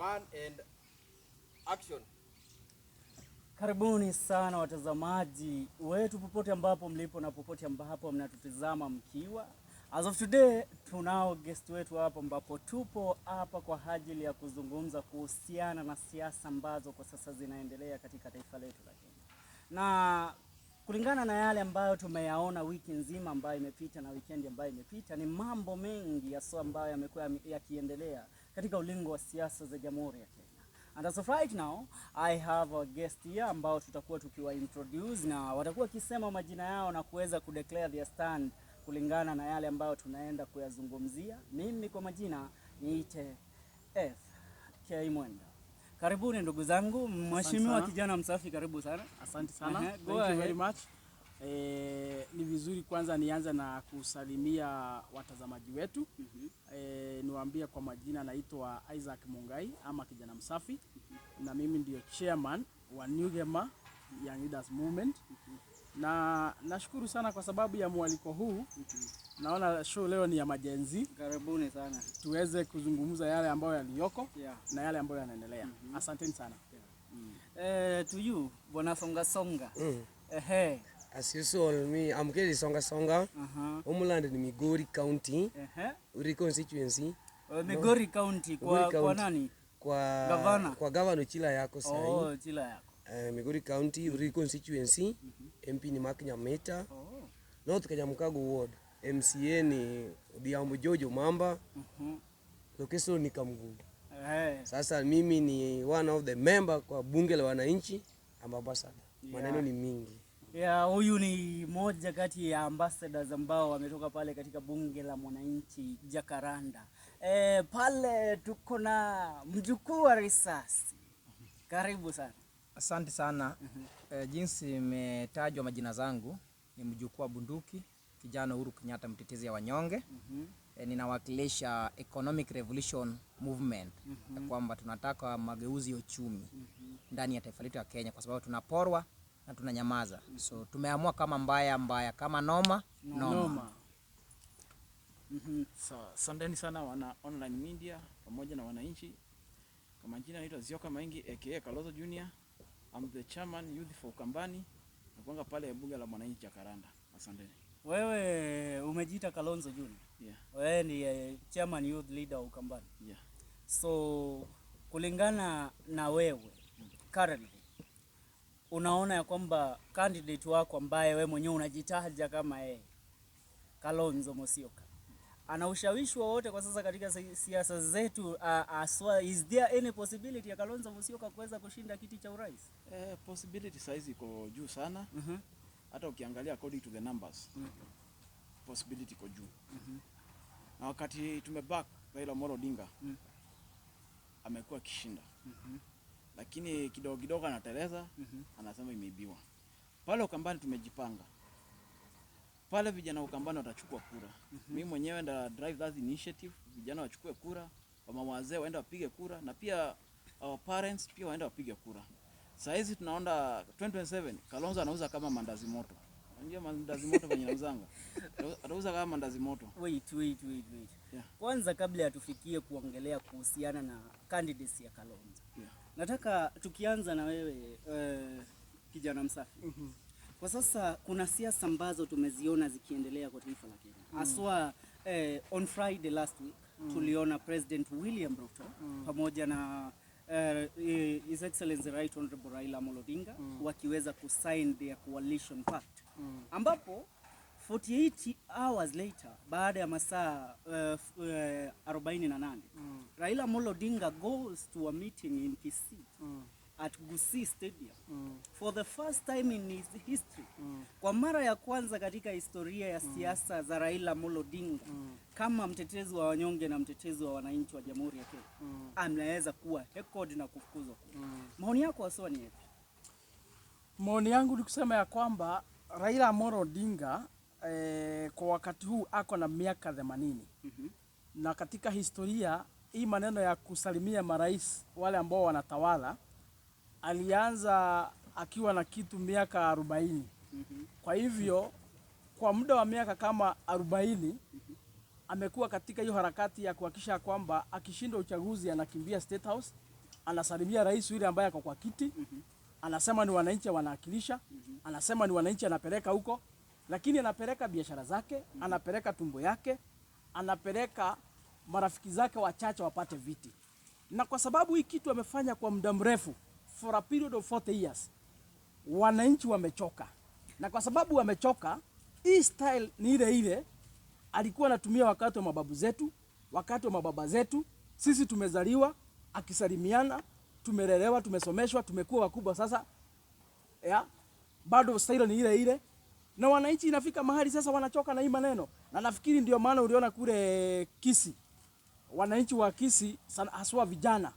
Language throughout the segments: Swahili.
One and action. Karibuni sana watazamaji wetu popote ambapo mlipo na popote ambapo mnatutizama mkiwa. As of today tunao guest wetu hapa ambapo tupo hapa kwa ajili ya kuzungumza kuhusiana na siasa ambazo kwa sasa zinaendelea katika taifa letu la Kenya. Na kulingana na yale ambayo tumeyaona wiki nzima ambayo imepita na weekend ambayo imepita, ni mambo mengi haswa ambayo yamekuwa yakiendelea katika ulingo wa siasa za Jamhuri ya Kenya. And as of right now, I have a guest here ambao tutakuwa tukiwa introduce na watakuwa wakisema majina yao na kuweza kudeclare their stand kulingana na yale ambayo tunaenda kuyazungumzia. Mimi kwa majina niite F K Mwenda. Karibuni ndugu zangu, Mheshimiwa sana. Kijana msafi, karibu sana. Asante sana. Ehe, go Thank you ahead. Very much. Ni vizuri kwanza nianze na kusalimia watazamaji wetu. Niwaambie kwa majina naitwa Isaac Mungai ama Kijana Msafi na mimi ndio chairman wa New Gema Young Leaders Movement. Na nashukuru sana kwa sababu ya mwaliko huu. Naona show leo ni ya ma-Gen Z, Karibuni sana. Tuweze kuzungumza yale ambayo yaliyoko na yale ambayo yanaendelea. Asanteni sana. To you, Bwana Songa Songa. Ehe. As usual, me, I'm Kelly Songa Songa. Homeland ni Migori County, Uri constituency. Migori County kwa, Migori kwa County. nani? Kwa Gavana. Kwa governor Chila yako sahi. Oh, Chila yako. Migori County, Uri constituency. MP ni Mark Nyamita. North Kanyamkago Ward. MCA ni Odhiambo Jojo Mamba. Location ni Kamgungu. Sasa mimi ni one of the member kwa bunge la wananchi, ambassador. Maneno ni mingi. Yeah, huyu ni moja kati ya ambassadors ambao wametoka pale katika bunge la mwananchi Jacaranda. Pale tuko na mjukuu wa risasi. Karibu sana. Asante sana. Jinsi imetajwa majina zangu ni mjukuu wa bunduki, kijana Uhuru Kenyatta, mtetezi ya wanyonge. Ninawakilisha Economic Revolution Movement ya kwamba tunataka mageuzi ya uchumi ndani ya taifa letu ya Kenya kwa sababu tunaporwa na tunanyamaza. So tumeamua kama mbaya mbaya, kama noma noma. Noma. Sawa, asanteni sana wana online media pamoja na wananchi. Kwa majina naitwa Zioka Maingi aka Kalonzo Junior. I'm the chairman youth for Ukambani. Nakuanga pale bunge la mwananchi Jacaranda. Asanteni. Wewe umejiita Kalonzo Junior. Yeah. Wewe ni chairman youth leader wa Ukambani. Yeah. So kulingana na wewe currently unaona ya kwamba candidate wako ambaye wewe mwenyewe unajitaja kama yeye Kalonzo Musyoka ana ushawishi wowote kwa sasa katika siasa zetu aswa, is there any possibility ya Kalonzo Musyoka kuweza kushinda kiti cha urais? Possibility size iko juu sana. Hata ukiangalia according to the numbers. Possibility iko juu. Na wakati tumeback Raila Amolo Odinga amekuwa akishinda. Lakini kidogo kidogo anateleza, anasema imeibiwa. Pale Ukambani tumejipanga. Pale vijana wa Ukambani watachukua kura. Mimi mwenyewe nda drive that initiative, vijana wachukue kura, wamama wazee waende wapige kura na pia our parents pia waende wapige kura. Saa hizi tunaona 2027 Kalonzo anauza kama mandazi moto. Unajua mandazi moto venye nauzanga? Atauza kama mandazi moto. Wait, wait, wait, wait. Yeah. Kwanza kabla ya tufikie kuongelea kuhusiana na candidacy ya Kalonzo. Nataka tukianza na wewe kijana msafi. Kwa sasa kuna siasa ambazo tumeziona zikiendelea kwa taifa la Kenya. Haswa on Friday last week tuliona President William Ruto pamoja na His Excellency Right Honorable Raila Amolo Odinga wakiweza kusign their coalition pact ambapo 48 hours later, baada ya masaa 48, Raila Amolo Odinga goes to a meeting in Kisii at Gusii Stadium for the first time in his history. Kwa mara ya kwanza katika historia ya siasa za Raila Amolo Odinga kama mtetezi wa wanyonge na mtetezi wa wananchi wa Jamhuri ya Kenya anaweza kuwa heckled na kufukuzwa kule. Maoni yako haswa ni yapi? Maoni yangu ni kusema ya kwamba Raila Amolo Odinga kwa wakati huu ako na miaka 80 na katika historia hii maneno ya kusalimia marais wale ambao wanatawala alianza akiwa na kitu miaka 40. Kwa hivyo kwa muda wa miaka kama 40 amekuwa katika hiyo harakati ya kuhakikisha kwamba akishinda uchaguzi anakimbia State House. Anasalimia rais yule ambaye ako kwa kiti. Anasema ni wananchi wanawakilisha. Anasema ni wananchi anapeleka huko, lakini anapeleka biashara zake, anapeleka tumbo yake, anapeleka marafiki zake wachache wapate viti. Na kwa sababu hii kitu amefanya kwa muda mrefu, for a period of 40 years, wananchi wamechoka, na kwa sababu wamechoka, hii style ni ile ile alikuwa anatumia wakati wa mababu zetu, wakati wa mababa zetu. Sisi tumezaliwa akisalimiana, tumelelewa, tumesomeshwa, tumekuwa wakubwa sasa ya, bado style ni ile ile, na wananchi inafika mahali sasa wanachoka na hii maneno, na nafikiri ndio maana uliona kule Kisii wananchi wa Kisii sana, haswa vijana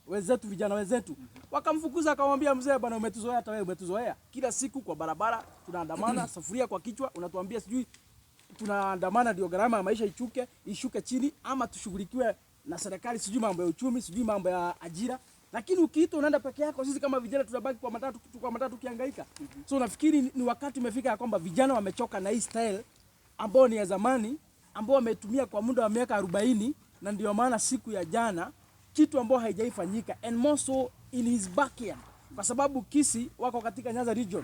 wenzetu, vijana wenzetu wakamfukuza, akamwambia mzee, bwana, umetuzoea, hata wewe umetuzoea, kila siku kwa barabara tunaandamana, sufuria kwa kichwa, unatuambia sijui tunaandamana ndio gharama ya maisha ishuke chini, ama tushughulikiwe na serikali, sijui mambo ya uchumi, sijui mambo ya ajira. Lakini ukiita unaenda peke yako, sisi kama vijana tunabaki kwa matatu tukihangaika. So nafikiri ni wakati umefika ya kwamba vijana wamechoka na hii style ambao ni ya zamani, ambao wametumia kwa muda wa miaka 40, na ndio maana siku ya jana kitu ambao haijaifanyika and more so in his backyard, kwa sababu Kisii wako katika Nyanza region.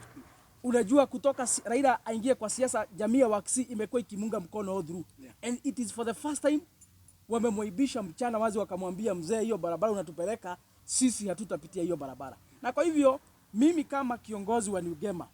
Unajua kutoka Raila aingie kwa siasa, jamii ya Wakisii imekuwa ikimunga mkono all through. And it is for the first time wamemwaibisha mchana wazi, wakamwambia mzee, hiyo barabara unatupeleka sisi hatutapitia hiyo barabara. Na kwa hivyo mimi kama kiongozi wa New Gema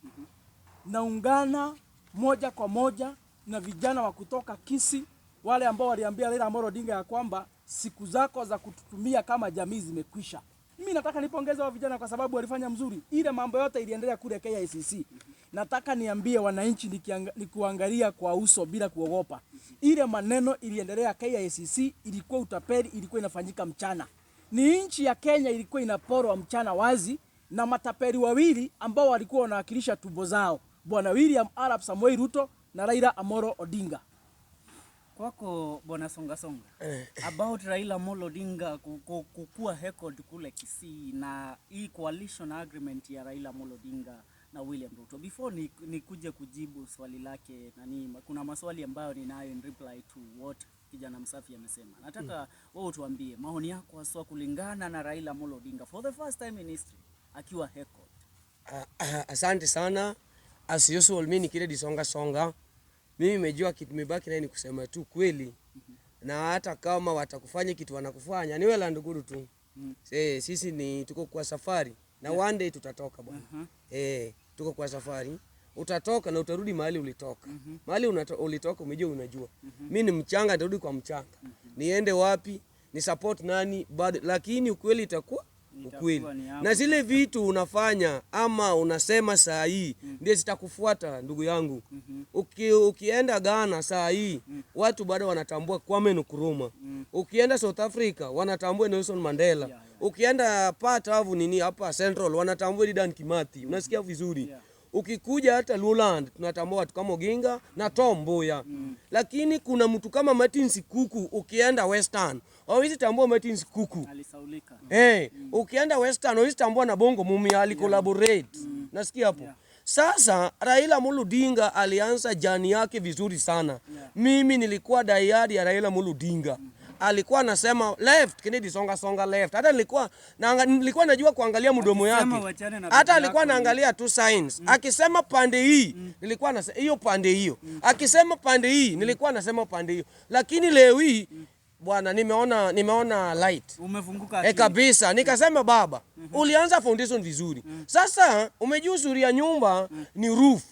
naungana moja kwa moja na vijana wa kutoka Kisii, wale ambao waliambia Raila Amolo Odinga ya kwamba siku zako za kututumia kama jamii zimekwisha. Mimi nataka nipongeze wa vijana kwa sababu walifanya mzuri. Ile mambo yote iliendelea kule KICC. Nataka niambie wananchi nikuangalia kwa uso bila kuogopa. Ile maneno iliendelea KICC ilikuwa utapeli, ilikuwa inafanyika mchana. Ni nchi ya Kenya ilikuwa inaporwa mchana wazi na matapeli wawili ambao walikuwa wanawakilisha tumbo zao, Bwana William Arap Samoei Ruto na Raila Amolo Odinga. Kwako Bwana Songa Songa, about Raila Amolo Odinga kukua record kule Kisii na hii coalition agreement ya Raila Amolo Odinga na William Ruto. Before ni nikuje kujibu swali lake nani, kuna maswali ambayo ninayo in reply to what kijana Msafi amesema. Nataka wewe utuambie maoni yako haswa kulingana na Raila Amolo Odinga for the first time in history akiwa record. Ah, asante sana. As usual, mimi ni Kennedy Songa Songa. Mimi nimejua kitu nimebaki naye ni kusema tu kweli. Na hata kama watakufanya kitu wanakufanya, ni well and good tu. Sisi ni tuko kwa safari na one day tutatoka, bwana. Tuko kwa safari. Utatoka na utarudi mahali ulitoka. Mahali ulitoka umejua, unajua. Mimi ni mchanga, nitarudi kwa mchanga. Niende wapi? Ni support nani? Bado, lakini ukweli itakuwa Itakuwa ukweli. ni hapo. Na zile vitu unafanya ama unasema saa hii ndio zitakufuata, ndugu yangu. Ukienda Ghana saa hii watu bado wanatambua Kwame Nkrumah. Ukienda South Africa wanatambua Nelson Mandela. Ukienda part of nini hapa Central wanatambua Dedan Kimathi. Unasikia vizuri? Yeah. Ukikuja hata Luoland tunatambua watu kama Oginga na Tom Mboya. Lakini kuna mtu kama Martin Sikuku, ukienda Western hawezi tambua Martin Sikuku. Alisaulika. Hey, ukienda Western hawezi tambua na Bongo Mumia alicollaborate. Nasikia hapo. Sasa Raila Amolo Odinga alianza journey yake vizuri sana. Mimi nilikuwa die-hard ya Raila Amolo Odinga. Alikuwa anasema left, Kennedy Songa Songa left. Hata nilikuwa najua kuangalia mdomo Akisema yake. wachane na Hata bibi alikuwa yako. anaangalia tu signs. Akisema pande hii, nilikuwa nasema hiyo pande hiyo. Akisema pande hii, nilikuwa nasema pande hiyo. Lakini leo hii bwana, nimeona light. Umefunguka E, akili. kabisa nikasema baba, ulianza foundation vizuri. Sasa umejua uzuri ya nyumba ni roof.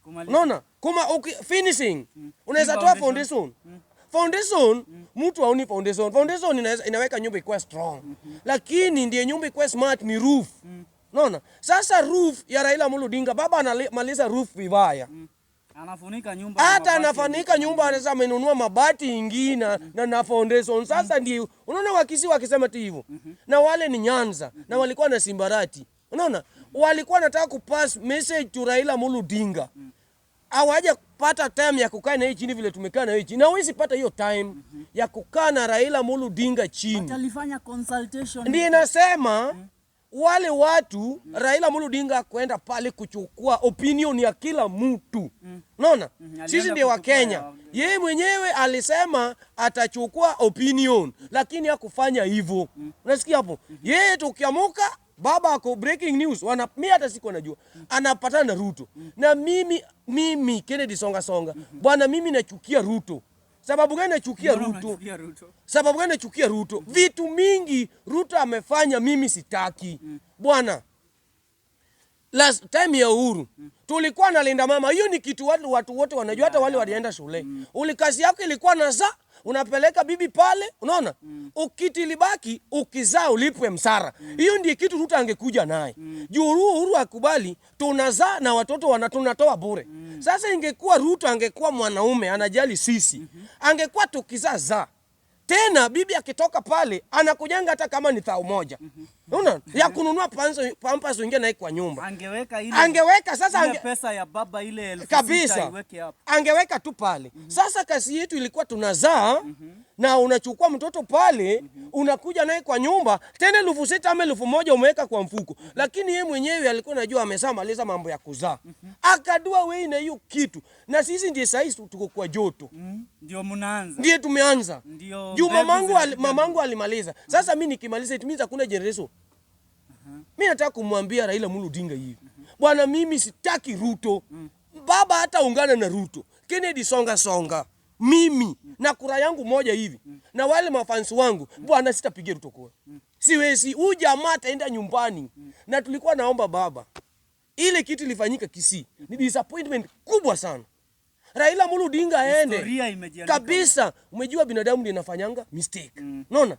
Kumaliza. Unaona? Kuma finishing. Unaweza Si toa foundation. foundation. Foundation mtu haoni foundation. Foundation inaweka nyumba ikuwe strong. Lakini ndiye nyumba ikuwe smart ni roof. Unaona? Sasa roof ya Raila Amolo Odinga, baba anamaliza roof vibaya. Anafunika nyumba na Hata mabati. anafanika nyumba, anaweza amenunua mabati ingine na foundation. Sasa ndio unaona Wakisii wakisema tu hivyo. Na wale ni Nyanza na walikuwa na Simbarati. Unaona? Walikuwa wanataka kupass message to Raila Amolo Odinga. Hawaja pata time ya kukaa na yeye chini vile tumekaa na yeye chini. Na huwezi pata hiyo time ya kukaa na Raila Amolo Odinga chini. But alifanya consultation. Ndiye nasema. Wale watu Raila Amolo Odinga kwenda pale kuchukua opinion ya kila mtu. Unaona? Alienda Sisi ndio wa kuchukua Kenya. Yeye mwenyewe alisema atachukua opinion, lakini hakufanya hivyo. Unasikia hapo? Yeye tukiamuka baba ako breaking news, wana mimi hata siku najua. Anapatana na Ruto. Na mimi Kennedy Songa Songa. Bwana, mimi nachukia Ruto. Sababu gani nachukia Mbona Ruto? unachukia Ruto? Sababu gani nachukia Ruto? Vitu mingi Ruto amefanya mimi sitaki. Bwana, last time ya Uhuru tulikuwa na linda mama. Hiyo ni kitu watu wote wanajua, hata wale walienda shule. Uli kazi yako ilikuwa na za unapeleka bibi pale, unaona? Ukiti ilibaki ukizaa ulipwe msara. Hiyo ndiyo kitu Ruto angekuja naye. Juu Uhuru akubali tunazaa na watoto tunatoa bure. Sasa ingekuwa Ruto angekuwa mwanaume anajali sisi. Angekuwa tukizaa zaa. Tena bibi akitoka pale anakujanga hata kama ni 1,000. Unaona? Ya kununua pampers uingie naye kwa nyumba. Angeweka ile Angeweka sasa ile pesa ya baba ile 6,000 kabisa iweke hapo. Angeweka tu pale. Sasa kazi yetu ilikuwa tunazaa na unachukua mtoto pale unakuja naye kwa nyumba tena 6,000 ama 1,000 umeweka kwa mfuko. Lakini yeye mwenyewe alikuwa anajua ameshamaliza mambo ya kuzaa. Akadua wei na hiyo kitu. Na sisi ndiye sasa tuko kwa joto. Ndio mnaanza. Ndiye tumeanza. Ndio Juu mbegu zinakuja. mamangu alimaliza. Sasa mimi nikimaliza it means hakuna generation. Mimi nataka kumwambia Raila Amolo Odinga hivi. Bwana, mimi sitaki Ruto. Baba hata ungana na Ruto. Kennedy Songa Songa. Mimi na kura yangu moja hivi. Na wale mafansi wangu, bwana, sitapigia Ruto kura. Siwezi. Huyu jamaa ataenda nyumbani. Na tulikuwa naomba baba. Ile kitu ilifanyika Kisii ni disappointment kubwa sana. Raila Amolo Odinga aende. Historia imejiandika. Kabisa. Umejua binadamu ndiye anafanyanga mistake. Unaona?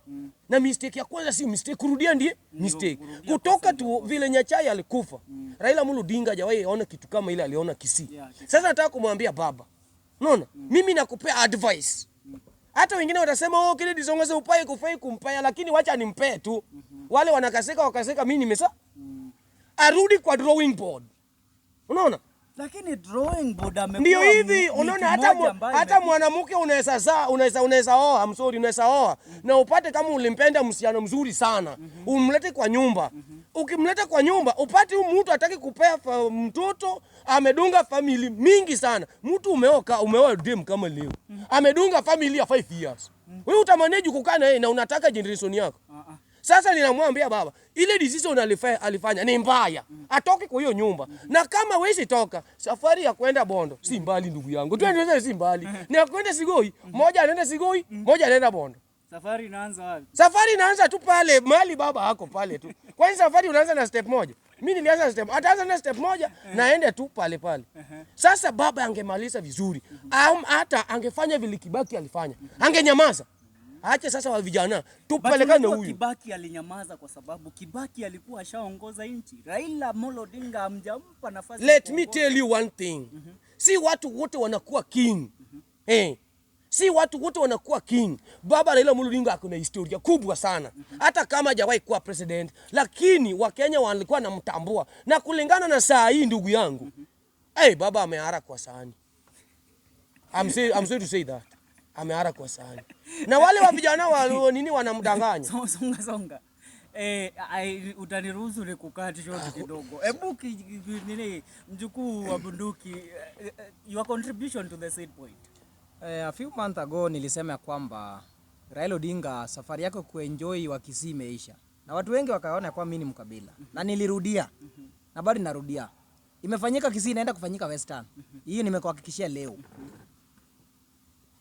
Na mistake ya kwanza si mistake, kurudia ndiye mistake. Kurudia Kutoka tu vile Nyachae alikufa. Raila Amolo Odinga hajawahi ona kitu kama ile aliona Kisii. Yeah, Kisii. Sasa nataka kumwambia baba. Unaona? Mimi nakupea advice. Hata wengine watasema, oh, Kennedy Songa Songa upai kufai kumpea, lakini wacha nimpee tu. Wale wanakaseka wakaseka, mimi nimesa. Arudi kwa drawing board. Unaona? Lakini drawing board amekuwa Ndio hivi, mtu unaona mmoja ambaye hata mwanamke unaweza zaa, unaweza oa, I'm sorry, unaweza oa na upate kama ulimpenda msichana mzuri sana, umlete kwa nyumba. Ukimleta kwa nyumba upate huyu mtu hataki kupea mtoto, amedunga family mingi sana. Mtu umeoa dem kama leo. Amedunga family ya 5 years. Wewe utamanage kukaa na yeye na unataka generation yako. Sasa ninamwambia baba, ile decision alifanya ni mbaya. Atoke kwa hiyo nyumba. Na kama wezi toka, safari ya kwenda Bondo si mbali ndugu yangu. Twende si mbali. Ni ya kwenda Sigoi, moja anaenda Sigoi, moja anaenda Bondo. Safari inaanza wapi? Safari inaanza tu pale mahali baba ako pale tu. Kwani safari unaanza na step moja? Mimi nilianza na step, ataanza na step moja naende tu pale pale. Sasa baba angemaliza vizuri. Hata angefanya vile Kibaki alifanya. Angenyamaza. Ache sasa wa vijana tupelekane unajua huyu. Kibaki alinyamaza kwa sababu Kibaki alikuwa ashaongoza nchi. Raila Amolo Odinga hamjampa nafasi ya Let me kuongoza. tell you one thing. Si watu wote wanakuwa king. Si watu wote wanakuwa king. Baba Raila Amolo Odinga ako na historia kubwa sana. Hata kama hajawahi kuwa president, lakini Wakenya walikuwa wanamtambua. Na kulingana na saa hii ndugu yangu. Baba amehara kwa sahani. I'm sorry to say that. Amehara kwa sahani. Na wale wa vijana wa nini wanamdanganya. Songa songa. Utaniruhusu nikukate short kidogo. Hebu nini mjukuu wa bunduki, your contribution to the said point. A few months ago nilisema ya kwamba Raila Odinga safari yake kuenjoy wa Kisii imeisha. Na watu wengi wakaona kwamba mimi ni mkabila. Na nilirudia. Na bado narudia. Imefanyika Kisii, inaenda kufanyika Western. Hiyo nimekuhakikishia leo.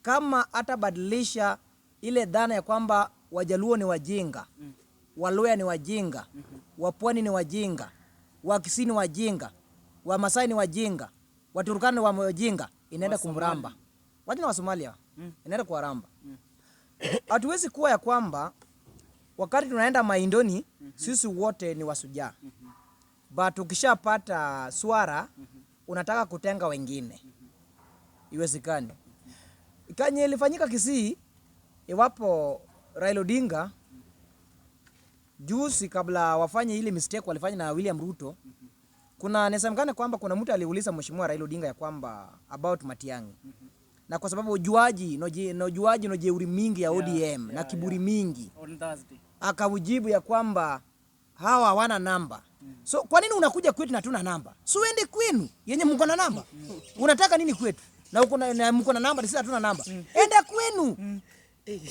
Kama atabadilisha ile dhana ya kwamba Wajaluo ni wajinga, Waluhya ni wajinga, Wapwani ni wajinga, Wakisii ni wajinga, Wamasai ni wajinga, Waturkana ni wajinga, inaenda kumramba. Wacha na Wasomalia, inaenda kuwaramba. Hatuwezi kuwa ya kwamba wakati tunaenda maindoni sisi wote ni wasujaa. But ukishapata swara unataka kutenga wengine. Iwezekani. Kanye ilifanyika Kisii, iwapo Raila Odinga juzi kabla wafanye ile mistake walifanya na William Ruto, kuna inasemekana kwamba kuna mtu aliuliza Mheshimiwa Raila Odinga ya kwamba about Matiang'i. Na kwa sababu ujuaji, no juaji no jeuri mingi ya ODM na kiburi mingi. On Thursday. Akaujibu ya kwamba Hawa hawana namba. So kwa nini unakuja kwetu na tuna namba? Si uende kwenu yenye mko na namba. Unataka nini kwetu? Na uko na mko na namba, sisi hatuna namba. Enda kwenu.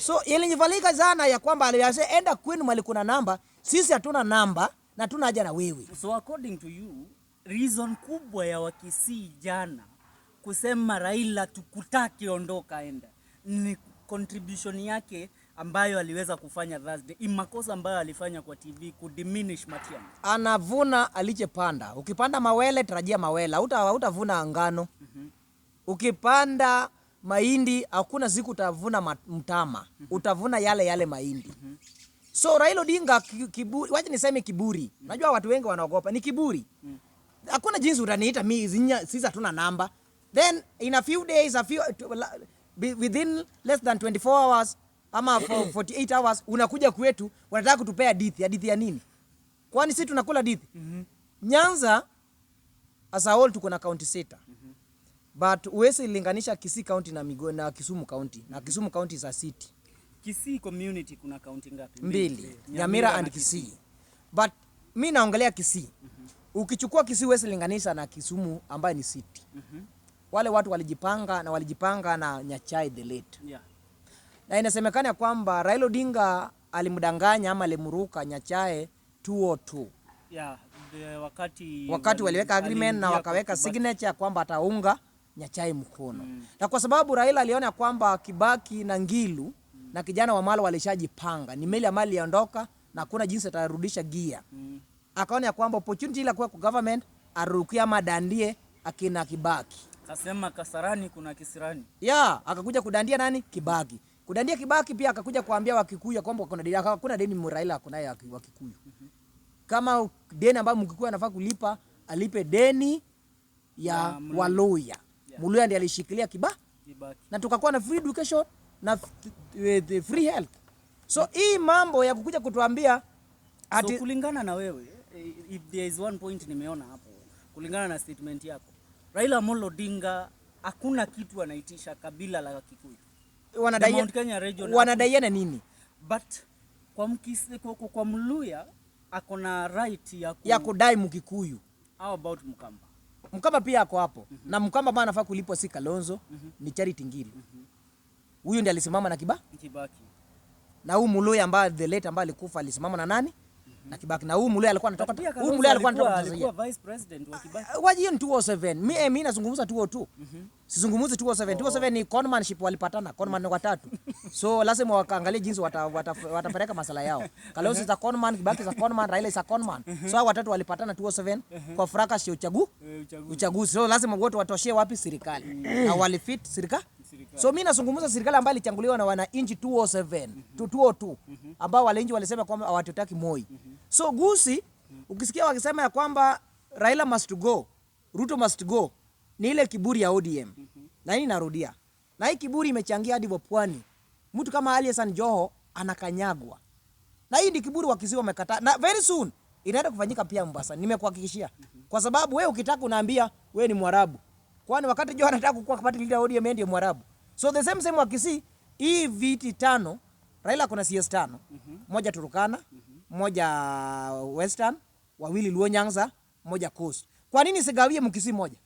So ilinifalika sana ya kwamba aliasema enda kwenu mali kuna namba, sisi hatuna namba na tuna haja na wewe. So according to you, reason kubwa ya Wakisii jana kusema Raila tukutaki, ondoka enda, ni contribution yake ambayo aliweza kufanya Thursday, makosa ambayo alifanya kwa TV kudiminish Matiang'i. Anavuna alichepanda. Ukipanda mawele tarajia mawele, hautavuna ngano. Ukipanda mahindi hakuna siku utavuna mtama, utavuna yale yale mahindi. So Raila Odinga kiburi, wacha niseme kiburi. Najua watu wengi wanaogopa, ni kiburi. Hakuna jinsi utaniita mimi, sisi hatuna namba. Then in a few days, within less than 24 hours ama 48 hours unakuja kwetu wanataka kutupea hadithi. Hadithi ya nini? Kwani sisi tunakula hadithi? Nyanza as a whole tuko na county 6. But huwezi linganisha Kisii County na Migori na Kisumu County. Na Kisumu County is a city. Kisii community kuna county ngapi? Mbili. Nyamira and Kisii. But mi naongelea Kisii. Ukichukua Kisii huwezi linganisha na Kisumu ambayo ni city. Wale watu walijipanga na walijipanga na Nyachae the late. Na inasemekana kwamba Raila Odinga alimdanganya ama alimruka Nyachae 202. Yeah, wakati wakati waliweka agreement na wakaweka signature kwamba ataunga Nyachae mkono. Na kwa sababu Raila aliona kwamba Kibaki na Ngilu na kijana wa Malo walishajipanga, ni meli ambayo iliondoka na hakuna jinsi atarudisha gia. Akaona kwamba opportunity ile kwa government arukie ama dandie akina Kibaki. Kasema Kasarani kuna kisirani. Yeah, akakuja kudandia nani? Kibaki. Kudandia Kibaki pia akakuja kuambia Wakikuyu kwamba kuna deni, hakuna deni Raila akunaye Wakikuyu. Kama deni ambayo Mkikuyu anafaa kulipa, alipe deni ya Waluya. Mluya ndiye alishikilia Kibaki. Na tukakuwa na free education na the free health. So hii mambo ya kukuja kutuambia ati, so kulingana na wewe, if there is one point nimeona hapo, kulingana na statement yako, Raila Amolo Odinga hakuna kitu anaitisha kabila la Kikuyu. Wanadaiana nini? But kwa Mluya akona right ya kudai Mkikuyu. How about Mkamba? Mkamba pia ako hapo. Na Mkamba bana anafaa kulipwa si Kalonzo, ni Charity Ngilu. Huyu ndiye alisimama na Kibaki. Na huyu Mluya ambaye the late ambaye alikufa alisimama na nani? Na Kibaki. Na huyu Mluya alikuwa anatoka, huyu Mluya alikuwa anatoka Tanzania. Alikuwa vice president wa Kibaki. Waje ni 207. Mimi nazungumza 202. Sizungumzi 207. 207 ni conmanship walipatana, conman ni watatu. So lazima wakaangalie jinsi watapeleka masala yao. Kalonzo is a conman, Kibaki is a conman, Raila is a conman. So hao watatu walipatana 207 kwa fracas ya uchaguzi. So lazima wote watoshee wapi serikali. Na walifit serikali. So mimi nazungumza serikali ambayo ilichanguliwa na wananchi 207 to 202 ambao wananchi walisema kwamba hawatutaki Moi. So Gusi ukisikia wakisema ya kwamba Raila must go, Ruto must go, ni ile kiburi ya ODM. Na hii narudia. Na hii kiburi imechangia hadi pwani. Mtu kama Ali Hassan Joho anakanyagwa. Na hii ni kiburi wa Kisii wamekataa. Na very soon inaenda kufanyika pia Mombasa, nimekuhakikishia. Kwa sababu wewe ukitaka unaambia wewe ni Mwarabu. Kwani wakati Joho anataka kuwa party leader ODM ndiye Mwarabu. So the same wa Kisii, hii viti 5, Raila kuna CS 5. Moja Turkana, moja Western, wawili Luo Nyanza, moja Coast. Kwa nini sigawie Mkisii moja?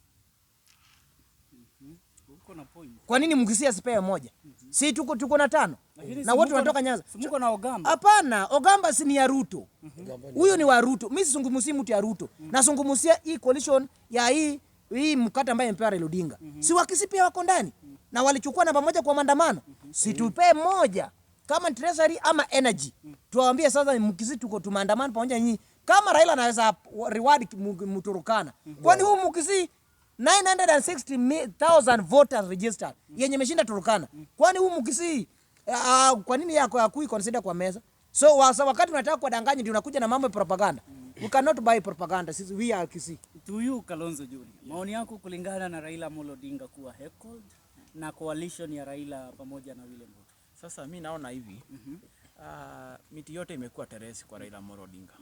Kwa nini Mkisii asipewe moja? Si tuko na 5. Na wote wanatoka Nyanza. Simuko na Ogamba. Hapana, Ogamba si ni ya Ruto. Huyo ni wa Ruto. Mimi sizungumzii mtu ya Ruto. Nazungumzia hii coalition ya hii mkate ambaye mpewa Raila Odinga. Si Wakisii pia wako ndani? Na walichukua namba moja kwa maandamano. Si tupe moja kama treasury ama energy. Tuwaambie sasa Mkisii tuko tumaandamano pamoja nyinyi. Kama Raila anaweza reward Mturukana. Kwani huu Mkisii 960,000 voters registered yenye imeshinda Turkana. Kwani huu Mkisii kwa nini yako hakui consider kwa meza? So wakati unataka kuwadanganya ndio unakuja na mambo ya propaganda. We cannot buy propaganda. Sisi we are Kisii. To you Kalonzo Junior, maoni yako kulingana na Raila Amolo Odinga kuwa heckled na coalition ya Raila pamoja na William Ruto. Sasa mimi naona hivi. Miti yote imekuwa teresi kwa Raila Amolo Odinga.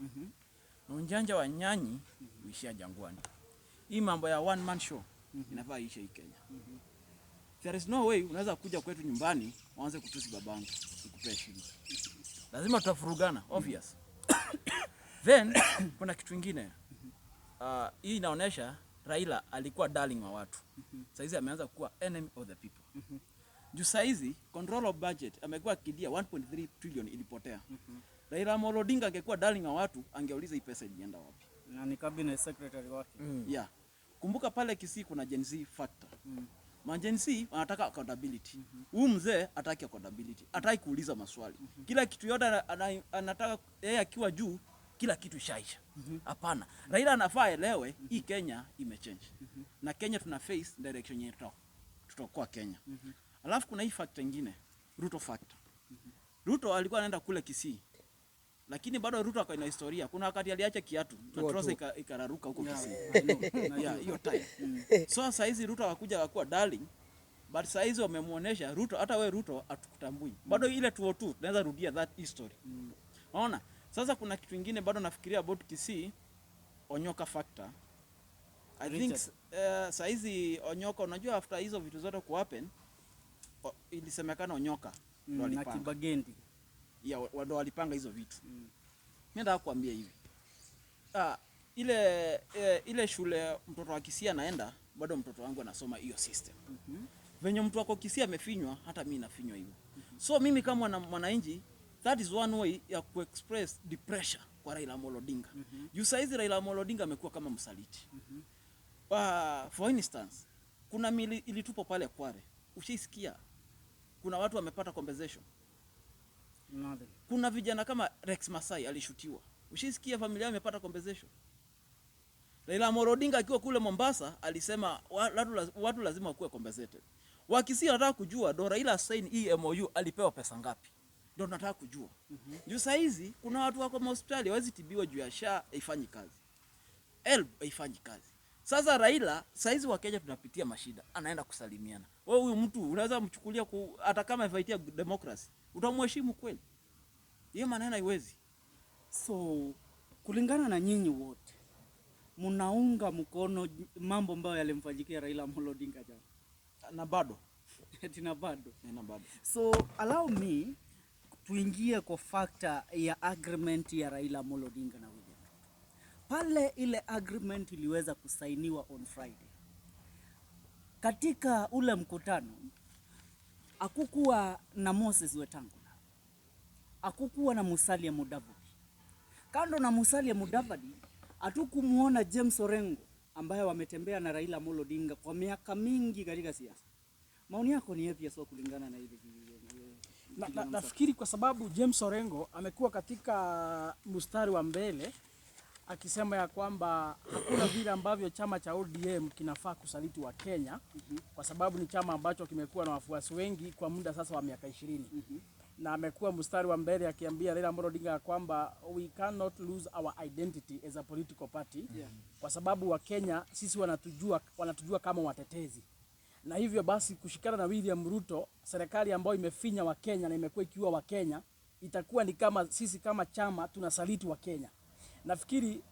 Na unjanja wa nyanyi uishia jangwani. Hii mambo ya one man show inafaa iishe hii Kenya. There is no way unaweza kuja kwetu nyumbani uanze kutusi babangu nikupe heshima. Lazima tutafurugana, obvious. Then kuna kitu ingine, hii inaonyesha Raila alikuwa darling wa watu. Saizi ameanza kuwa enemy of the people. Juu saizi control of budget amekuwa akidia 1.3 trillion ilipotea. Raila Amolo Odinga angekuwa darling wa watu, angeuliza hii pesa ilienda wapi? Na ni cabinet secretary wake. Yeah. Kumbuka pale Kisii kuna Gen Z factor. Ma Gen Z wanataka accountability. Huyu mzee hataki accountability. Hataki kuuliza maswali. Kila kitu yote anataka yeye akiwa juu, kila kitu ishaisha. Hapana. Raila anafaa aelewe hii Kenya imechange. Na Kenya tuna face direction yenye tutakuwa Kenya. Alafu kuna hii factor ingine, Ruto factor. Ruto alikuwa anaenda kule Kisii. Lakini bado Ruto ako na historia. Kuna wakati aliacha kiatu na trouser ikararuka huko Kisii. Yeah, hiyo time. So saizi Ruto akakuja akakuwa darling, but saizi wamemuonesha Ruto, hata we Ruto hatukutambui. Bado ile 202 tunaweza rudia that history. Unaona? Sasa kuna kitu kingine bado nafikiria about Kisii, Onyoka factor. I think saizi Onyoka, unajua after hizo vitu zote ku happen, ilisemekana Onyoka ndo Na alipanga. Kibagendi. Yeah, ndo walipanga hizo vitu. Mimi nataka kuambia hivi. Ile shule mtoto wa Kisii anaenda, bado mtoto wangu anasoma hiyo system. Venye mtu wako Kisii amefinywa, hata mimi nafinywa hivyo. So mimi kama mwananchi, that is one way ya kuexpress the pressure kwa Raila Amolo Odinga. Juu saizi Raila Amolo Odinga amekuwa kama msaliti. For instance, kuna mili ilitupwa pale Kware. Ushaisikia? Kuna watu wamepata compensation. Nothing. Kuna vijana kama Rex Masai alishutiwa. Ushaisikia familia yao imepata compensation? Raila Amolo Odinga akiwa kule Mombasa alisema watu lazima wakuwe compensated. Wakisii wanataka kujua ndo Raila sign hii MOU alipewa pesa ngapi? Ndio tunataka kujua. Juu saa hizi kuna watu wako hospitali hawezi tibiwa juu ya SHA haifanyi kazi. HELB haifanyi kazi. Sasa Raila saa hizi wa Kenya tunapitia mashida, anaenda kusalimiana. Wewe huyu mtu unaweza mchukulia hata kama ifaitia democracy, utamheshimu kweli? Hiyo maneno haiwezi. So kulingana na nyinyi wote mnaunga mkono mambo ambayo yalimfanyikia Raila Amolo Odinga jana? Na bado. Eti na bado. Na bado. So allow me tuingie kwa factor ya agreement ya Raila Amolo Odinga na William Ruto. Pale ile agreement iliweza kusainiwa on Friday. Katika ule mkutano hakukuwa na Moses Wetangula, hakukuwa na Musalia Mudavadi. Kando na Musalia Mudavadi, hatukumuona James Orengo ambaye wametembea na Raila Amolo Odinga kwa miaka mingi katika siasa. Maoni yako ni yapi hasa kulingana na hili? Nafikiri kwa sababu James Orengo amekuwa katika mstari wa mbele akisema ya kwamba hakuna vile ambavyo chama cha ODM kinafaa kusaliti wa Kenya, kwa sababu ni chama ambacho kimekuwa na wafuasi wengi kwa muda sasa wa miaka 20. Na amekuwa mstari wa mbele akiambia Raila Amolo Odinga ya kwamba we cannot lose our identity as a political party, kwa sababu wa Kenya sisi wanatujua kama watetezi. Na hivyo basi kushikana na William Ruto, serikali ambayo imefinya wa Kenya na imekuwa ikiua wa Kenya, itakuwa ni kama sisi kama chama tunasaliti wa Kenya. Nafikiri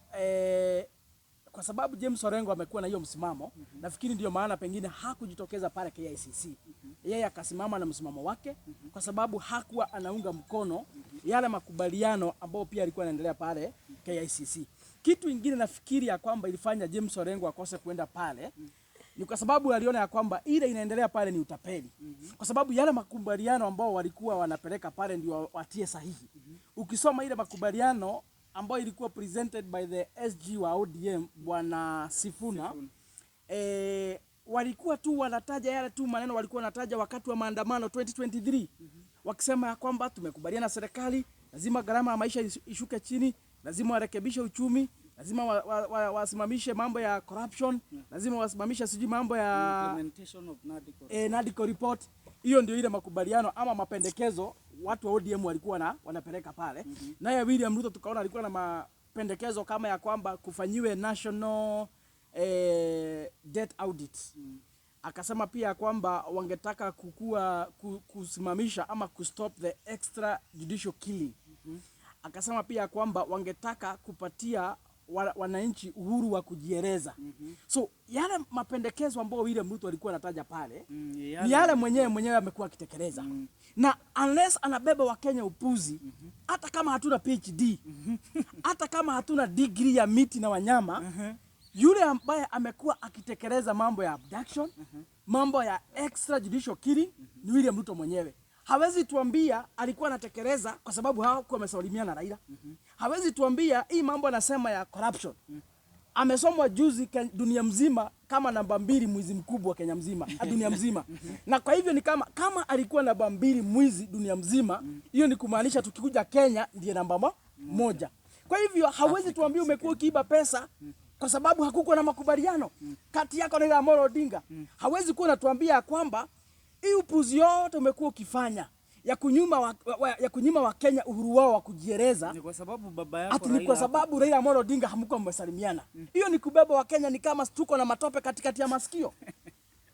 kwa sababu James Orengo amekuwa na hiyo msimamo, nafikiri ndio maana pengine hakujitokeza pale KICC. Yeye akasimama na msimamo wake kwa sababu hakuwa anaunga mkono yale makubaliano ambayo pia alikuwa anaendelea pale KICC. Kitu ingine nafikiri ya kwamba ilifanya James Orengo akose kuenda pale ni kwa sababu aliona ya kwamba ile inaendelea pale ni utapeli. Kwa sababu yale makubaliano ambao walikuwa wanapeleka pale ndio watie sahihi. Ukisoma ile makubaliano ambayo ilikuwa presented by the SG wa ODM Bwana Sifuna, walikuwa tu wanataja yale tu maneno walikuwa wanataja wakati wa maandamano 2023, wakisema ya kwamba tumekubaliana na serikali, lazima gharama ya maisha ishuke chini, lazima warekebishe uchumi, lazima wasimamishe mambo ya corruption, lazima wasimamishe sijui mambo ya implementation of NADCO. NADCO report. Hiyo ndio ile makubaliano ama mapendekezo watu wa ODM walikuwa wanapeleka pale. Naye William Ruto tukaona alikuwa na mapendekezo kama ya kwamba kufanyiwe national debt audit. Akasema pia kwamba wangetaka kusimamisha ama kustop the extra judicial killing. Akasema pia kwamba wangetaka kupatia wananchi uhuru wa kujieleza. So yale mapendekezo ambayo William Ruto alikuwa anataja pale ni yale mwenyewe amekuwa akitekeleza. Na unless anabeba Wakenya upuzi, hata kama hatuna PhD, Hata kama hatuna degree ya miti na wanyama, yule ambaye amekuwa akitekeleza mambo ya abduction, mambo ya extrajudicial killing ni William Ruto mwenyewe. Hawezi tuambia alikuwa anatekeleza kwa sababu hawakuwa wamesalimiana na Raila. Hawezi tuambia hii mambo anasema ya corruption. Amesomwa juzi dunia mzima kama namba 2 mwizi mkubwa Kenya mzima, dunia mzima. Na kwa hivyo ni kama alikuwa namba 2 mwizi dunia mzima, hiyo ni kumaanisha tukikuja Kenya ndiye namba 1. Kwa hivyo hawezi tuambia umekuwa ukiiba pesa kwa sababu hakukuwa na makubaliano kati yako na Raila Amolo Odinga. Hawezi kuwa unatuambia kwamba hii upuzi yote umekuwa ukifanya ya kunyima Wakenya uhuru wao wa kujieleza Ni kwa sababu baba yako ati ni kwa Raila sababu Raila Amolo Odinga hamkuwa mmesalimiana. Hiyo ni kubeba Wakenya ni kama tuko na matope katikati ya masikio.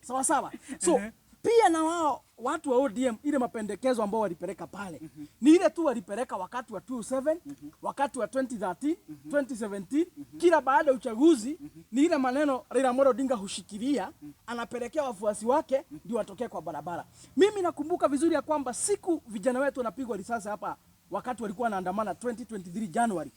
Sawa sawa. So pia na wao watu wa ODM ile mapendekezo ambao walipeleka pale ni ile tu walipeleka wakati wa 2007, wakati wa 2013, 2017, kila baada ya uchaguzi ni ile maneno Raila Amolo Odinga hushikilia, anapelekea wafuasi wake ndio watokee kwa barabara. Mimi nakumbuka vizuri ya kwamba siku vijana wetu wanapigwa risasi hapa wakati walikuwa wanaandamana 2023 January,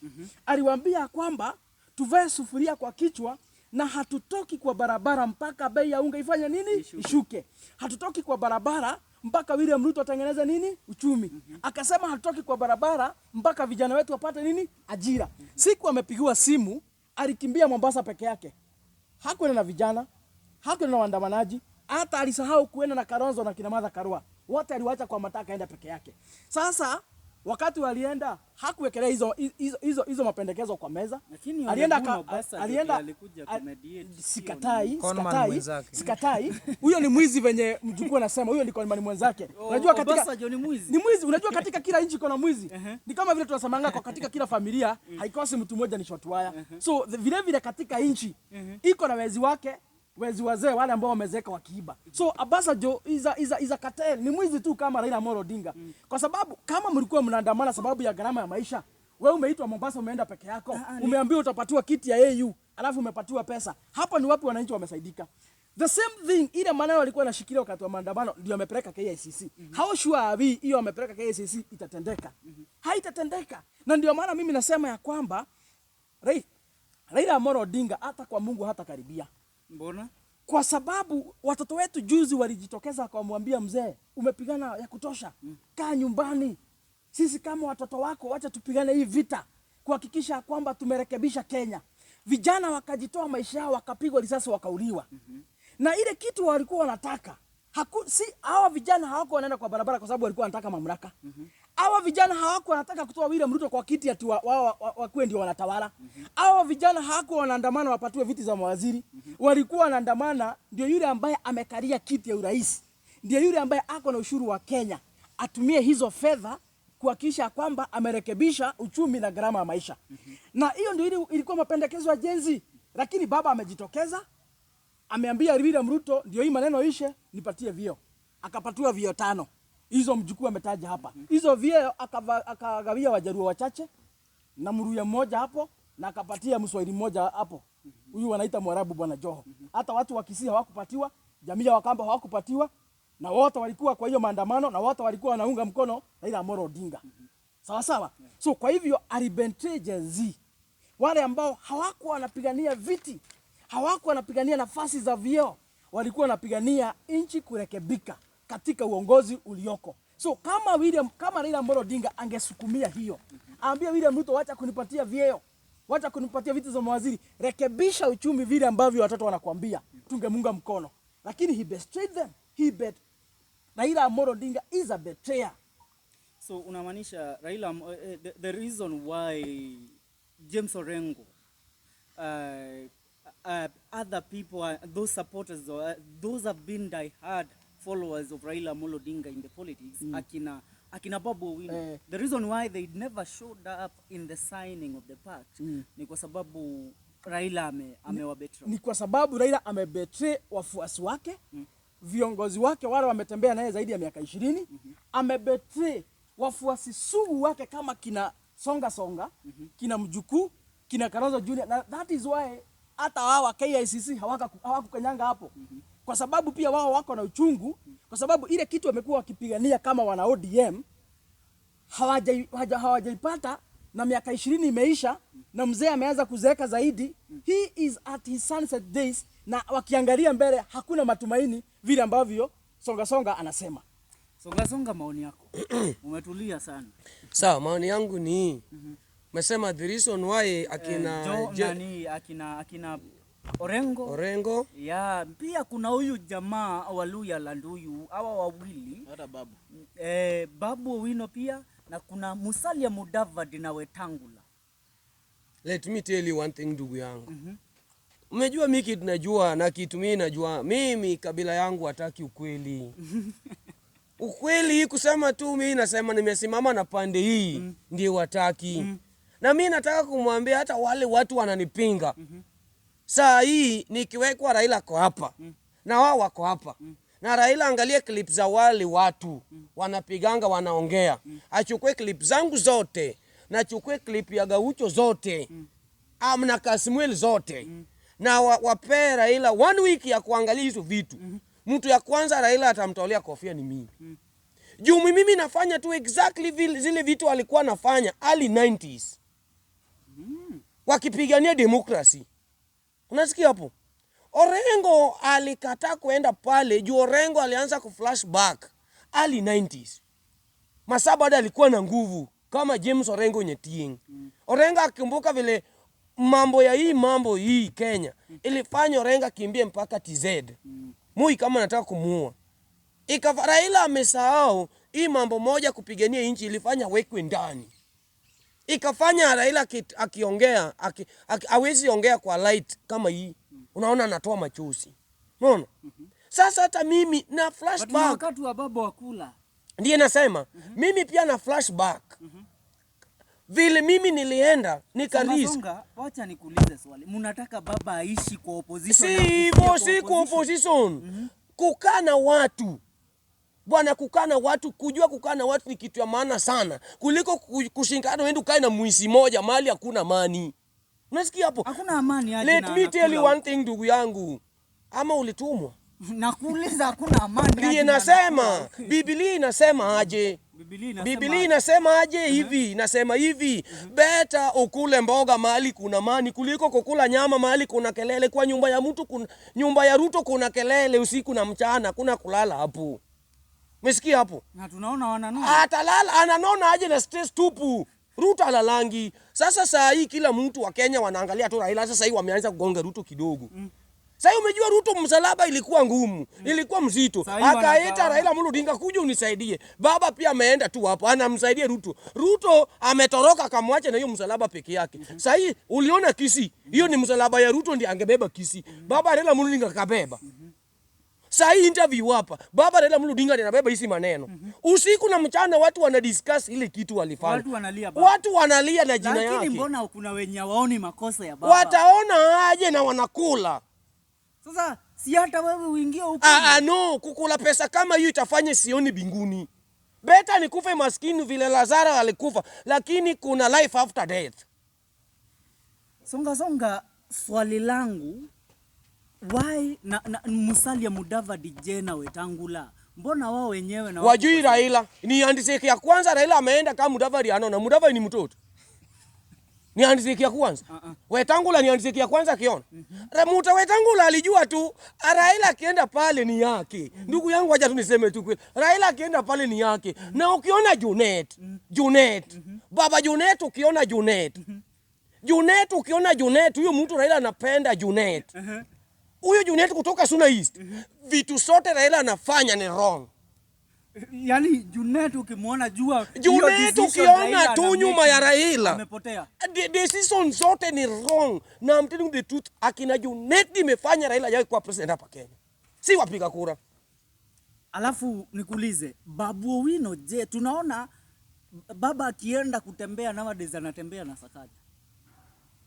aliwaambia kwamba tuvae sufuria kwa kichwa na hatutoki kwa barabara mpaka bei ya unga ifanye nini? Ishuke. Hatutoki kwa barabara mpaka William Ruto atengeneze nini? Uchumi. Akasema hatutoki kwa barabara mpaka vijana wetu wapate nini? Ajira. Siku amepigiwa simu, alikimbia Mombasa peke yake. Hakwenda na vijana, hakwenda na waandamanaji, hata alisahau kuenda na Kalonzo na kina Martha Karua. Wote aliwaacha kwa mataka, aenda peke yake. Sasa wakati walienda hakuwekelea hizo mapendekezo kwa meza. Lakini Alienda Ole Gunnar Obasanjo alienda ndiye alikuja kumediate, sio sikatai, Conman sikatai, mwenzake. sikatai. Huyo ni mwizi venye mjukuu anasema, huyo ni Conman mwenzake. Oh, Unajua katika Obasanjo ni mwizi. Ni mwizi. Unajua katika kila nchi kuna mwizi. Ni kama vile tunasemanga kwa katika kila familia haikosi mtu mmoja ni short wire. So vile vile katika nchi iko na wezi wake, wezi wazee wale ambao wamezeeka wakiiba. So Obasanjo is a cartel, ni mwizi tu kama Raila Amolo Odinga. Kwa sababu kama mlikuwa mnaandamana sababu ya gharama ya maisha, wewe umeitwa Mombasa umeenda peke yako, umeambiwa utapatiwa kiti ya AU, alafu umepatiwa pesa. Hapo ni wapi wananchi wamesaidika? The same thing ile maneno walikuwa wanashikilia wakati wa maandamano ndio amepeleka KICC. How sure are we hiyo amepeleka KICC itatendeka? Haitatendeka. Na ndio maana mimi nasema ya kwamba Raila Amolo Odinga hata kwa Mungu hata karibia. Mbona? Kwa sababu watoto wetu juzi walijitokeza wakamwambia mzee, umepigana ya kutosha, kaa nyumbani. Sisi kama watoto wako wacha tupigane hii vita kuhakikisha kwamba tumerekebisha Kenya. Vijana wakajitoa maisha yao, wakapigwa risasi, wakauliwa. Na ile kitu walikuwa wanataka, si hawa vijana hawako wanaenda kwa barabara kwa sababu walikuwa wanataka mamlaka. Hawa vijana hawako wanataka kutoa William Ruto kwa kiti ati wao wakuwe ndio wanatawala. Hawa vijana hawako wanaandamana wapatiwe viti za mawaziri. Walikuwa wanaandamana ndio yule ambaye amekalia kiti ya urais, ndio yule ambaye ako na ushuru wa Kenya atumie hizo fedha kuhakikisha kwamba amerekebisha uchumi na gharama ya maisha. Na hiyo ndio ilikuwa mapendekezo ya Gen Z. Lakini baba amejitokeza, ameambia William Ruto ndio hii maneno ishe, nipatie vyeo. Akapatiwa vyeo 5. Hizo mjukuu ametaja hapa. Hizo vyeo akagawia Wajaluo wachache na Mluhya mmoja hapo na akapatia Mswahili mmoja hapo. Huyu wanaita Mwarabu bwana Joho. Hata watu wa Kisii hawakupatiwa, jamii ya Wakamba hawakupatiwa, na wote walikuwa kwa hiyo maandamano na wote walikuwa wanaunga mkono Raila Amolo Odinga. Sawa sawa. So kwa hivyo alibetray Gen Z. Wale ambao hawakuwa wanapigania viti, hawakuwa wanapigania nafasi za vyeo, walikuwa wanapigania nchi kurekebika katika uongozi ulioko. So kama Raila Amolo Odinga angesukumia hiyo, aambie William Ruto wacha kunipatia vyeo, wacha kunipatia viti za mawaziri, rekebisha uchumi vile ambavyo watoto wanakuambia, tungemunga mkono. Lakini he betrayed them. Raila Amolo Odinga is a betrayer. So unamaanisha Raila the reason why James Orengo, other people, those supporters, those have been diehard followers of Raila Amolo Odinga in the politics, akina Babu Owino. The reason why they never showed up in the signing of the pact ni kwa sababu Raila amewabetray. Ni kwa sababu Raila amebetray wafuasi wake, viongozi wake wale wametembea naye zaidi ya miaka 20, amebetray wafuasi sugu wake kama kina Songa Songa, kina Mjukuu, kina Kalonzo Junior, na that is why hata hawa KICC hawakukanyanga hapo. Kwa sababu pia wao wako na uchungu, kwa sababu ile kitu wamekuwa wakipigania kama wana ODM hawajaipata. na miaka 20 imeisha na mzee ameanza kuzeeka zaidi. He is at his sunset days, na wakiangalia mbele hakuna matumaini vile ambavyo Songa Songa anasema. Songa Songa, maoni yako. Umetulia sana. Sawa, maoni yangu ni mesema the reason why akina Nani akina Orengo. Orengo. Ya, pia kuna huyu jamaa wa Luhyaland huyu, hawa wawili. Hata Babu. Babu Owino pia na kuna Musalia Mudavadi na Wetangula. Let me tell you one thing ndugu yangu. Umejua mimi kitu najua na kitu mimi najua. Mimi kabila yangu hataki ukweli. Ukweli kusema tu mimi nasema nimesimama na pande hii ndio wataki. Na mimi nataka kumwambia hata wale watu wananipinga. Saa hii nikiwekwa Raila kwa hapa na wao wako hapa. Na Raila angalie clip za wale watu wanapiganga wanaongea. Achukue clip zangu zote na achukue clip ya Gaucho zote. Amna Kasmuel zote. Na wapee Raila 1 week ya kuangalia hizo vitu. Mtu ya kwanza Raila atamtolea kofia ni mimi. Juu mimi nafanya tu exactly zile vitu alikuwa nafanya early 90s. Wakipigania demokrasi. Unasikia hapo? Orengo alikataa kuenda pale juu Orengo alianza ku flashback early 90s. Masaa bado alikuwa na nguvu kama James Orengo Nyetieng. Orengo akikumbuka vile mambo ya hii mambo hii Kenya ilifanya Orengo akimbie mpaka TZ. Moi kama anataka kumuua. Raila amesahau hii mambo moja kupigania nchi ilifanya wekwe ndani. Ikafanya Raila akiongea, hawezi ongea kwa light kama hii. Unaona anatoa machozi. Unaona? Sasa hata mimi na flashback. Wakati wa baba wa kula. Ndiye nasema, mimi pia na flashback. Vile mimi nilienda nikarisk. Songa, wacha nikuulize swali. Mnataka baba aishi kwa opposition? Si hivyo, si kwa opposition. Kukaa na watu. Bwana, kukaa na watu, kujua kukaa na watu ni kitu ya maana sana kuliko kushindana uende ukae na mwisi moja mahali hakuna amani. Unasikia hapo? Hakuna amani aje. Let me tell you one thing ndugu yangu. Ama ulitumwa? Nakuuliza hakuna amani aje. Ndiye nasema, Biblia inasema aje? Biblia inasema aje hivi? Inasema hivi, beta ukule mboga mahali kuna amani kuliko kukula nyama mahali kuna kelele. Kwa nyumba ya mtu kuna, nyumba ya Ruto kuna kelele usiku na mchana, kuna kulala hapo. Umesikia hapo? Na tunaona wananona. Atalala, ananona aje na stress tupu. Ruto alalangi. Sasa saa hii kila mtu wa Kenya wanaangalia tu Raila. Sasa hii wameanza kugonga Ruto kidogo. Sasa umejua Ruto msalaba ilikuwa ngumu, ilikuwa mzito. Akaita Raila Amolo Odinga kuja unisaidie. Baba pia ameenda tu hapo, anamsaidia Ruto. Ruto ametoroka akamwacha na hiyo msalaba peke yake. Sasa hii uliona Kisii, hiyo ni msalaba ya Ruto ndiye angebeba Kisii. Baba Raila Amolo Odinga kabeba. Sasa hii interview hapa, baba Raila Amolo Odinga anabeba hizi maneno. Usiku na mchana watu wana discuss ile kitu walifanya. Watu wanalia baba. Watu wanalia na jina yake. Lakini mbona kuna wenye waoni makosa ya baba? Wataona aje na wanakula. Sasa si hata wewe uingie huko. No, kukula pesa kama hiyo itafanya sioni binguni. Beta nikufe maskini vile Lazaro alikufa, lakini kuna life after death. Songa Songa, swali langu why na Musalia Mudavadi jena Wetangula, mbona wao wenyewe na wajui Raila? Ni handshake ya kwanza Raila ameenda kama Mudavadi anaona Mudavadi ni mtoto. Ni handshake ya kwanza. Wetangula ni handshake ya kwanza akiona. Wetangula alijua tu Raila akienda pale ni yake. Ndugu yangu acha tu niseme tu kweli. Raila akienda pale ni yake. Na ukiona Junet, Junet, baba Junet ukiona Junet. Junet ukiona Junet, huyo mtu Raila anapenda Junet. Huyo Junet kutoka Suna East. Vitu sote Raila anafanya ni wrong. Yaani Junet ukimuona jua Junet ukiona tu nyuma ya Raila amepotea. Decision zote ni wrong. Na I'm telling you the truth, akina Junet imefanya Raila yake kuwa president hapa Kenya. Si wapiga kura. Alafu nikuulize, Babu Owino je, tunaona baba akienda kutembea nowadays anatembea na Sakaja.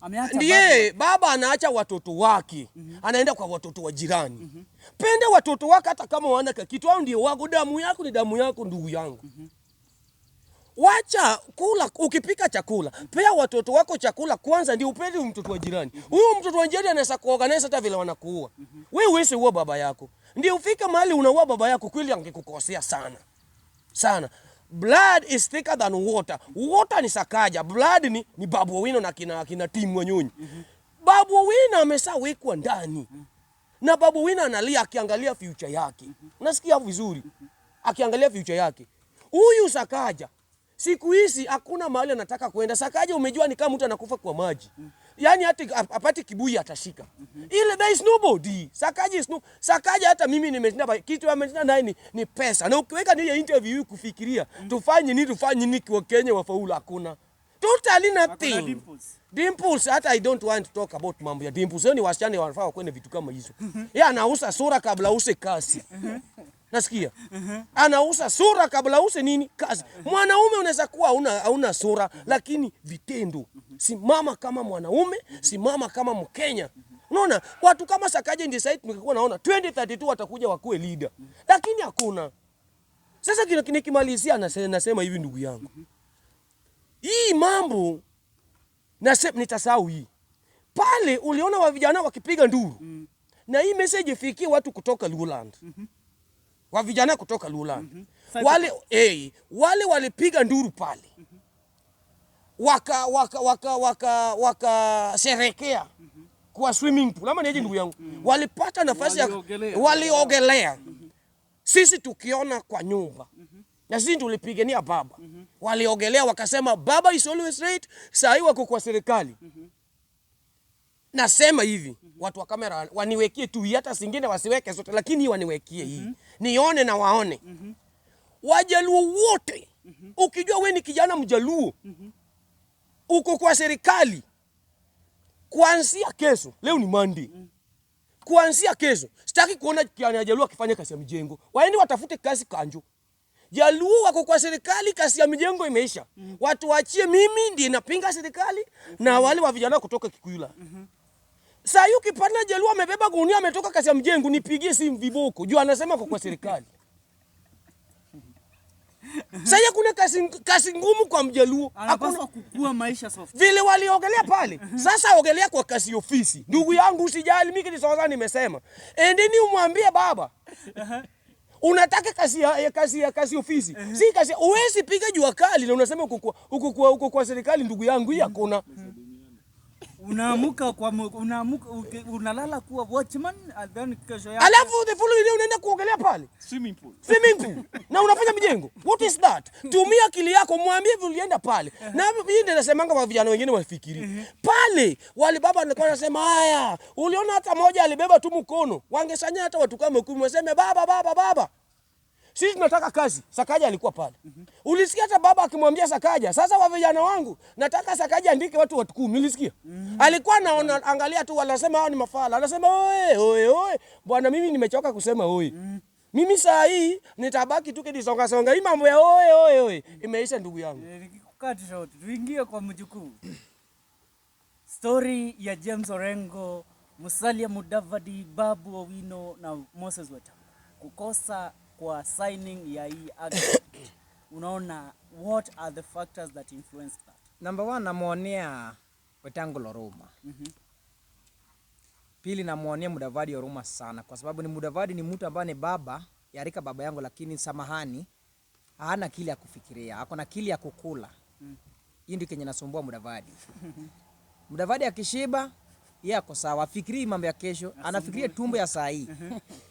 Ameacha ndiye baba anaacha watoto wake. Anaenda kwa watoto wa jirani. Pende watoto wake hata kama wana kitu, au ndio wako, damu yako ni damu yako ndugu yangu. Wacha kula, ukipika chakula, pea watoto wako chakula kwanza ndio upende mtoto wa jirani. Huyo mtoto wa jirani anaweza kuorganize hata vile wanakuua. Wewe uweze uua baba yako. Ndio ufika mahali unaua baba yako kweli angekukosea sana. Sana. Blood is thicker than water. Water ni Sakaja, blood ni Babu Owino na kina Tim Wanyonyi. Babu Owino ameshawekwa ndani. Na Babu Owino analia akiangalia future yake. Unasikia vizuri? Akiangalia future yake. Huyu Sakaja siku hizi hakuna mahali anataka kwenda. Sakaja umejua ni kama mtu anakufa kwa maji. Yaani hata apate kibuyu atashika. Ile there is nobody. Sakaja is no Sakaja hata mimi nimeshinda kitu ameshinda naye ni pesa. Na ukiweka ni interview kufikiria tufanye nini kwa Kenya wafaulu, hakuna. Totally nothing. Hakuna dimples. Dimples, hata I don't want to talk about mambo ya dimples. Hiyo ni wasichana wanafaa wakwende vitu kama hizo. Yeye anauza sura kabla use kasi. Nasikia? Anauza sura kabla use nini? Kazi. Mwanaume unaweza kuwa hauna sura lakini vitendo. Simama kama mwanaume, simama kama Mkenya. Unaona? Watu kama Sakaja ndio sasa tumekuwa naona 2032 watakuja wakuwe leader. Lakini hakuna. Sasa nikimalizia nasema hivi ndugu yangu. Hii mambo nitasahau hii. Pale uliona wa vijana wakipiga nduru. Na hii message ifikie watu kutoka Luoland. Wa vijana kutoka Luoland. Wale walipiga nduru pale. Waka waka waka waka waka sherekea kwa swimming pool. Ama niaje ndugu yangu? Walipata nafasi ya Waliogelea. waliogelea. Sisi tukiona kwa nyumba. Na sisi tulipigania baba. Waliogelea wakasema baba is always right. Saa hii wako kwa serikali. Nasema hivi, watu wa kamera waniwekie tu hii, hata zingine wasiweke zote, lakini hii waniwekie hii. Nione na waone. Wajaluo wote, ukijua we ni kijana Mjaluo, uko kwa serikali, kuanzia kesho, leo ni Monday. Kuanzia kesho, sitaki kuona kijana Jaluo akifanya kazi ya mjengo. Waende watafute kazi kanjo. Jaluo wako kwa serikali, kazi ya mijengo imeisha. Watu waachie, mimi ndiye napinga serikali na wale wa vijana kutoka Kikuyula. Saa hii ukipata Jaluo amebeba gunia ametoka kazi ya mjengo, nipigie simu viboko. Juu anasema kwa serikali. Sasa hakuna kazi ngumu kwa Mjaluo. Anapaswa kukua maisha soft. Vile waliogelea pale. Sasa ogelea kwa kazi ofisi. Ndugu yangu usijali, mimi kilisonga nimesema. Endeni umwambie baba. Unataka kazi ya ofisi. Si kazi, huwezi piga jua kali na unasema uko kwa serikali ndugu yangu, hii hakuna. Unaamuka kwa unaamuka unalala kuwa watchman and then kesho yake Alafu the following day unaenda kuogelea pale. Swimming pool. Swimming pool. Na unafanya mijengo. What is that? Tumia akili yako, mwambie vile ulienda pale. Na hii ndio nasemanga kwa vijana wengine wafikiri. Pale wale baba alikuwa anasema haya, uliona hata moja alibeba tu mkono. Wangesanya hata watu kama 10 waseme baba baba baba. Sisi tunataka kazi. Sakaja alikuwa pale. Ulisikia hata baba akimwambia Sakaja, sasa wa vijana wangu, nataka Sakaja andike watu 10. Ulisikia? Alikuwa anaona angalia tu, wanasema hao ni mafala. Anasema oe oe oe. Bwana mimi nimechoka kusema oe. Mimi saa hii nitabaki tu kidisonga songa. Hii mambo ya oe oe oe imeisha ndugu yangu. Nikikukata short, tuingie kwa mjukuu. Story ya James Orengo, Musalia Mudavadi, Babu Owino na Moses Wetangula kukosa kwa signing ya hii agreement. Unaona, what are the factors that influenced that? Number one, namwonea Wetangula huruma. Pili, namwonea Mudavadi huruma sana, kwa sababu ni Mudavadi ni mtu ambaye ni baba ya rika baba yangu, lakini samahani, hana akili ya kufikiria, ako na akili ya kukula. Hii ndio kenye nasumbua Mudavadi. Mudavadi akishiba yeye ako sawa, afikirii mambo ya kesho, anafikiria tumbo ya saa hii.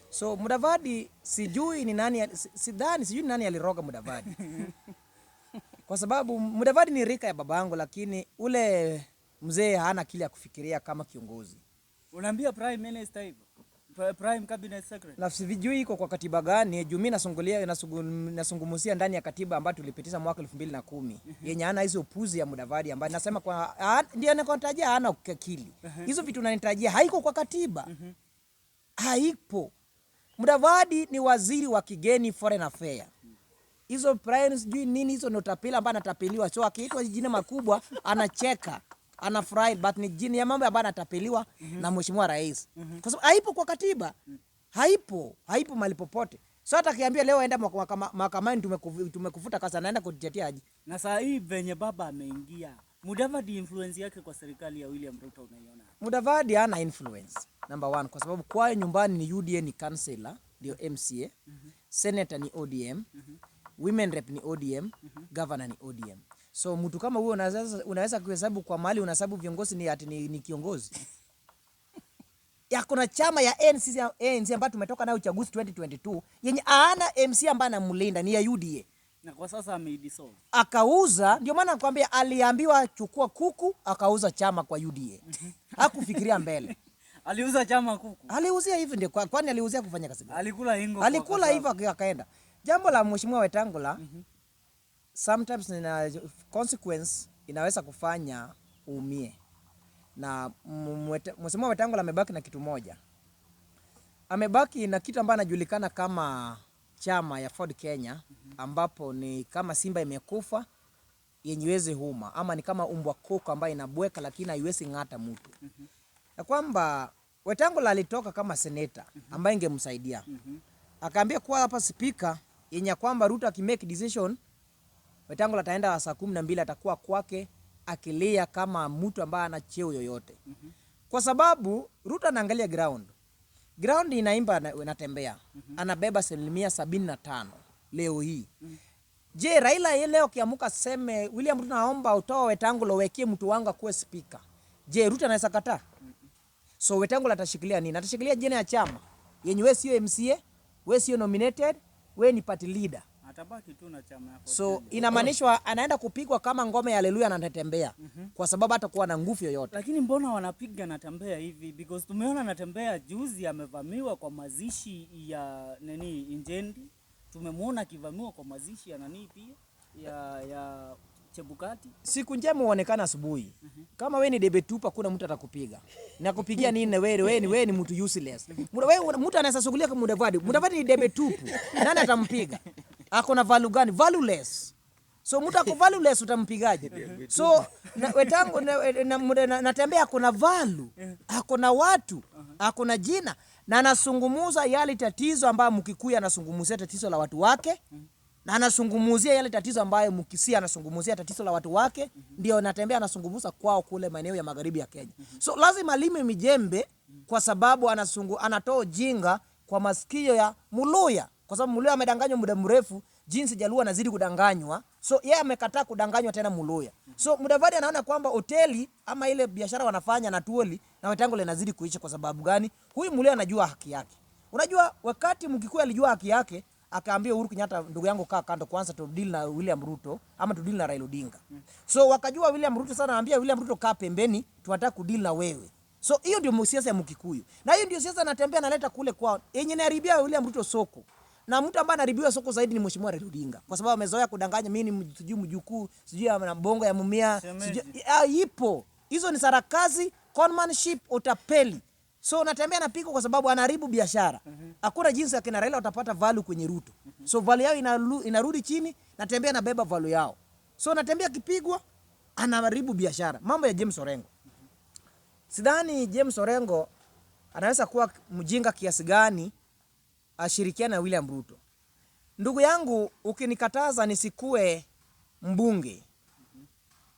So Mudavadi sijui ni nani, sidhani, sijui ni nani aliroga Mudavadi kwa sababu Mudavadi ni rika ya babangu, lakini ule mzee hana akili ya kufikiria kama kiongozi. Unaambia Prime Minister hivyo? Prime Cabinet Secretary. Na sijui iko kwa katiba gani, juu mimi nasungumusia ndani ya katiba ambayo tulipitisha mwaka 2010 yenye hana hizo upuzi ya Mudavadi ambayo nasema kwa ndio nakotajia hana akili. Hizo vitu unanitajia haiko kwa katiba. Haipo. Mudavadi ni waziri wa kigeni, foreign affair. Hizo prime sijui nini hizo ni utapeli ambaye anatapeliwa. So akiitwa jina makubwa anacheka, anafurahi, but ni jina ya mambo ambayo anatapeliwa na mheshimiwa rais. Kwa sababu haipo kwa katiba. Haipo, haipo mahali popote. So hata akiambia leo enda mahakamani tumekufuta kazi, anaenda kujitetea aje? Na saa hii venye baba ameingia, Mudavadi influence yake kwa serikali ya William Ruto unaiona? Mudavadi hana influence number one, kwa sababu kwao nyumbani ni UDA, ni councillor ndio MCA, senator ni ODM. Women rep ni ODM, governor ni ODM. So mtu kama huyo unaweza kuhesabu kwa mali, unahesabu viongozi ni ati ni kiongozi. Ya kuna chama ya ANC, ANC ambayo tumetoka nayo uchaguzi 2022 yenye aana MC ambaye anamlinda ni ya UDA. Na kwa sasa ameidissolve. Akauza, ndio maana nakwambia aliambiwa chukua kuku, akauza chama kwa UDA. Hakufikiria mbele. Aliuza chama kuku. Aliuzia hivi ndio kwani aliuzia kufanya kazi gani? Alikula ingo. Kwa Alikula cassava. hivyo akaenda. Jambo la Mheshimiwa Wetangula, sometimes nina consequence inaweza kufanya uumie. Na Mheshimiwa Wetangula amebaki na kitu moja. Amebaki na kitu ambayo anajulikana kama chama ya Ford Kenya, ambapo ni kama simba imekufa yenye iwezi huma, ama ni kama umbwa koko ambayo inabweka lakini haiwezi ng'ata mtu. Ya kwamba Wetangula alitoka kama seneta ambaye ingemsaidia. Akaambia kuwa hapa speaker yenye ya kwamba Ruto akimake decision, Wetangula ataenda saa 12 atakuwa kwake akilia kama mtu ambaye ana cheo yoyote. Kwa sababu Ruto anaangalia ground. Ground inaimba inatembea. Anabeba 75% leo hii. Je, Raila yeye leo kiamuka seme William Ruto naomba utoe Wetangula uwekie mtu wangu akuwe speaker. Je, Ruto anaweza kataa? So Wetangula atashikilia nini? Atashikilia jina ya chama yenye wewe sio MCA, wewe sio nominated, wewe ni party leader. Atabaki tu na chama yako. So inamaanishwa anaenda kupigwa kama ngome ya haleluya na anatembea kwa sababu hatakuwa na nguvu yoyote. Lakini mbona wanapiga Natembea hivi? Because tumeona Natembea juzi amevamiwa kwa mazishi ya nani Injendi. Tumemwona akivamiwa kwa mazishi ya nani pia ya Chebukati. Siku njema huonekana asubuhi. Kama wewe ni debe tupa, kuna mtu atakupiga. Na kupigia nini na wewe wewe ni mtu useless. Wewe mtu anaweza sugulia kama Mudavadi. Mudavadi ni debe tupu. Nani atampiga? Ako na value gani? Valueless. So mtu ako valueless utampigaje? So na, Wetangu na, Natembea ako na value, ako na watu, ako na jina na anasungumuza yale tatizo ambayo Mkikuyu anasungumuzia tatizo la watu wake na anasungumuzia yale tatizo ambayo Mkisii anasungumuzia tatizo la watu wake, ndio Natembea anasungumuza kwao kule maeneo ya magharibi ya Kenya. So lazima alime mijembe kwa sababu anatoa ujinga kwa masikio ya Muluya, kwa sababu Muluya amedanganywa muda mrefu, jinsi Jaluo anazidi kudanganywa. So yeye amekataa kudanganywa tena Muluya. So Mudavadi anaona kwamba hoteli ama ile biashara wanafanya na Tuoli na Wetangula inazidi kuisha. Kwa sababu gani? Huyu Muluya anajua haki yake. Unajua wakati Mkikuyu alijua haki yake, akaambia Uhuru Kenyatta, ndugu yangu kaa kando kwanza tu deal na William Ruto ama tu deal na Raila Odinga. So wakajua William Ruto sana, anaambia William Ruto kaa pembeni, tunataka kudeal na wewe. So hiyo ndio siasa ya Mkikuyu. Na hiyo ndio siasa anatembea analeta kule kwao. Yenye inaharibia William Ruto soko. Na mtu ambaye anaharibiwa soko zaidi ni Mheshimiwa Raila Odinga. Kwa sababu amezoea kudanganya, mimi ni sijui mjukuu, sijui ana bongo ya mumia, sijui ipo. Hizo ni sarakazi, conmanship, utapeli. So Natembea anapigwa kwa sababu anaharibu biashara. Hakuna jinsi akina Raila watapata value kwenye Ruto. So value yao inarudi chini, Natembea anabeba value yao. So Natembea akipigwa anaharibu biashara. Mambo ya James Orengo. Sidhani James Orengo anaweza kuwa mjinga kiasi gani ashirikiane na William Ruto. Ndugu yangu, ukinikataza nisikue mbunge,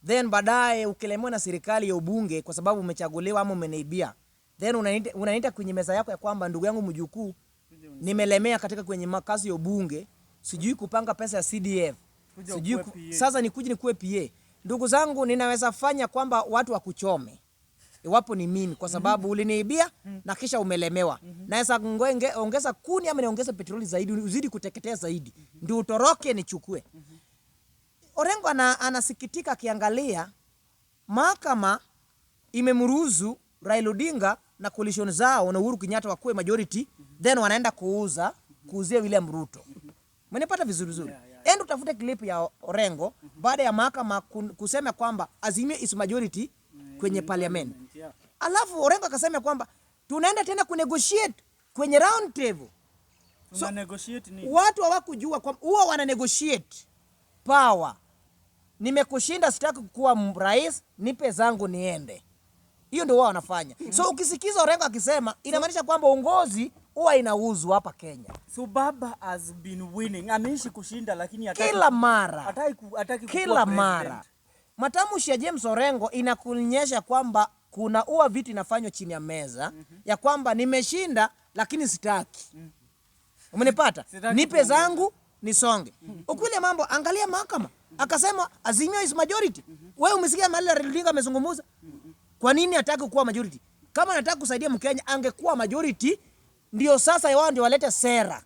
then baadaye ukilemewa na serikali ya ubunge kwa sababu umechaguliwa ama umeniibia, then unaniita kwenye meza yako ya kwamba ndugu yangu mjukuu, nimelemea katika kwenye makazi ya ubunge, sijui kupanga pesa ya CDF, Kuja sijui ukuwe PA. sasa nikuje nikuwe PA. Ndugu zangu, ninaweza fanya kwamba watu wakuchome iwapo ni mimi, kwa sababu uliniibia na kisha umelemewa. Naweza ongeza kuni ama niongeze petroli zaidi, uzidi kuteketea zaidi, ndio utoroke nichukue. Orengo anasikitika akiangalia mahakama imemruhusu Raila Odinga na coalition zao na Uhuru Kenyatta wakuwe majority, then wanaenda kuuzia William Ruto. Mmenipata vizuri vizuri? Enda utafute clip ya Orengo baada ya mahakama kusema kwamba Azimio is majority kwenye parliament. Alafu Orengo akasema kwamba tunaenda tena kunegotiate kwenye round table. Tuna negotiate nini? Watu hawakujua kwamba huwa wana negotiate power. Nimekushinda, sitaki kuwa rais, nipe zangu niende. Hiyo ndio wao wanafanya. So ukisikiza Orengo akisema, inamaanisha kwamba uongozi huwa inauzwa hapa Kenya. So Baba has been winning. Ameishi kushinda lakini hataki, Kila mara. hataki kukuwa Kila president. mara. Matamshi ya James Orengo inakuonyesha kwamba kuna huwa vitu inafanywa chini ya meza ya kwamba nimeshinda lakini sitaki. Umenipata? Sitaki Nipe kuongoza. zangu. Nisonge. Ukweli ya mambo, angalia mahakama. Akasema Azimio is majority. Wewe umesikia mahali Raila Odinga amezungumza? Kwa nini hataki kuwa majority? Kama anataka kusaidia Mkenya angekuwa majority, ndio sasa wao ndio walete sera.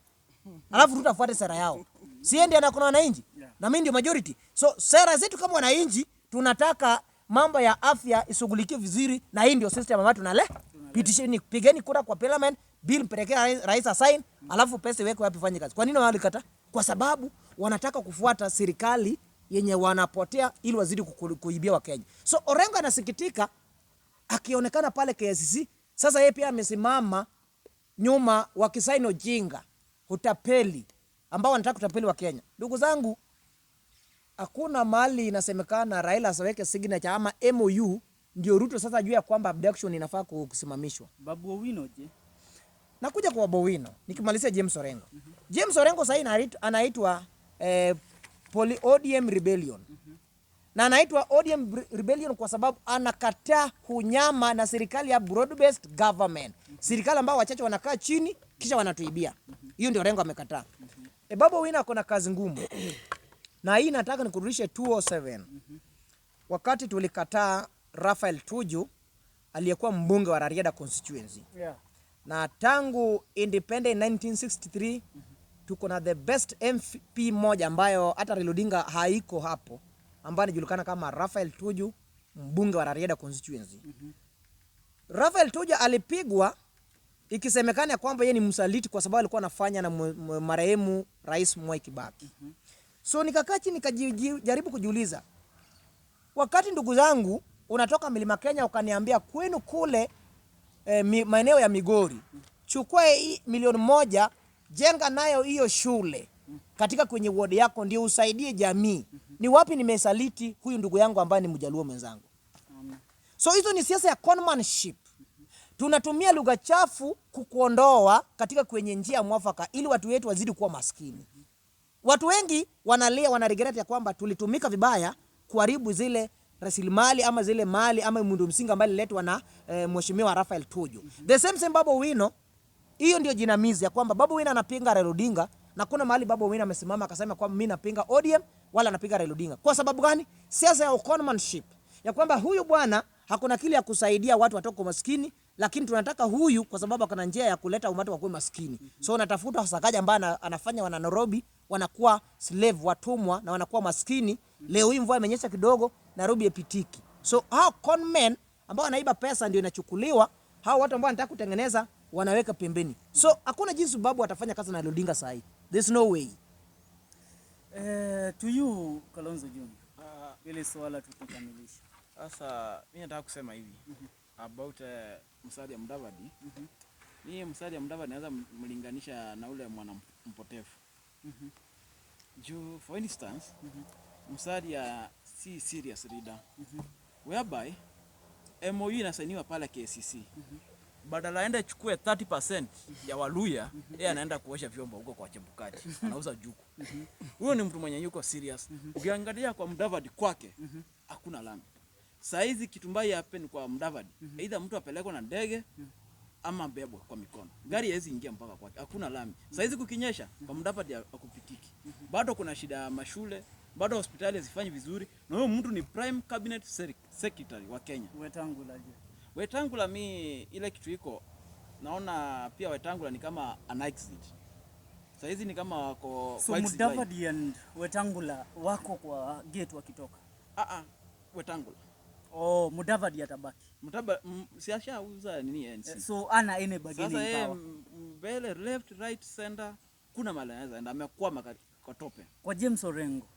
Alafu Ruto afuate sera yao. Si yeye ndiye anakuna wananchi? Na mimi ndio majority. So sera zetu kama wananchi tunataka mambo ya afya ishughulikiwe vizuri, na hii ndio system ambayo tunale. Pitisheni, pigeni kura kwa parliament, bill mpelekea rais asign, alafu pesa iwekwe wapi ifanye kazi. Kwa nini walikataa? Kwa sababu wanataka kufuata serikali yenye wanapotea ili wazidi kuibia Wakenya. So Orengo anasikitika akionekana pale KICC. Sasa yeye pia amesimama nyuma wakisaini ujinga, utapeli ambao wanataka kutapeli wa Kenya. Ndugu zangu, hakuna mahali inasemekana Raila asiweke signature ama MOU ndio Ruto sasa juu ya kwamba abduction inafaa kusimamishwa. Babu Owino je? Nakuja kwa Babu Owino nikimalizia James Orengo. James Orengo sasa anaitwa ODM Rebellion. Na anaitwa ODM Rebellion kwa sababu anakataa unyama na serikali ya broad based government. Serikali ambao wachache wanakaa chini kisha wanatuibia. Hiyo ndio Orengo amekataa. Babu Owino ako na kazi ngumu. Na hii nataka nikurudishe 207. Wakati tulikataa Raphael Tuju aliyekuwa mbunge wa Rarieda constituency. Na tangu independent 1963 tuko na the best MP moja ambayo hata Raila Odinga haiko hapo, ambaye anajulikana kama Raphael Tuju, mbunge wa Rarieda constituency. Raphael Tuju alipigwa ikisemekana kwamba yeye ni msaliti kwa sababu alikuwa anafanya na marehemu Rais Mwai Kibaki. So nikakaa chini nikajaribu kujiuliza, wakati ndugu zangu unatoka Mlima Kenya ukaniambia kwenu kule maeneo ya Migori, chukua hii 1,000,000 jenga nayo hiyo shule katika kwenye ward yako ndio usaidie jamii. Ni wapi nimesaliti huyu ndugu yangu ambaye ni Mjaluo mwenzangu? So hizo ni siasa ya conmanship. Tunatumia lugha chafu kukuondoa katika kwenye njia mwafaka ili watu wetu wazidi kuwa maskini. Watu wengi wanalia, wana regret ya kwamba tulitumika vibaya kuharibu zile rasilimali ama zile mali ama miundo msingi ambayo ililetwa na Mheshimiwa Raphael Tuju. The same same Babu Owino, hiyo ndio jinamizi ya kwamba Babu Owino anapinga Raila Odinga, na kuna mahali Babu Owino amesimama akasema kwamba mimi napinga ODM wala anapinga Raila Odinga. Kwa sababu gani? Siasa ya conmanship ya kwamba huyu bwana hakuna kile ya kusaidia watu watoke maskini, lakini tunataka huyu kwa sababu akona njia ya kuleta umati wa kuwa maskini. So unatafuta Sakaja ambaye anafanya wana Nairobi wanakuwa slave, watumwa na wanakuwa maskini. Leo hii mvua imenyesha kidogo, Nairobi ipitiki. So hao con men ambao wanaiba pesa ndio inachukuliwa, hao watu ambao wanataka kutengeneza wanaweka pembeni. So hakuna jinsi Babu atafanya kazi na Odinga saa hii. There's no way. To you Kalonzo Junior, ile swala tukikamilisha. Sasa mimi nataka kusema hivi about Musalia Mudavadi. Mimi Musalia Mudavadi naweza mlinganisha na ule mwana mpotevu. Juu for instance, Musalia si serious leader. Whereby MOU inasainiwa pale KCC. Badala aende chukue 30% ya Waluya, yeye anaenda kuosha vyombo huko kwa Chebukati, anauza juku. Huyo ni mtu mwenye yuko serious. Ukiangalia kwa Mudavadi kwake, hakuna lami. Saizi kitu mbaya happen kwa Mudavadi, either mtu apelekwe na ndege ama bebwe kwa mikono. Gari haiwezi ingia mpaka kwake, hakuna lami. Saizi kukinyesha kwa Mudavadi hakupitiki. Bado kuna shida ya mashule, bado hospitali hazifanyi vizuri, na huyo mtu ni prime cabinet secretary wa Kenya. Wetangula je? Wetangula mi ile kitu iko naona pia Wetangula ni kama an exit. Saizi ni kama wako So kwa exit line. Mudavadi and Wetangula wako kwa gate wakitoka. Wetangula. Oh, Mudavadi atabaki. Mtaba, si ashauza nini NC. So ana any bargaining Sasa yeye power. mbele left right center kuna mahali anaweza enda, amekwama kwa tope. Kwa James Orengo.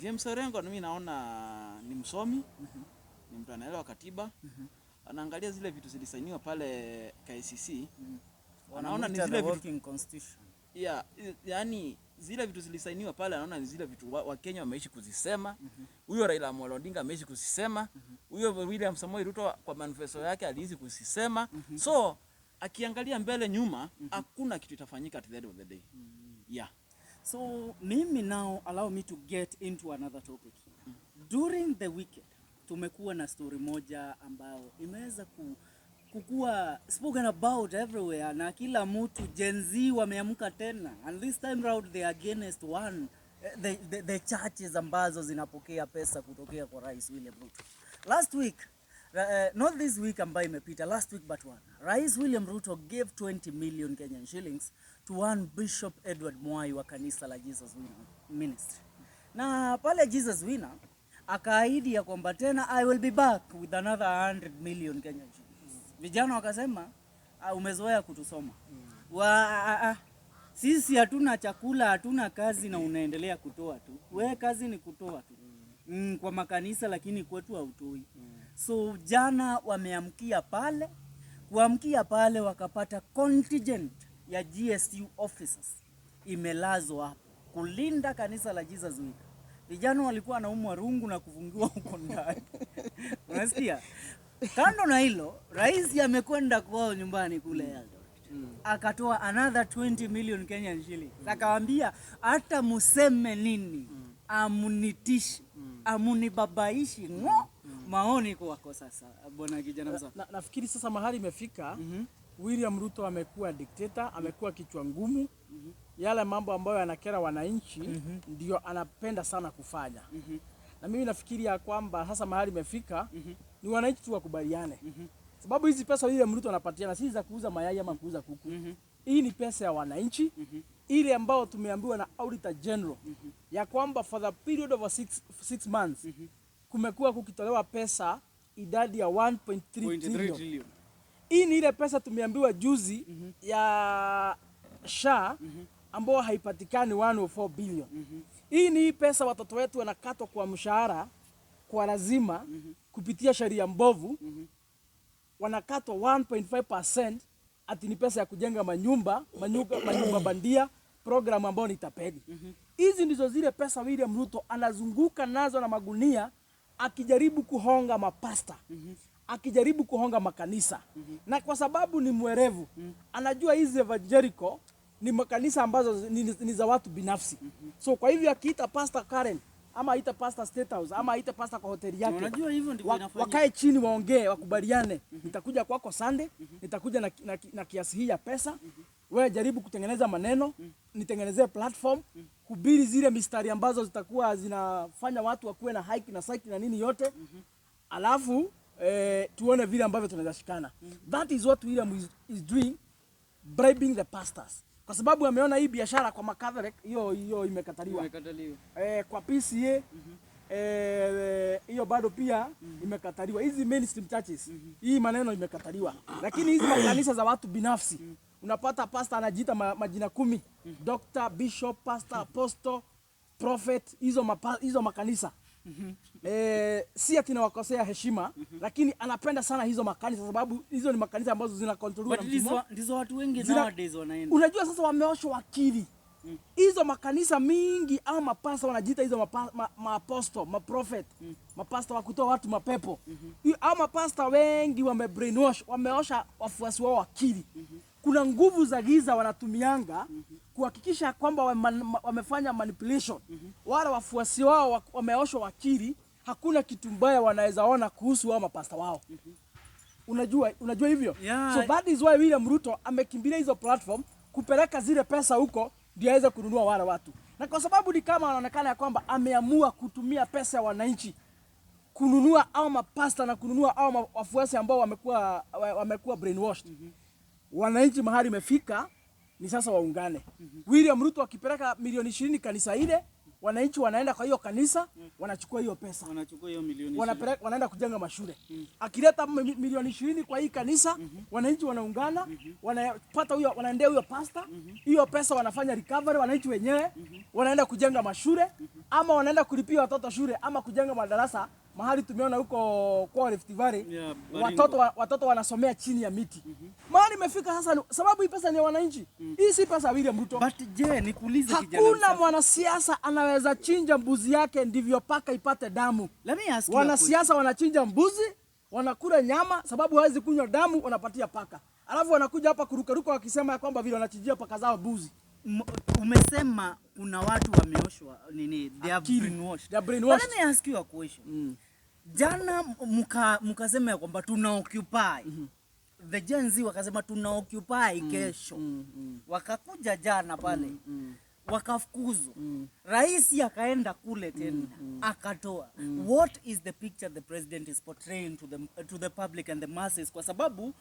James Orengo mimi naona ni msomi, ni mtu anaelewa katiba. Anaangalia zile vitu zilisainiwa pale KICC. Anaona ni Wanamuita zile the vitu working constitution. Yeah, yani zile vitu zilisainiwa pale, anaona ni zile vitu Wakenya wameishi kuzisema. Huyo Raila Amolo Odinga ameishi kuzisema. Huyo William Samoei Ruto kwa manifesto yake aliishi kuzisema. So akiangalia mbele nyuma, hakuna kitu itafanyika at the end of the day. Yeah. So mimi now allow me to get into another topic. During the weekend tumekuwa na story moja ambayo imeweza Kukua spoken about everywhere na kila mtu. Gen Z wameamka tena, and this time round they are against one the churches ambazo zinapokea pesa kutokea kwa Rais William Ruto. Last week, not this week ambayo imepita, last week but one, Rais William Ruto gave 20 million Kenyan shillings to one Bishop Edward Mwai wa kanisa la Jesus Winner Ministry. Na pale Jesus Winner akaahidi ya kwamba tena, "I will be back with another 100 million Kenyan shillings." Vijana wakasema, "Ah, umezoea kutusoma sisi hatuna chakula, hatuna kazi na unaendelea kutoa tu. We kazi ni kutoa tu kwa makanisa, lakini kwetu hautoi." So jana wameamkia pale, kuamkia pale wakapata contingent ya GSU officers imelazwa hapo kulinda kanisa la Jesus Winner. Vijana walikuwa wanaumwa rungu na kufungiwa huko ndani. Unasikia? Kando na hilo, rais amekwenda kwao nyumbani kule Eldoret. Akatoa another 20 million Kenyan shillings. Akawaambia hata museme nini, amunitishi, amunibabaishi ng'o. Maoni kwako sasa, bwana kijana msafi. Nafikiri sasa mahali imefika, William Ruto amekuwa dikteta, amekuwa kichwa ngumu. Yale mambo ambayo yanakera wananchi ndio anapenda sana kufanya. Na mimi nafikiri ya kwamba sasa mahali imefika ni wananchi tu wakubaliane. Sababu hizi pesa William Ruto anapatiana si za kuuza mayai ama kuuza kuku. Hii ni pesa ya wananchi ile ambao tumeambiwa na Auditor General ya kwamba for the period of 6 months kumekuwa kukitolewa pesa idadi ya 1.3 trillion. Hii ni ile pesa tumeambiwa juzi ya SHA ambao haipatikani, 104 billion. Hii ni hii pesa watoto wetu wanakatwa kwa mshahara kwa lazima kupitia sheria mbovu, wanakatwa 1.5% ati ni pesa ya kujenga manyumba bandia, program ambayo ni tapeli. Hizi ndizo zile pesa William Ruto anazunguka nazo na magunia akijaribu kuhonga mapasta, akijaribu kuhonga makanisa. Na kwa sababu ni mwerevu, anajua hizi evangelical ni makanisa ambazo ni za watu binafsi. So kwa hivyo akiita Pastor Karen ama aita pastor State House ama aita pastor kwa hoteli yake, Unajua hivyo ndivyo inafanyika. Wakae chini waongee, wakubaliane, nitakuja kwako Sunday, nitakuja na kiasi hii ya pesa, wewe jaribu kutengeneza maneno, nitengenezee platform, hubiri zile mistari ambazo zitakuwa zinafanya watu wakuwe na hike na psyche na nini yote, alafu tuone vile ambavyo tunaweza shikana. That is what William is doing, bribing the pastors, kwa sababu ameona hii biashara kwa Macatholic hiyo hiyo imekataliwa. Imekataliwa. Kwa PCEA hiyo bado pia imekataliwa. Hizi mainstream churches hii maneno imekataliwa, lakini hizi makanisa za watu binafsi unapata pastor anajiita majina 10: doctor, bishop, pastor, apostle, prophet. Hizo makanisa, si ati nawakosea heshima, lakini anapenda sana hizo makanisa sababu hizo ni makanisa ambazo zinakontroliwa But na mtu mmoja. ndizo watu wengi nowadays wanaenda. Unajua sasa wameoshwa akili. Hizo makanisa mingi au mapasta wanajiita hizo maaposto, maprophet, mapasta wa kutoa watu mapepo. Au mapasta wengi wame brainwash, wameosha wafuasi wao akili. Kuna nguvu za giza wanatumianga kuhakikisha kwamba wamefanya manipulation. Wale wafuasi wao wameoshwa akili, hakuna kitu mbaya wanaweza ona kuhusu wao mapasta wao. Unajua hivyo? Yeah. So that is why William Ruto amekimbilia hizo platform kupeleka zile pesa huko ndio aweze kununua wale watu, na kwa sababu ni kama anaonekana ya kwamba ameamua kutumia pesa ya wananchi kununua au mapasta na kununua au wafuasi ambao wamekuwa brainwashed. Wananchi mahali imefika ni sasa waungane. William Ruto akipeleka milioni 20 kanisa ile, wananchi wanaenda kwa hiyo kanisa, wanachukua hiyo pesa, Wanachukua hiyo milioni wanapeleka, wanaenda kujenga mashule. Akileta milioni 20 kwa hii kanisa, wananchi wanaungana, wanapata huyo, wanaendea huyo pastor, hiyo pesa wanafanya recovery, wananchi wenyewe wanaenda kujenga mashule ama wanaenda kulipia watoto shule ama kujenga madarasa mahali tumeona huko kwa Rift Valley, Yeah, Baringo. watoto wanasomea chini ya miti. Mahali imefika sasa sababu hii pesa ni ya wananchi. Hii si pesa ya William Ruto. But je, nikuulize kijana Hakuna msafi. mwanasiasa anaweza chinja mbuzi yake ndivyo paka ipate damu. Let me ask you a question. Wanasiasa wanachinja mbuzi, wanakula nyama, sababu hawezi kunywa damu, wanapatia paka. Alafu wanakuja hapa kurukaruka wakisema ya kwamba vile wanachinjia paka zao mbuzi. Umesema kuna watu wameoshwa nini, they are Akili. brainwashed. They are brainwashed. But let me ask you a question. Jana mkasema ya kwamba tuna occupy. The Gen Z wakasema tuna occupy kesho. Wakakuja jana pale wakafukuzwa. Rais akaenda kule tena akatoa. What is the picture the president is portraying to the public and the masses? Kwa sababu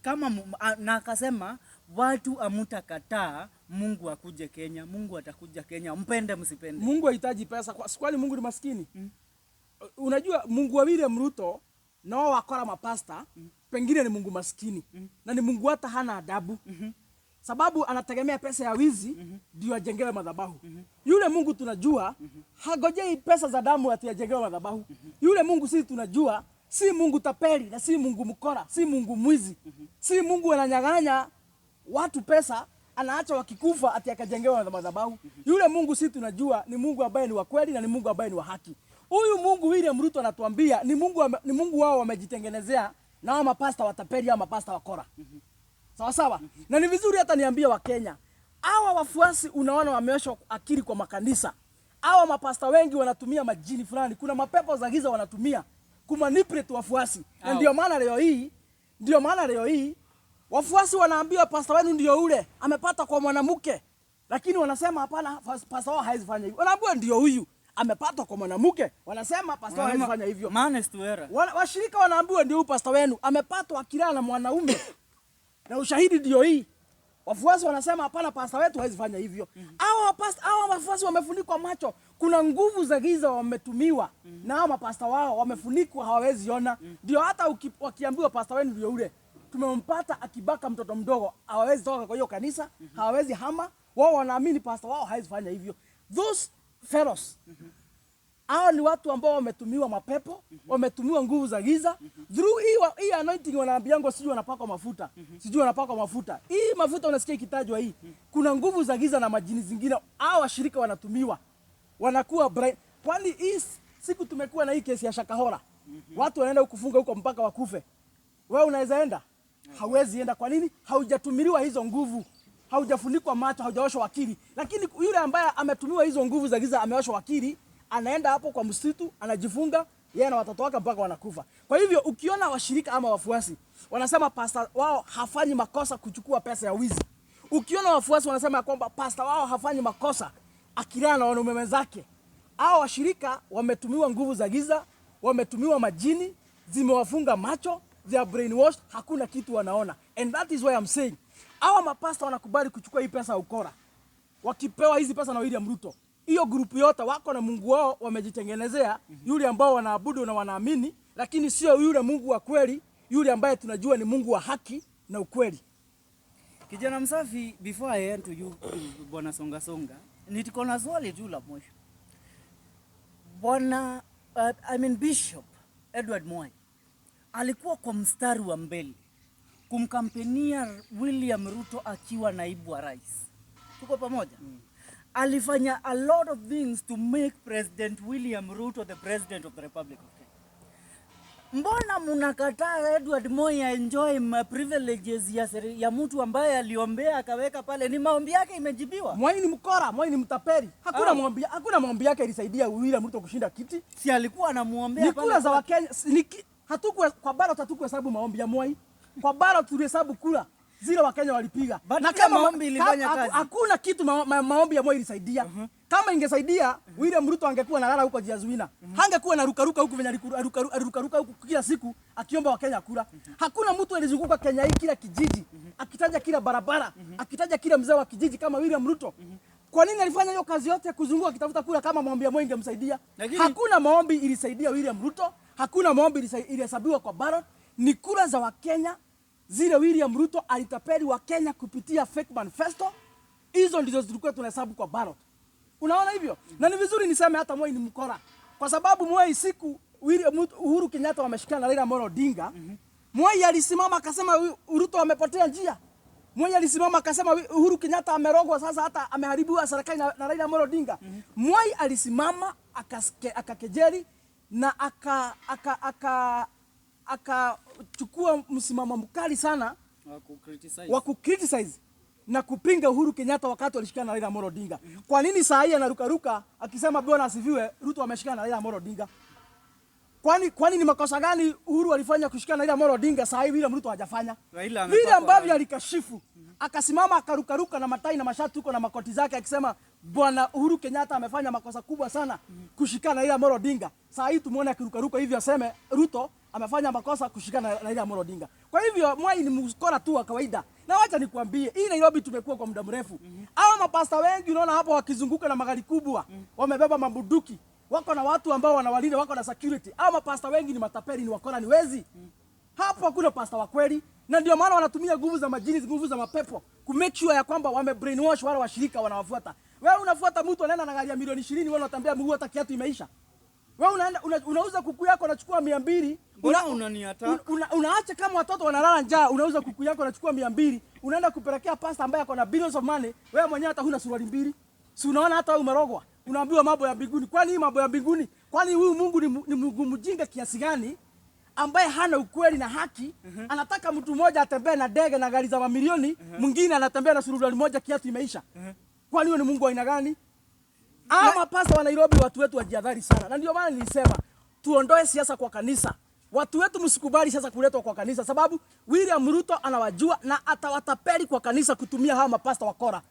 kama na akasema watu hamutakataa Mungu akuje Kenya, Mungu atakuja Kenya, mpende msipende. Mungu hahitaji pesa kwa kwani Mungu ni maskini? Unajua Mungu wa William Ruto na wao wakora mapasta pengine ni Mungu maskini na ni Mungu hata hana adabu, sababu anategemea pesa ya wizi ndio ajengewe madhabahu. Yule Mungu tunajua hagojei pesa za damu ati ajengewe madhabahu. Yule Mungu sisi tunajua si Mungu tapeli na si Mungu mkora, si Mungu mwizi, si Mungu ananyang'anya watu pesa anaacha wakikufa ati akajengewa madhabahu. Yule Mungu sisi tunajua ni Mungu ambaye ni wa kweli na ni Mungu ambaye ni wa haki. Huyu Mungu William Ruto anatuambia ni Mungu wao wamejitengenezea na hao mapasta watapeli au mapasta wakora. Sawa sawa. Na ni vizuri hata niambie Wakenya, hawa wafuasi unaona wameoshwa akili kwa makanisa. Hawa mapasta wengi wanatumia majini fulani, kuna mapepo za giza wanatumia kumanipulate wafuasi. Na ndio maana leo hii wafuasi wanaambiwa pasta wenu ndio ule amepata kwa mwanamke, lakini wanasema hapana, pasta wao hawezi fanya hivyo. Wanaambiwa ndio huyu amepatwa kwa mwanamke, wanasema pasta wao hawezi fanya hivyo. Honest to error. Washirika wanaambiwa ndio huyu pasta wenu amepatwa akilala na mwanaume na ushahidi ndio hii. Wafuasi wanasema hapana, pasta wetu hawezi fanya hivyo. Hawa wafuasi wamefunikwa macho. Kuna nguvu za giza wametumiwa na hawa mapasta wao wamefunikwa, hawawezi ona. Ndio hata wakiambiwa pasta wenu ndio ule tumempata akibaka mtoto mdogo, hawawezi toka kwa hiyo kanisa, hawawezi hama. Wao wanaamini pasta wao hawezi fanya hivyo. Those fellows, hao ni watu ambao wametumiwa mapepo, wametumiwa nguvu za giza. Through hii anointing wanaambiangwa sijui wanapakwa mafuta, sijui wanapakwa mafuta. Hii mafuta unasikia ikitajwa hii. Kuna nguvu za giza na majini zingine, hao washirika wanatumiwa. Wanakuwa blind. Kwani hii siku tumekuwa na hii kesi ya Shakahola. Watu wanaenda kufunga huko mpaka wakufe. Wewe unaweza enda? Hauwezi enda. Kwa nini? Haujatumiliwa hizo nguvu, haujafunikwa macho, haujaoshwa akili. Lakini yule ambaye ametumiwa hizo nguvu za giza, ameoshwa akili, anaenda hapo kwa msitu, anajifunga yeye na watoto wake mpaka wanakufa. Kwa hivyo ukiona washirika ama wafuasi wanasema pasta wao hafanyi makosa kuchukua pesa ya wizi, ukiona wafuasi wanasema ya kwamba pasta wao hafanyi makosa akilala na wanaume wenzake, hao washirika wametumiwa nguvu za giza, wametumiwa majini, zimewafunga macho, they are brainwashed, hakuna kitu wanaona. And that is why I'm saying hawa mapasta wanakubali kuchukua hii pesa ya ukora, wakipewa hizi pesa na William Ruto, hiyo grupu yote wako na Mungu wao wamejitengenezea, yule ambao wanaabudu na wanaamini, lakini sio yule Mungu wa kweli, yule ambaye tunajua ni Mungu wa haki na ukweli. Kijana msafi, before I end to you, Bwana Songa Songa, niko na swali tu la mwisho. Bwana I mean Bishop Edward Mwai alikuwa kwa mstari wa mbele kumkampenia William Ruto akiwa naibu wa rais. Tuko pamoja? Alifanya a lot of things to make President William Ruto the president of the Republic of Kenya. Mbona mnakataa Edward Moi enjoy ma privileges ya mtu ambaye aliombea akaweka pale? Ni maombi yake imejibiwa. Mwai ni mkora, Mwai ni mtapeli. Hakuna Ah. maombi, hakuna maombi yake ilisaidia William Ruto kushinda kiti. Si alikuwa anamuombea Ni pale kura za kwake? Wakenya. Hatukuwa kwa ballot, hatukuhesabu maombi ya Moi. Kwa ballot tulihesabu kura zile Wakenya walipiga. But pia maombi ilifanya kazi. Hakuna kitu maombi ya Moi ilisaidia. Kama ingesaidia, William Ruto angekuwa analala huko Jiazuina. Hangekuwa anarukaruka huku venye alirukaruka huku kila siku akiomba Wakenya kura. Hakuna mtu alizunguka Kenya hii kila kijiji, akitaja kila barabara, akitaja kila mzee wa kijiji kama William Ruto. Kwa nini alifanya hiyo kazi yote kuzunguka akitafuta kura kama maombi ya Moi ingemsaidia? Hakuna maombi ilisaidia William Ruto, hakuna maombi ilihesabiwa kwa ballot. Ni kura za Wakenya zile William Ruto alitapeli Wakenya kupitia fake manifesto. Hizo ndizo zilikuwa tunahesabu kwa ballot. Unaona hivyo? Na ni vizuri niseme hata Moi ni mkora. Kwa sababu Moi siku William Uhuru Kenyatta wameshikana na Raila Amolo Odinga, Moi alisimama akasema Ruto amepotea njia. Moi alisimama akasema Uhuru Kenyatta amerogwa, sasa hata ameharibiwa serikali na Raila Amolo Odinga. Moi alisimama akakejeli na akachukua msimamo mkali sana Wa ku-criticize. wa ku-criticize na kupinga Uhuru Kenyatta wakati walishikana na Raila Amolo Odinga. Kwa nini saa hii anarukaruka akisema Bwana asifiwe, Ruto ameshikana na Raila Amolo Odinga? Kwani ni makosa gani Uhuru alifanya kushikana na Raila Amolo Odinga saa hii William Ruto hajafanya? Raila Vile amepakwa ambavyo rangi. alikashifu, akasimama akarukaruka na matai na mashati huko na makoti zake akisema Bwana Uhuru Kenyatta amefanya makosa kubwa sana kushikana na Raila Amolo Odinga. Saa hii tumuone akirukaruka hivi aseme Ruto amefanya makosa kushikana na Raila Amolo Odinga. Kwa hivyo Mwai ni mkora tu wa kawaida. Na wacha nikwambie, hii Nairobi tumekuwa kwa muda mrefu. Hawa mapasta wengi unaona hapo wakizunguka na magari kubwa, wamebeba mabunduki, wako na watu ambao wanawalinda, wako na security. Hawa mapasta wengi ni matapeli, ni wakora, ni wezi. Hapo hakuna pasta wa kweli, na ndio maana wanatumia nguvu za majini, nguvu za mapepo ku make sure ya kwamba wame brainwash wale washirika wanawafuata. Wewe unafuata mtu anaenda na gari ya milioni 20, wewe unatembea mguu hata kiatu imeisha. Wewe unaenda unauza kuku yako unachukua 200, Mbona unaniattack? Unaacha kama watoto wanalala njaa, unauza kuku yako unachukua 200, unaenda kupelekea pasta ambaye ako na billions of money, wewe mwenyewe hata huna suruali mbili. Si unaona hata wewe umerogwa? Unaambiwa mambo ya mbinguni. Kwani hii mambo ya mbinguni? Kwani huyu Mungu ni Mungu mjinga kiasi gani ambaye hana ukweli na haki? Anataka mtu mmoja atembee na ndege na gari za mamilioni, mwingine anatembea na suruali moja kiatu imeisha. Kwani huyo ni Mungu wa aina gani? Ama mapasta wa Nairobi, watu wetu wajihadhari sana, na ndio maana nilisema tuondoe siasa kwa kanisa. Watu wetu msikubali siasa kuletwa kwa kanisa, sababu William Ruto anawajua na atawatapeli kwa kanisa kutumia hawa mapasta wakora.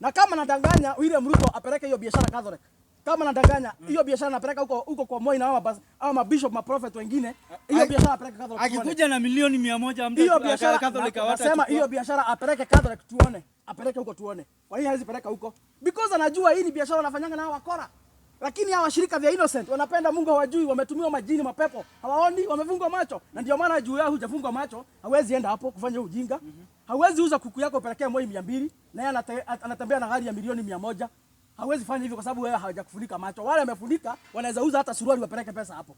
Na kama nadanganya, William Ruto apeleke hiyo biashara Catholic. Kama nadanganya, hiyo biashara napeleka huko huko kwa Moi na hawa mabishop, maprophet wengine, hiyo biashara apeleke Catholic tuone. Akikuja na milioni 100 mtu Hiyo biashara Catholic nasema hawatachukua. hiyo biashara apeleke Catholic tuone, apeleke huko tuone. Kwa hiyo hawezi peleka huko because anajua hii ni biashara wanafanyanga na hawa wakora. Lakini hawa washirika vya innocent wanapenda Mungu, hawajui, wametumiwa majini, mapepo, hawaoni, wamefungwa macho. Na ndio maana juu yao hujafungwa macho, hawezi enda hapo kufanya ujinga. Hawezi uza kuku yako upelekee Moi 200 na yeye anatembea na gari ya milioni 100. Hawezi fanya hivyo kwa sababu wewe hawajakufunika macho. Wale wamefunika wanaweza uza hata suruali wapeleke pesa hapo.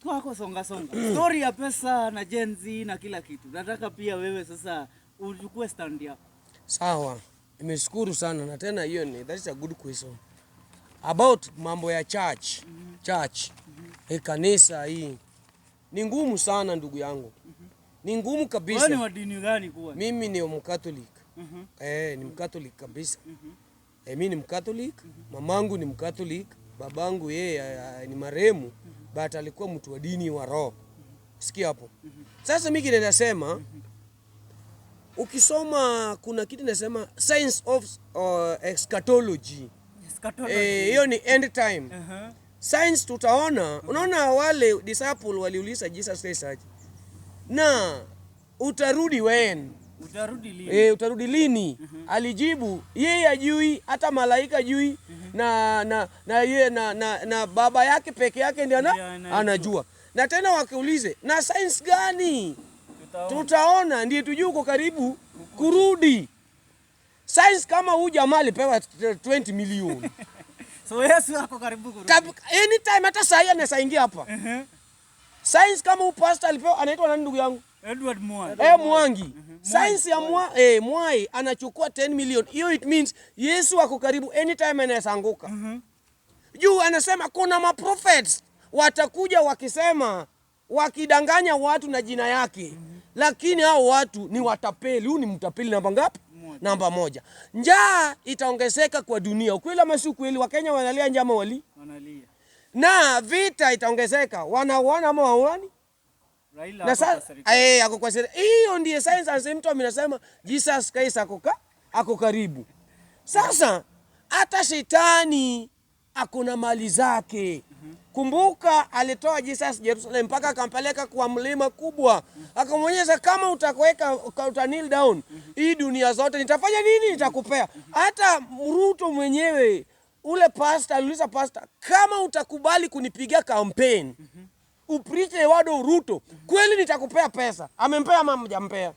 Kwako songa songa. Story ya pesa na Gen Z na kila kitu. Nataka pia wewe sasa uchukue stand yako. Sawa, nimeshukuru sana na tena hiyo ni that is a good question about mambo ya church. Church. Kanisa hii ni ngumu sana ndugu yangu, ni ngumu kabisa. Wewe ni wa dini gani kuwa? Mimi ni Mcatholic. Ni Mcatholic kabisa. Mimi ni Mcatholic, mamangu ni Mcatholic, babangu yeye ni marehemu, but alikuwa mtu wa dini wa roho. Sikia hapo. Sasa mimi kile nasema, ukisoma kuna kitu nasema science of eschatology. Eschatology. Hiyo ni end time. Science tutaona, unaona wale disciple waliuliza Jesus Christ aje, na utarudi when? Utarudi lini? Utarudi lini? Alijibu yeye ajui, hata malaika ajui, na yeye na baba yake peke yake ndiye Ndiye anajua. anajua. Na tena wakiulize na science gani? Tutaona. Tutaona ndiye tujue uko karibu kurudi. Science kama huyu jamaa alipewa 20 million. So Yesu ako karibu kurudi. Anytime hata saa hii anaweza ingia hapa. Science kama huyu pastor alipewa, anaitwa nani ndugu yangu? Edward Mwai. Mwangi. Science ya Mwai anachukua 10 million. Hiyo it means Yesu ako karibu anytime anaweza anguka. Juu anasema kuna maprophets watakuja wakisema, wakidanganya watu na jina yake. Lakini hao watu ni watapeli. Huyu ni mtapeli namba ngapi? Namba moja. Njaa itaongezeka kwa dunia. Ukweli ama si ukweli? Wakenya wanalia njaa ama wali? Wanalia. Na vita itaongezeka. Wanauana ama wauani? Raila Na ako kwa sasa serikali. ako kwa serikali. Hiyo ndiye science and symptom inasema Jesus Christ ako karibu. Sasa hata shetani ako na mali zake. Kumbuka alitoa Jesus Jerusalem mpaka akampeleka kwa mlima kubwa, akamwonyesha kama utakuweka uta kneel down, hii dunia zote nitafanya nini? Nitakupea. Hata Ruto mwenyewe ule pastor aliuliza pastor, kama utakubali kunipigia campaign upreach the word of Ruto, kweli nitakupea pesa. Amempea ama hamjampea?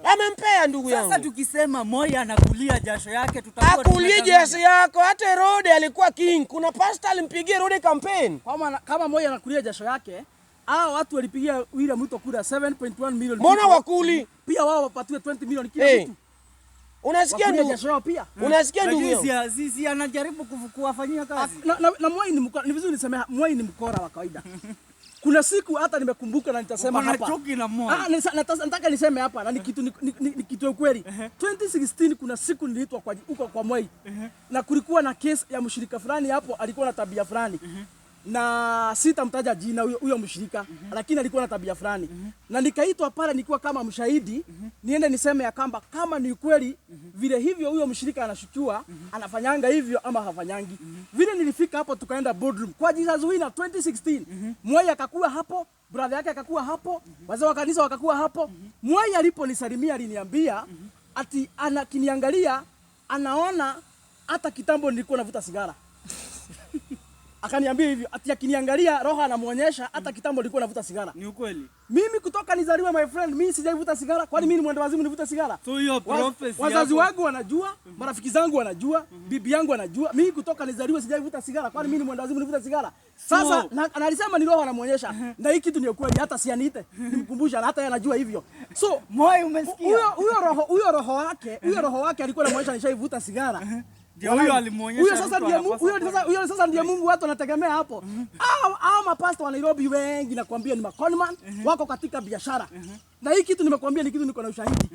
Amempea ndugu yangu. Sasa tukisema Moi anakulia jasho yake tutakuwa Akulie tumedanganya. jasho yako. Hata Herode alikuwa king. Kuna pastor alimpigia Herode campaign. Kama Moi anakulia jasho yake, hao watu walipigia William Ruto kura 7.1 million. Mbona people. wakuli? Pia wao wapatiwe 20 million kila mtu. Unasikia Wakulie ndugu? jasho yao pia. Unasikia ndugu Lakini yangu? si anajaribu kuwafanyia kazi. Na Moi ni mkora, ni vizuri niseme Moi ni mkora wa kawaida. Kuna siku hata nimekumbuka na nitasema Uko na hapa. chuki na Moi. Ah, nataka niseme hapa na ni kitu ni kitu ya ukweli. 2016 kuna siku niliitwa kwa huko kwa Moi. Na kulikuwa na case ya mshirika fulani hapo alikuwa na tabia fulani. Na sitamtaja jina huyo mshirika, lakini alikuwa na tabia fulani. Na nikaitwa pale nikiwa kama mshahidi, niende niseme ya kwamba kama ni kweli vile hivyo huyo mshirika anashukiwa anafanyanga hivyo ama hafanyangi. Vile nilifika hapo, tukaenda boardroom kwa Jesus Winner 2016. Mwai akakuwa hapo, brother yake akakuwa hapo, wazee wa kanisa wakakuwa hapo. Mwai aliponisalimia aliniambia ati anakiniangalia anaona hata kitambo nilikuwa navuta sigara. Akaniambia hivyo ati akiniangalia roho anamuonyesha hata kitambo nilikuwa navuta sigara. Ni ukweli. Mimi kutoka nizaliwe, my friend, mimi sijaivuta sigara. Kwani mimi ni mwenda wazimu nivute sigara? So hiyo prophecy Wazazi yako- wangu wanajua, marafiki zangu wanajua, bibi yangu anajua. Mimi kutoka nizaliwe sijaivuta sigara. Kwani mimi ni mwenda wazimu nivute sigara? Sasa na alisema ni roho anamuonyesha. Na hii kitu ni ukweli, hata sianiite. Nimkumbusha na hata yeye anajua hivyo. So Moi, umesikia? Huyo roho wake alikuwa anamuonyesha nishaivuta sigara. Ndio huyo alimuonyesha Huyo sasa Ruto ndiye Mungu, anapaswa huyo sasa huyo sasa ndiye Mungu watu wanategemea hapo. Hao mapasta wa Nairobi wengi nakwambia ni maconman, wako katika biashara. Na hii kitu nimekuambia ni kitu niko na ushahidi.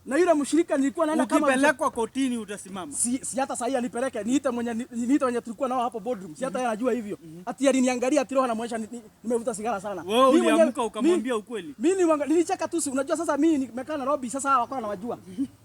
Na yule mshirika nilikuwa naenda kama Ukipelekwa kotini utasimama. si hata sahii anipeleke niite wenye tulikuwa nao hapo boardroom. Si hata yeye anajua hivyo. Ati aliniangalia ati roho anamuonyesha nimevuta sigara sana. Wewe Mimi mwenyewe- uliamka ukamwambia ukweli. Mimi nilicheka tu, si unajua sasa mimi nimekaa Nairobi sasa hawa wakawa nawajua.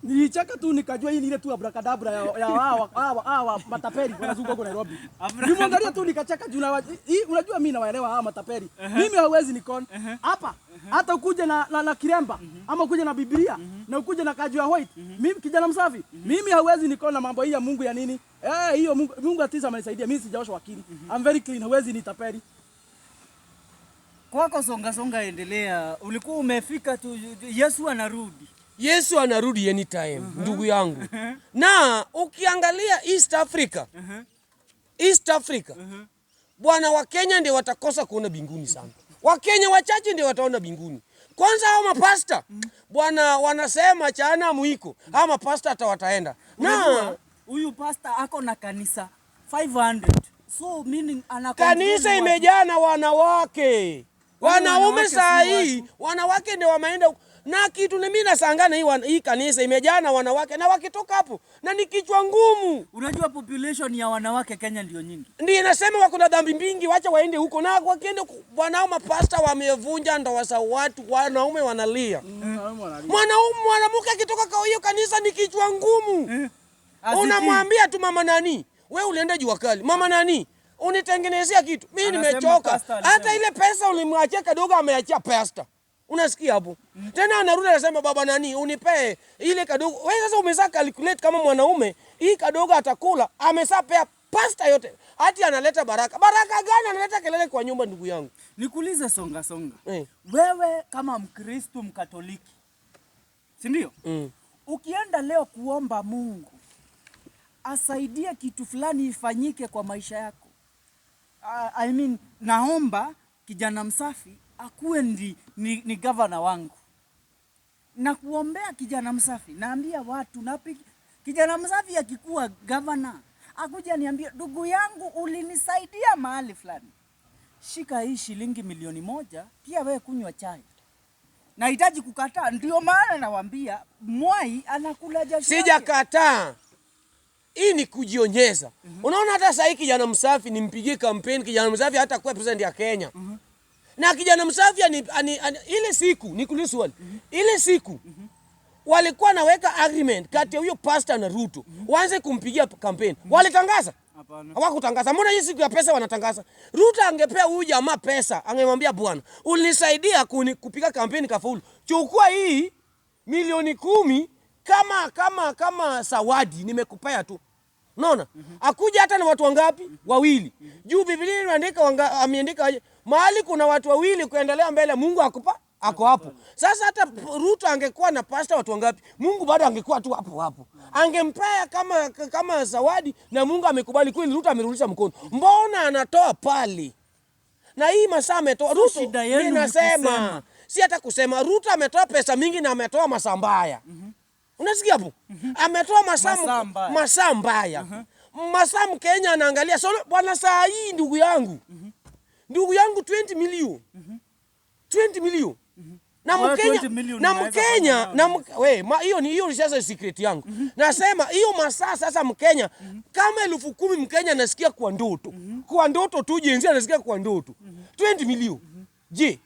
Nilicheka tu nikajua hii ni ile tu abracadabra ya hawa matapeli wanazunguka huko Nairobi. Nilimwangalia tu nikacheka juu na hii unajua mimi nawaelewa hawa matapeli. Mimi hauwezi nikon. Hapa hata ukuje na kiremba ama ukuje na Biblia na ukuje na kanzu ya white. Mimi kijana msafi. Mimi hauwezi nikon na mambo hii ya Mungu ya nini? Eh, hiyo Mungu atisa amenisaidia. Mimi sijaoshwa akili. I'm very clean. Hauwezi nitapeli. Kwako songa songa, endelea. Ulikuwa umefika tu, Yesu anarudi. Yesu anarudi anytime, ndugu yangu. Na ukiangalia East Africa, East Africa, bwana, Wakenya ndio watakosa kuona binguni sana. Wakenya wachache ndio wataona binguni. Kwanza hao mapasta bwana, wanasema chana mwiko, hao mapasta hata wataenda na Unajua, huyu pastor ako na kanisa 500. So meaning ana kanisa control watu. imejaa na wanawake, Kwani wanaume wanawake si saa hii watu? wanawake ndio wameenda huko. Na kitu ni mimi nashangaa hii kanisa imejaa na wanawake, na wakitoka hapo na ni kichwa ngumu. Unajua population ya wanawake Kenya ndio nyingi. Ndiyo nasema wako na dhambi mingi, wacha waende huko. Na wakienda huko, bwanao mapasta wamevunja ndoa za watu, wanaume wanalia. Mwanaume mwanamke akitoka kwa hiyo kanisa ni kichwa ngumu. Asikii. Unamwambia tu mama nani, we ulienda jua kali, mama nani unitengenezea kitu, mimi Anasema nimechoka. pastor alisema. Hata ile pesa ulimwachia kadogo, ameachia pasta. Unasikia hapo? Tena anarudi anasema baba nani unipee ile kadogo. Wewe sasa umesha calculate kama mwanaume, hii kadogo atakula, ameshapea pasta yote. Hati analeta baraka. Baraka gani analeta kelele kwa nyumba ndugu yangu? Nikuulize songa songa. Eh. Wewe kama Mkristo Mkatoliki, si ndio? Mm. Ukienda leo kuomba Mungu asaidie kitu fulani ifanyike kwa maisha yako. I mean, naomba kijana msafi akuwe ni gavana wangu na kuombea kijana msafi, naambia watu kijana msafi akikuwa gavana akuja niambie, ndugu yangu, ulinisaidia mahali fulani, shika hii shilingi 1 milioni, pia wewe kunywa chai. Nahitaji kukataa? Ndio maana nawaambia Mwai anakula jasho yake. Sijakataa. Hii ni kujionyesha. Unaona hata sasa hii kijana msafi nimpigie kampeni, kijana msafi hata kuwa president ya Kenya. Na kijana msafi ile siku nikuulize swali. Ile siku walikuwa naweka agreement kati ya huyo pastor na Ruto. Waanze kumpigia kampeni. Walitangaza? Hapana. Hawakutangaza. Mbona hii siku ya pesa wanatangaza? Ruto angepea huyu jamaa pesa, angemwambia bwana, ulinisaidia kupiga kampeni kafaulu. Chukua hii milioni 10 kama zawadi nimekupea tu. Unaona? Akuja hata na watu wangapi? Wawili. Juu Biblia inaandika ameandika aje? Mahali kuna watu wawili kuendelea mbele Mungu akupa ako hapo. Sasa hata Ruto angekuwa na pasta watu wangapi? Mungu bado angekuwa tu hapo hapo. Angempea kama zawadi na Mungu amekubali kweli, Ruto amerudisha mkono. Mbona anatoa pale? Na hii masaa ametoa Ruto. Shida yenu ni Ninasema kusema. si hata kusema, Ruto ametoa pesa mingi na ametoa masaa mbaya. Unasikia hapo? Ametoa masaa Masaa mbaya. masaa mbaya. Masaa Mkenya anaangalia. So bwana, saa hii ndugu yangu. Ndugu yangu 20 million. 20 million. Na Wewe Mkenya 20 million na unaweza Mkenya fanya na we, hiyo ni hiyo sasa secret yangu. Nasema hiyo masaa sasa Mkenya kama 10,000 Mkenya anasikia kwa ndoto. Kwa ndoto tu Gen Z anasikia kwa ndoto. 20 million. Je,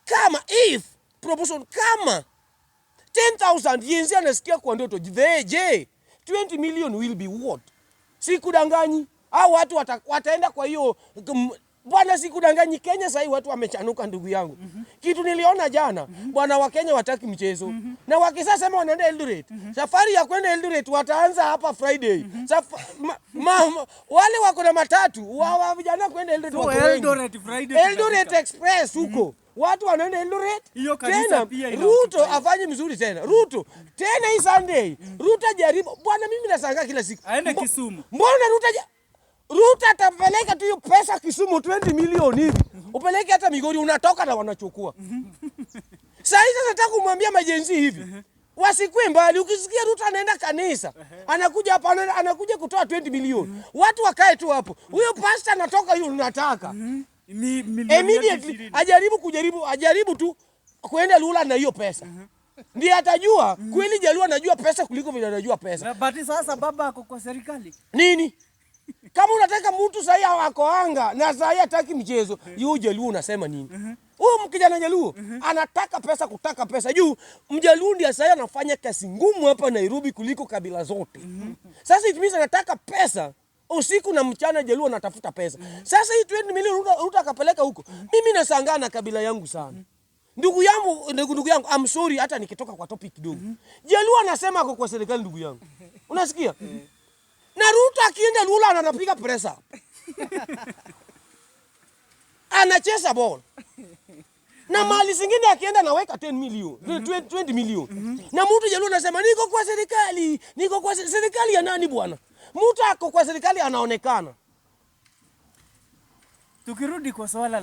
kama if proportion kama 10,000 Gen Z anasikia kwa ndoto, je 20 million will be what? Sikudanganyi. Hao watu wataenda kwa hiyo bwana, sikudanganyi. Kenya sasa hii watu wamechanuka ndugu yangu. Kitu niliona jana, bwana, wa Kenya wataki mchezo. Na wakisema wanaenda Eldoret, safari ya kwenda Eldoret wataanza hapa Friday. Wale wako na matatu wa vijana kwenda Eldoret So wako wengi. Eldoret Friday Eldoret tunafika. Express huko. Watu wanaenda Eldoret. Hiyo kanisa Tena pia ina Ruto occupy. afanye mzuri tena. Ruto tena hii Sunday. Ruto jaribu. Bwana, mimi nashangaa kila siku. Aende Kisumu. Mbona Ruto atapeleka tu hiyo pesa Kisumu 20 milioni hivi. Upeleke hata Migori unatoka na wanachukua. Sasa hizi nataka kumwambia maGen Z hivi. Wasikue mbali. Ukisikia Ruto anaenda kanisa, anakuja hapa anakuja kutoa 20 milioni. Watu wakae tu hapo. Huyo pastor anatoka hiyo unataka. Milioni yetu Immediately 20. ajaribu kujaribu ajaribu tu kuenda Lula na hiyo pesa. Ndiye atajua kweli Jaluo anajua pesa kuliko vile anajua pesa. Na but sasa baba ako kwa serikali. Nini? Kama unataka mtu sahi ako anga na sahi hataki mchezo, yule Jaluo unasema nini? Huyu kijana Jaluo anataka pesa, kutaka pesa. Juu Mjaluo ndiye sahi anafanya kazi ngumu hapa Nairobi kuliko kabila zote. Sasa it means anataka pesa usiku na mchana, Jaluo anatafuta pesa. Sasa hii 20 milioni Ruto akapeleka huko. Mimi nashangaa na kabila yangu sana. Ndugu yangu, ndugu yangu, I'm sorry hata nikitoka kwa topic kidogo. Jaluo anasema ako kwa serikali ndugu yangu. Unasikia? Na Ruto akienda Lula anapiga presa. Anacheza ball. Na mali zingine akienda anaweka 10 million, 20 million. Na mtu Jaluo anasema niko kwa serikali, niko kwa serikali ya nani bwana? Mtu ako kwa serikali anaonekana. Tukirudi kwa swala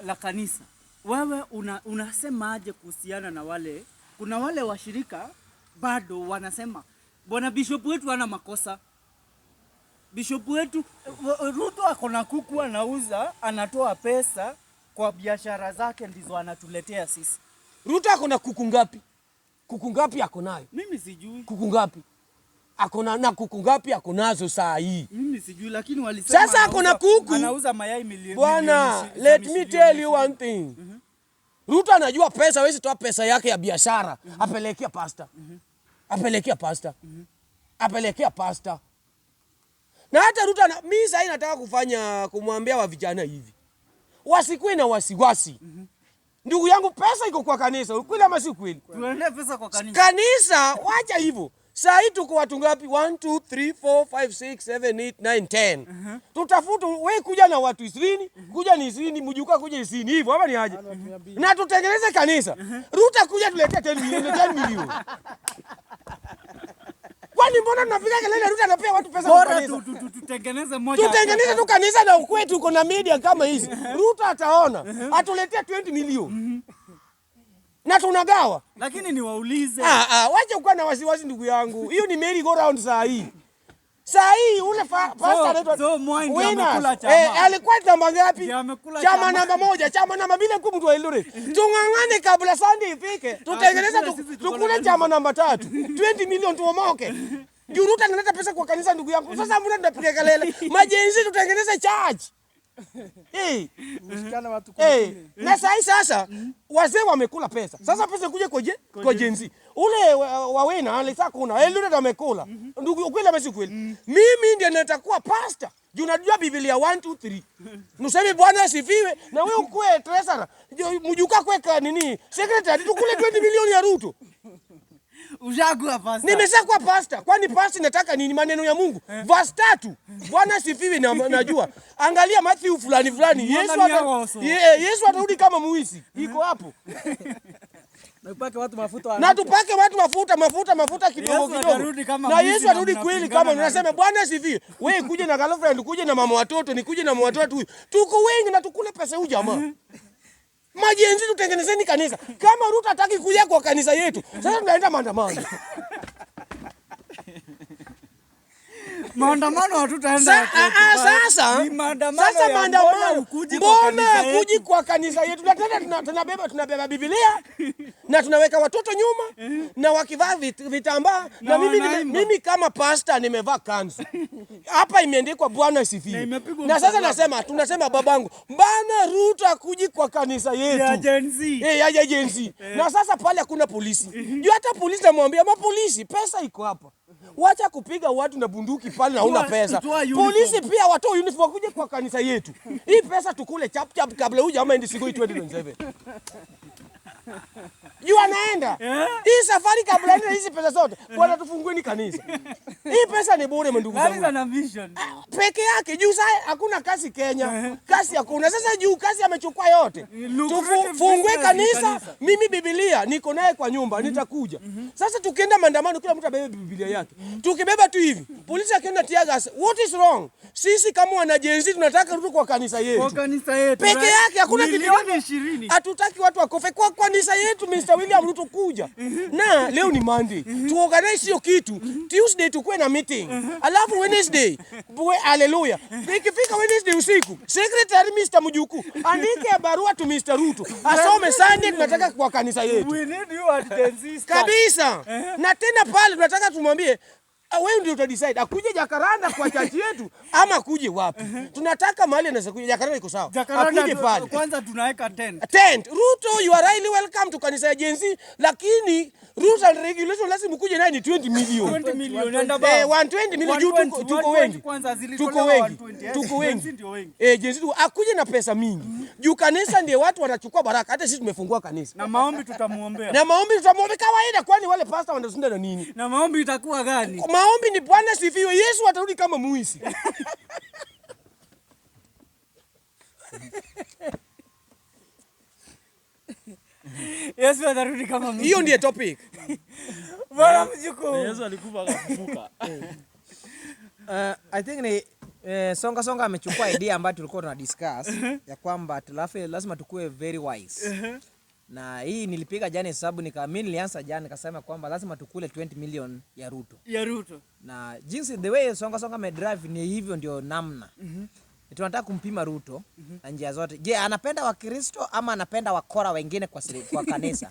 la kanisa, wewe unasemaje kuhusiana na wale, kuna wale washirika bado wanasema bwana bishop wetu hana makosa. Bishop wetu Ruto ako na kuku anauza, anatoa pesa kwa biashara zake ndizo anatuletea sisi. Ruto ako na kuku ngapi? Kuku ngapi ako nayo? Mimi sijui. Kuku ngapi? Ako na kuku ngapi ako nazo saa hii? Mimi sijui, lakini walisema Sasa ako na kuku. Anauza mayai milioni Bwana, let me tell you one thing. Ruto anajua pesa, hawezi toa pesa yake ya biashara apelekea pastor. Apelekea pastor. Apelekea pastor. Na hata Ruto mimi sasa nataka kufanya kumwambia wa vijana hivi. Wasikuwe na wasiwasi. Ndugu yangu, pesa iko kwa kanisa, ukweli ama si ukweli? Tuende pesa kwa kanisa. Kanisa, wacha hivyo. Saa hii tuko watu ngapi? 1 2 3 4 5 6 7 8 9 10. Tutafuta wewe kuja na watu 20, kuja ni 20, mjukuu kuja 20 hivyo ama ni aje? Na tutengeneze kanisa. Ruto kuja tuletea 10 milioni, 10 milioni. Kwani mbona tunapiga kelele Ruto anapea watu pesa kwa Bora kanisa? tutengeneze moja. Tutengeneze tu kanisa na ukwetu uko na media kama hizi. Ruto ataona. Atuletea 20 milioni. Na tunagawa. Lakini niwaulize. Wacha kuwa na wasiwasi ndugu yangu. Hiyo ni merry go round saa hii. Saa hii ule pastor anaitwa So Moi ndiye Winners. amekula chama. Alikuwa namba ngapi? Ndiye amekula Chama chama. namba 1, chama namba 2 kwa mtu wa Eldoret. Tung'ang'ane kabla Sunday ifike. Tutengeneze tukule sisi tuko na tukule chama namba 3. 20 million tuomoke. Juu Ruto analeta pesa kwa kanisa ndugu yangu. Sasa mbona tunapiga kelele? MaGen Z tutengeneze church. Hey. Mshikana watu Eh, kumi. na sahi sasa wazee wamekula pesa. Sasa pesa kuja kwa Gen Z. Ule wawena alisa kuna Eldoret amekula. Ndugu, ukweli ama si ukweli? Mimi ndiye nitakuwa pastor. Juu unajua Biblia 1 2 3. Nuseme Bwana asifiwe na wewe ukue treasurer. Mjukuu kweka nini? Secretary tukule 20 milioni ya Ruto. Ushakuwa pastor. Nimeshakuwa pastor. Kwani pastor nataka nini? Maneno ya Mungu. Verse 3. Bwana asifiwe na najua. Angalia Matthew fulani fulani. Mwangalia waso. Yesu atarudi kama muizi. Iko hapo. Na upake watu mafuta Na tupake watu mafuta mafuta mafuta kidogo Yesu kidogo. atarudi kama Na mwizi Yesu na atarudi kweli mnapingana kama na unasema Bwana asifiwe. Wewe kuja na girlfriend, kuja na mama watoto, nikuje na mama watoto huyu. Tuko wengi na tukule pesa huyu jamaa. MaGen Z tutengenezeni kanisa. Kama Ruto hataki kuja kwa kanisa yetu, sasa tunaenda maandamano. Maandamano hatutaenda ya Sasa Ni maandamano sasa ya maandamano mbona hukuji kwa mbona kanisa hukuji yetu? kwa kanisa yetu? Na tena tunabeba Biblia na tunaweka watoto nyuma na wakivaa vitambaa na wanaimba. mimi kama pastor nimevaa kanzu hapa imeandikwa Bwana Na asifiwe. imepigwa Na sasa msalaba. nasema tunasema babangu, mbona Ruto akuji kwa kanisa yetu Ya Gen Z. Ya Gen Z. Na sasa pale hakuna polisi. Juu hata polisi namwambia mapolisi, pesa iko hapa. Wacha kupiga watu na bunduki pale na una pesa. Toa uniform. Polisi pia watoe uniform wakuje kwa kanisa yetu. Hii pesa tukule chap chap kabla huyu jamaa aende Sigoi 2027. Juu anaenda. Hii safari kabla aende hizi pesa zote. Bwana tufungueni kanisa. Hii pesa ni bure ndugu That is zangu. an ambition. Peke yake juu sasa hakuna kazi Kenya. Kazi hakuna. Sasa juu kazi amechukua yote. Lucrative Tufungue business ni kanisa. kanisa. Mimi Biblia niko naye kwa nyumba nitakuja. Sasa tukienda maandamano kila mtu abebe Biblia yake. Tukibeba tu hivi, polisi akienda tear gas, what is wrong? Sisi kama wana Gen Z tunataka Ruto kwa kanisa yetu. Kwa kanisa yetu. Peke right? yake hakuna kitu Milioni kingine. 20. Hatutaki watu wakofe kwa kanisa yetu. Mr. William Ruto kuja. Na leo ni Monday. Tuorganize hiyo kitu. Tuesday tukuwe na meeting. Alafu Wednesday, hallelujah. Ikifika Wednesday usiku, secretary Mr. Mjukuu andike barua to Mr. Ruto. Asome Sunday tunataka kwa kanisa yetu. We need you at Gen Z start. Kabisa. Na tena pale tunataka tumwambie wewe ndio utadecide akuje Jacaranda kwa church yetu ama akuje wapi. Tunataka mahali anaweza kuja. Jacaranda iko sawa. Jacaranda Akuje pale. Kwanza tunaweka tent. Tent. Ruto, you are highly welcome to kanisa ya Gen Z, lakini rules and regulation lazima ukuje naye ni 20 million. 20 million and above. 120 million juu 120, tuko wengi. Kwanza zilitolewa Tuko wengi. 120, Tuko Gen Z wengi. ndio wengi. Gen Z akuje na pesa mingi. Juu kanisa ndiye watu wanachukua baraka. Hata sisi tumefungua kanisa. Na maombi tutamuombea. Na maombi tutamuombe kawaida, kwani wale pastor wanashinda na nini? Na maombi itakuwa gani? Maombi ni Bwana sifiwe, Yesu atarudi kama mwizi. Yesu atarudi kama mwizi. Hiyo ndiye topic. Bwana mjukuu. Yesu alikufa akafufuka. I think ni Songa Songa amechukua idea ambayo tulikuwa tuna discuss ya kwamba lazima tukue very wise. Na hii nilipiga jana hesabu mimi nilianza jana nikasema kwamba lazima tukule 20 million ya Ruto. Ya Ruto. Na jinsi the way Songa Songa amedrive ni hivyo ndio namna. Tunataka kumpima Ruto na njia zote. Je, anapenda Wakristo ama anapenda wakora wengine kwa kanisa?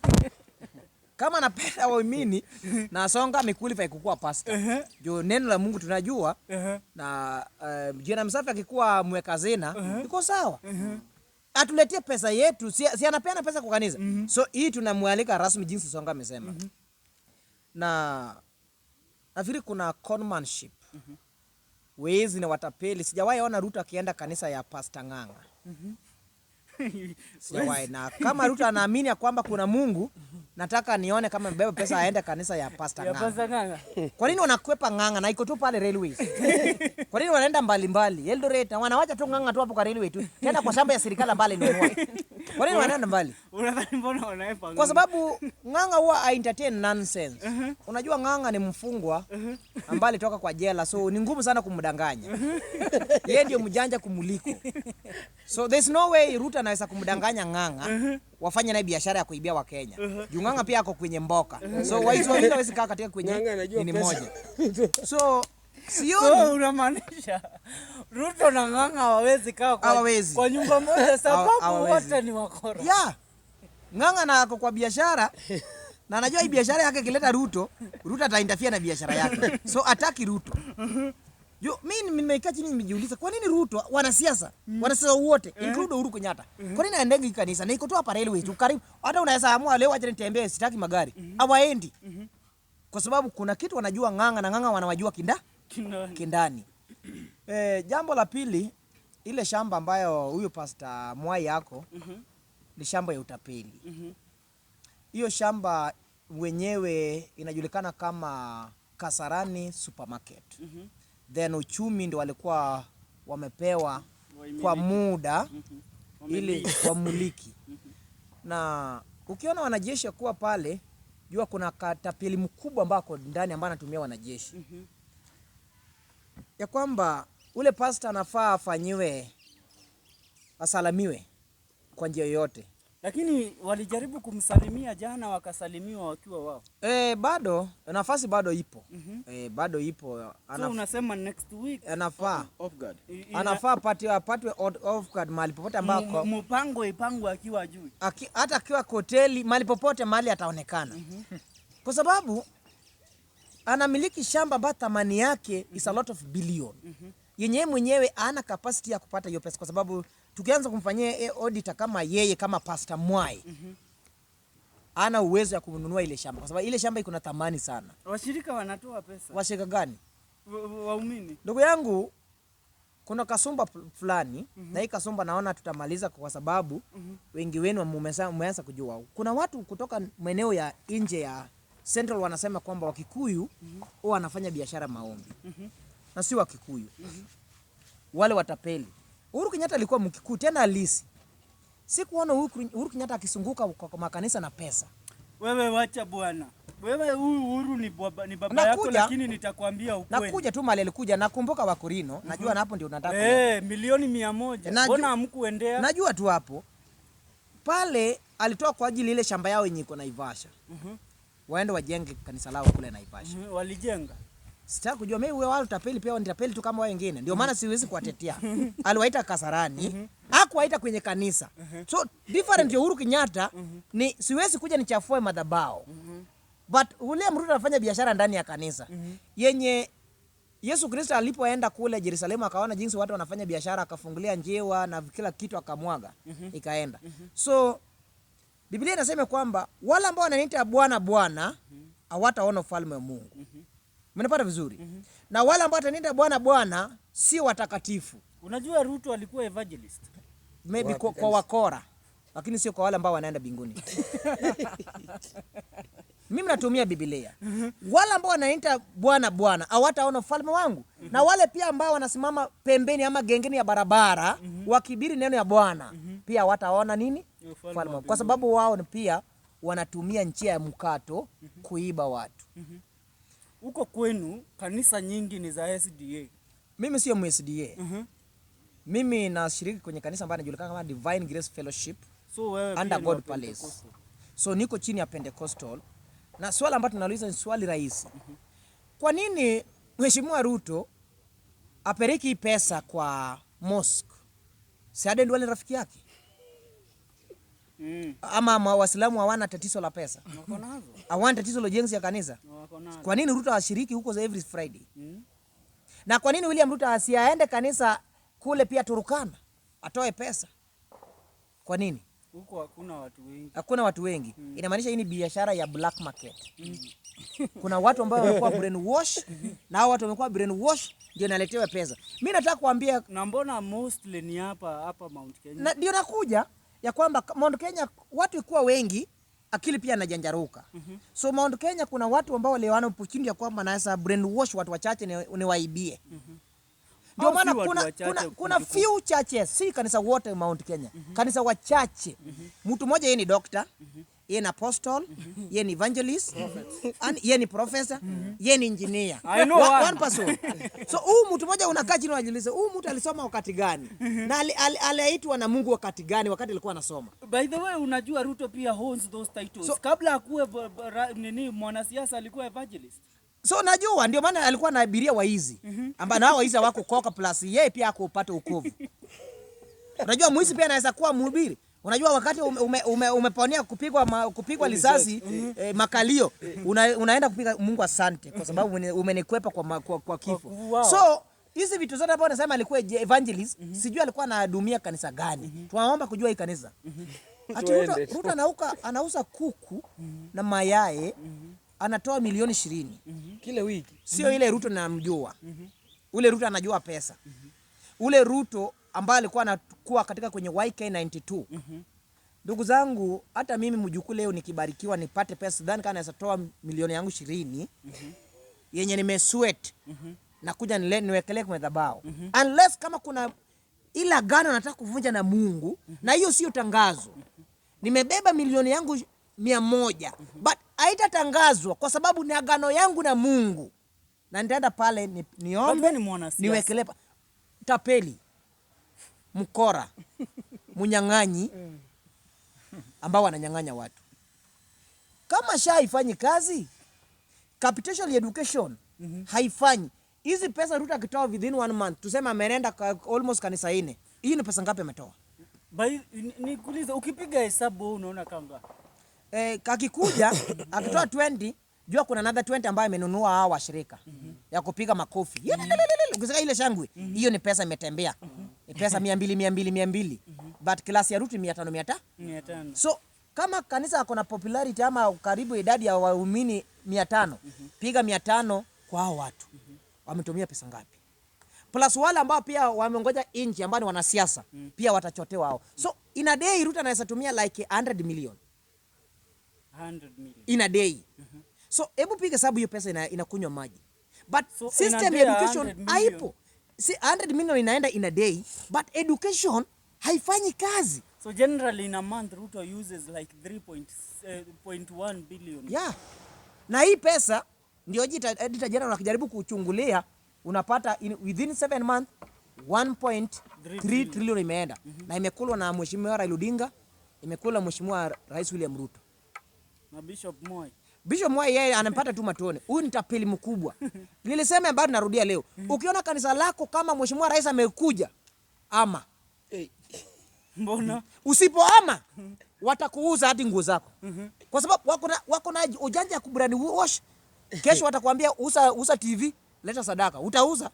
Kama anapenda waumini na Songa amequalify kukuwa pastor. Juu neno la Mungu tunajua na Jina Msafi akikuwa mweka hazina iko sawa. Atuletie pesa yetu, si anapeana pesa kwa kanisa. So hii tunamwalika rasmi jinsi Songa amesema. Na nafikiri kuna conmanship. Wezi na watapeli. Sijawahi ona Ruto akienda kanisa ya Pastor Ng'ang'a. Sijawahi. Na kama Ruto anaamini ya kwamba kuna Mungu, nataka nione kama amebeba pesa aende kanisa ya Pastor Ya Ng'ang'a. Pastor Ng'ang'a. Kwa nini wanakwepa Ng'ang'a na iko tu pale railways? Kwa nini wanaenda mbali mbali? Eldoret na wanawacha tu Ng'ang'a tu hapo kwa railway tu. Tena kwa shamba ya serikali ambalo inunua. Kwa nini wanaenda mbali? Unadhani mbona wanaepa Ng'ang'a? Kwa sababu Ng'ang'a huwa entertain nonsense. Unajua Ng'ang'a ni mfungwa ambaye alitoka kwa jela, so ni ngumu sana kumdanganya. Yeye ndio mjanja kumuliko. So there's no way Ruto anaweza kumdanganya Ng'ang'a wafanye naye biashara ya kuibia Wakenya. Juu Ng'ang'a pia ako kwenye mboka. So waizi wawili hawezi kaa katika kwenye Ng'ang'a anajua nini pesa. moja. So sioni So unamaanisha Ruto na Ng'ang'a hawawezi kaa Hawawezi. kwa nyumba moja sababu Hawawezi. wote ni wakora. Yeah. Ng'ang'a na ako kwa biashara na anajua hii biashara yake ikileta Ruto, Ruto atainterfere na biashara yake. So ataki Ruto. Yo, mimi nimekaa chini nimejiuliza kwa nini Ruto wanasiasa, wanasiasa wote include Uhuru Kenyatta. Kwa nini aendegi kanisa? Na iko tu hapa railway tu karibu. Hata unaweza amua leo acha nitembee sitaki magari. Hawaendi. Kwa sababu kuna kitu wanajua Ng'ang'a na Ng'ang'a wanawajua Kindani. kindani. Jambo la pili, ile shamba ambayo huyu Pastor Mwai yako ni shamba ya utapeli. Hiyo shamba wenyewe inajulikana kama Kasarani Supermarket. Then uchumi ndio walikuwa wamepewa kwa muda ili wamiliki. Na ukiona wanajeshi kuwa pale, jua kuna katapeli mkubwa ambao ndani ambao anatumia wanajeshi. Ya kwamba ule pastor anafaa afanyiwe, asalamiwe kwa njia yoyote. Lakini walijaribu kumsalimia jana, wakasalimiwa wakiwa wao. Bado nafasi bado ipo. Bado ipo. So unasema next week Anafaa. Off guard. Anafaa apatiwe off guard mahali popote ambako mpango ipangwe akiwa juu. Hata akiwa hoteli mahali popote mahali ataonekana. Kwa sababu anamiliki shamba ambayo thamani yake is a lot of billion. Yenye yeye mwenyewe hana capacity ya kupata hiyo pesa, kwa sababu tukianza kumfanyia auditor kama yeye kama Pastor Mwai ana uwezo ya kununua ile shamba, kwa sababu ile shamba iko na thamani sana. Washirika wanatoa pesa. Washirika gani? Waumini. Ndugu yangu, kuna kasumba fulani na hii kasumba naona tutamaliza kwa sababu wengi wenu mmeanza kujua. Kuna watu kutoka maeneo ya nje ya Central wanasema kwamba Wakikuyu huwa wanafanya biashara maombi. Na si Wakikuyu. Wale watapeli. Uhuru Kenyatta alikuwa Mkikuyu tena halisi. Sikuona Uhuru Kenyatta akisunguka kwa makanisa na pesa. Wewe wacha bwana. Wewe huyu Uhuru ni baba yako, lakini nitakwambia ukweli. Nakuja tu mali alikuja, nakumbuka Wakorino, najua na hapo ndio nataka. Milioni 100. Mbona hamkuendea? Najua tu hapo. Pale alitoa kwa ajili ile shamba yao yenye iko Naivasha. Waende wajenge kanisa lao kule Naivasha. Walijenga. Sitaki kujua mimi wewe wale utapeli pia nitapeli tu kama wao wengine. Ndio maana siwezi kuwatetea. Aliwaita Kasarani, hakuwaita kwenye kanisa. So different ya Uhuru Kenyatta ni siwezi kuja nichafue madhabahu. But William Ruto anafanya biashara ndani ya kanisa. Yenye Yesu Kristo alipoenda kule Yerusalemu akaona jinsi watu wanafanya biashara, akafungulia njiwa na kila kitu akamwaga, ikaenda. So Biblia inasema kwamba wale ambao wananiita Bwana Bwana hawataona ufalme wa Mungu. Mnapata vizuri? Na wale ambao wataniita Bwana Bwana si watakatifu. Unajua Ruto alikuwa evangelist. Maybe kwa wakora, lakini sio kwa wale ambao wanaenda mbinguni. Mimi natumia Biblia. Wale ambao wananiita Bwana Bwana hawataona ufalme wangu. Na wale pia ambao wanasimama pembeni ama gengeni ya barabara wakibiri neno ya Bwana pia hawataona nini? Ufalme. Kwa sababu wao pia wanatumia njia ya mkato kuiba watu. Huko kwenu kanisa nyingi ni za SDA. Mimi sio MSDA. Mimi nashiriki kwenye kanisa ambalo linajulikana kama Divine Grace Fellowship. So wewe under God Palace. So niko chini ya Pentecostal. Na swali ambalo tunauliza ni swali rahisi. Kwa nini Mheshimiwa Ruto apeleki pesa kwa mosque? Si Aden Duale rafiki yake? Ama Waislamu hawana tatizo la pesa? Hawana tatizo la ujenzi ya kanisa? Kwa nini Ruto ashiriki huko every Friday? Na kwa nini William Ruto asiaende kanisa kule pia Turkana atoe pesa? Kwa nini? Huko hakuna watu wengi. Hakuna watu wengi. Inamaanisha hii ni biashara ya black market. Kuna watu ambao wamekuwa brainwash na hao watu wamekuwa brainwash ndio naletewa pesa. Mimi nataka kuambia, na mbona mostly ni hapa Mount Kenya? Na ndio nakuja ya kwamba Mount Kenya watu ikuwa wengi, akili pia inajanjaruka. So Mount Kenya kuna watu ambao waliona opportunity ya kwamba naweza brainwash watu wachache niwaibie. Ndio maana kuna few churches, si kanisa wote Mount Kenya. Kanisa wachache. Mtu mmoja yeye ni doctor, yeye ni apostle, yeye ni evangelist, and yeye ni professor, yeye ni engineer. I know one person. So huyu mtu mmoja unakaa chini unajiuliza, huyu mtu alisoma wakati gani? Na aliitwa na Mungu wakati gani wakati alikuwa anasoma? By the way, unajua Ruto pia holds those titles. So, kabla akuwe nini mwanasiasa alikuwa evangelist. So najua ndio maana alikuwa na abiria waizi. Ambao nao waizi hawako koka plus yeye pia hakupata ukovu. Unajua mwizi pia anaweza kuwa mhubiri. Unajua wakati umeponea kupigwa risasi makalio, unaenda kupiga Mungu asante kwa sababu umenikwepa kwa kifo. Wow. So hizi vitu zote hapo anasema alikuwa evangelist, sijui alikuwa anahudumia kanisa gani. Tunaomba kujua hii kanisa. Ati Ruto anauza kuku na mayai, anatoa milioni 20 kila wiki. Sio ile Ruto namjua. Ule Ruto anajua pesa. Ule Ruto ambaye alikuwa anakuwa katika kwenye YK92. Ndugu zangu, hata mimi mjukuu leo nikibarikiwa nipate pesa, sidhani kama naweza toa milioni yangu 20 yenye nimesweat na kuja niwekelee kwa madhabahu. Unless kama kuna ila agano nataka kuvunja na Mungu, na hiyo sio tangazo. Nimebeba milioni yangu 100, but haitatangazwa kwa sababu ni agano yangu na Mungu. Na nitaenda pale niombe, niwekelee. Tapeli, mkora, munyang'anyi, ambao wananyang'anya watu. Kama SHA haifanyi kazi, capitation education haifanyi. Hizi pesa Ruto akitoa within one month, tuseme ameenda almost kanisa nne. Hii ni pesa ngapi ametoa? Nikuulize, ukipiga hesabu wewe unaona kanga? Kakikuja akitoa 20, jua kuna another 20 ambayo amenunua hawa washirika ya kupiga makofi. Ukisikia ile shangwe, hiyo ni pesa imetembea. Ni pesa 200 200 200. But class ya Ruto 500 500. 500. So kama kanisa ako na popularity ama karibu idadi ya waumini 500, piga 500 kwa hao watu. Wametumia pesa ngapi? Plus wale ambao pia wamengoja nje ambao ni wanasiasa pia watachotewa hao. So in a day Ruto anaweza tumia like 100 million. 100 million. In a day. So hebu piga hesabu hiyo pesa inakunywa maji. But So, in a system day, education 100 million. haipo. Si 100 million inaenda in a day, but education haifanyi kazi. So generally in a month Ruto uses like 3.1 billion. Yeah. Na hii pesa ndio Auditor General akijaribu kuchungulia unapata within 7 months 1.3 trillion imeenda. Na imekulwa na Mheshimiwa Raila Odinga, imekulwa Mheshimiwa Rais William Ruto. Na Bishop Moi. Bishop Moi yeye anampata tu matone. Huyu ni tapeli mkubwa. Nilisema bado narudia leo. Ukiona kanisa lako kama Mheshimiwa Rais amekuja ama Mbona? usipoama watakuuza hadi nguo zako. Kwa sababu wako na ujanja ya kubrand wash. Kesho watakwambia uza TV, leta sadaka, utauza.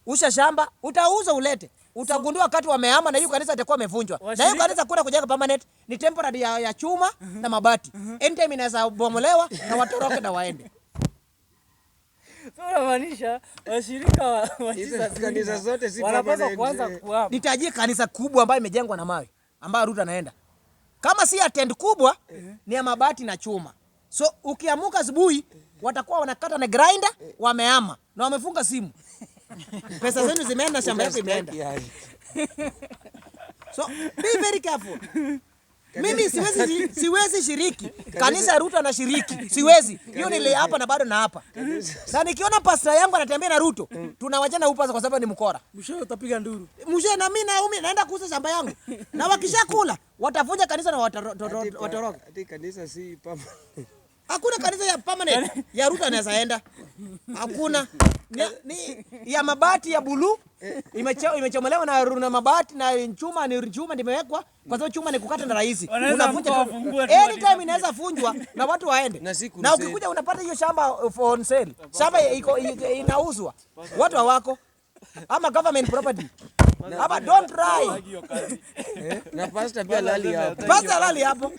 Usha shamba, utauza ulete. Utagundua wakati wamehama na hiyo kanisa itakuwa imevunjwa. Na hiyo kanisa kuna kujenga permanent ni temporary ya chuma na mabati. Anytime inaweza bomolewa na watoroke na waende. So unamaanisha washirika wa Hizo Jesus kanisa Winner zote si wanapaswa permanent, kuanza kuhama. Nitajie kanisa kubwa ambayo imejengwa na mawe ambayo Ruto anaenda. Kama si ya tent kubwa ni ya mabati na chuma. So ukiamuka asubuhi watakuwa wanakata na grinder, wamehama na wamefunga simu. Pesa zenu zimeenda, shamba yako imeenda. So be very careful. Mimi siwezi shiriki kanisa Ruto anashiriki, siwezi. Hiyo nili hapa na bado na hapa. Na nikiona pastor yangu anatembea na Ruto, tunawachana huyu pastor kwa sababu ni mkora. Mwishowe utapiga nduru. Mzee na mimi naumi naenda kuuza shamba yangu. Na wakishakula watavunja kanisa na watoroke. Ati kanisa si permanent. Hakuna kanisa ya permanent ya Ruto anaweza enda. Hakuna. Ni ya mabati ya buluu imechomolewa na mabati na chuma, ni chuma nimewekwa kwa sababu chuma ni kukata na rahisi. Wanaweza Unavunja mkoa tu. wafungue tu Anytime wadi inaweza funjwa na watu waende. Na si Na crusade. ukikuja unapata hiyo shamba for on sale. Shamba iko inauzwa. Watu hawako. Ama government property. Ama don't try. Na pastor pia lali hapo. Pastor lali hapo.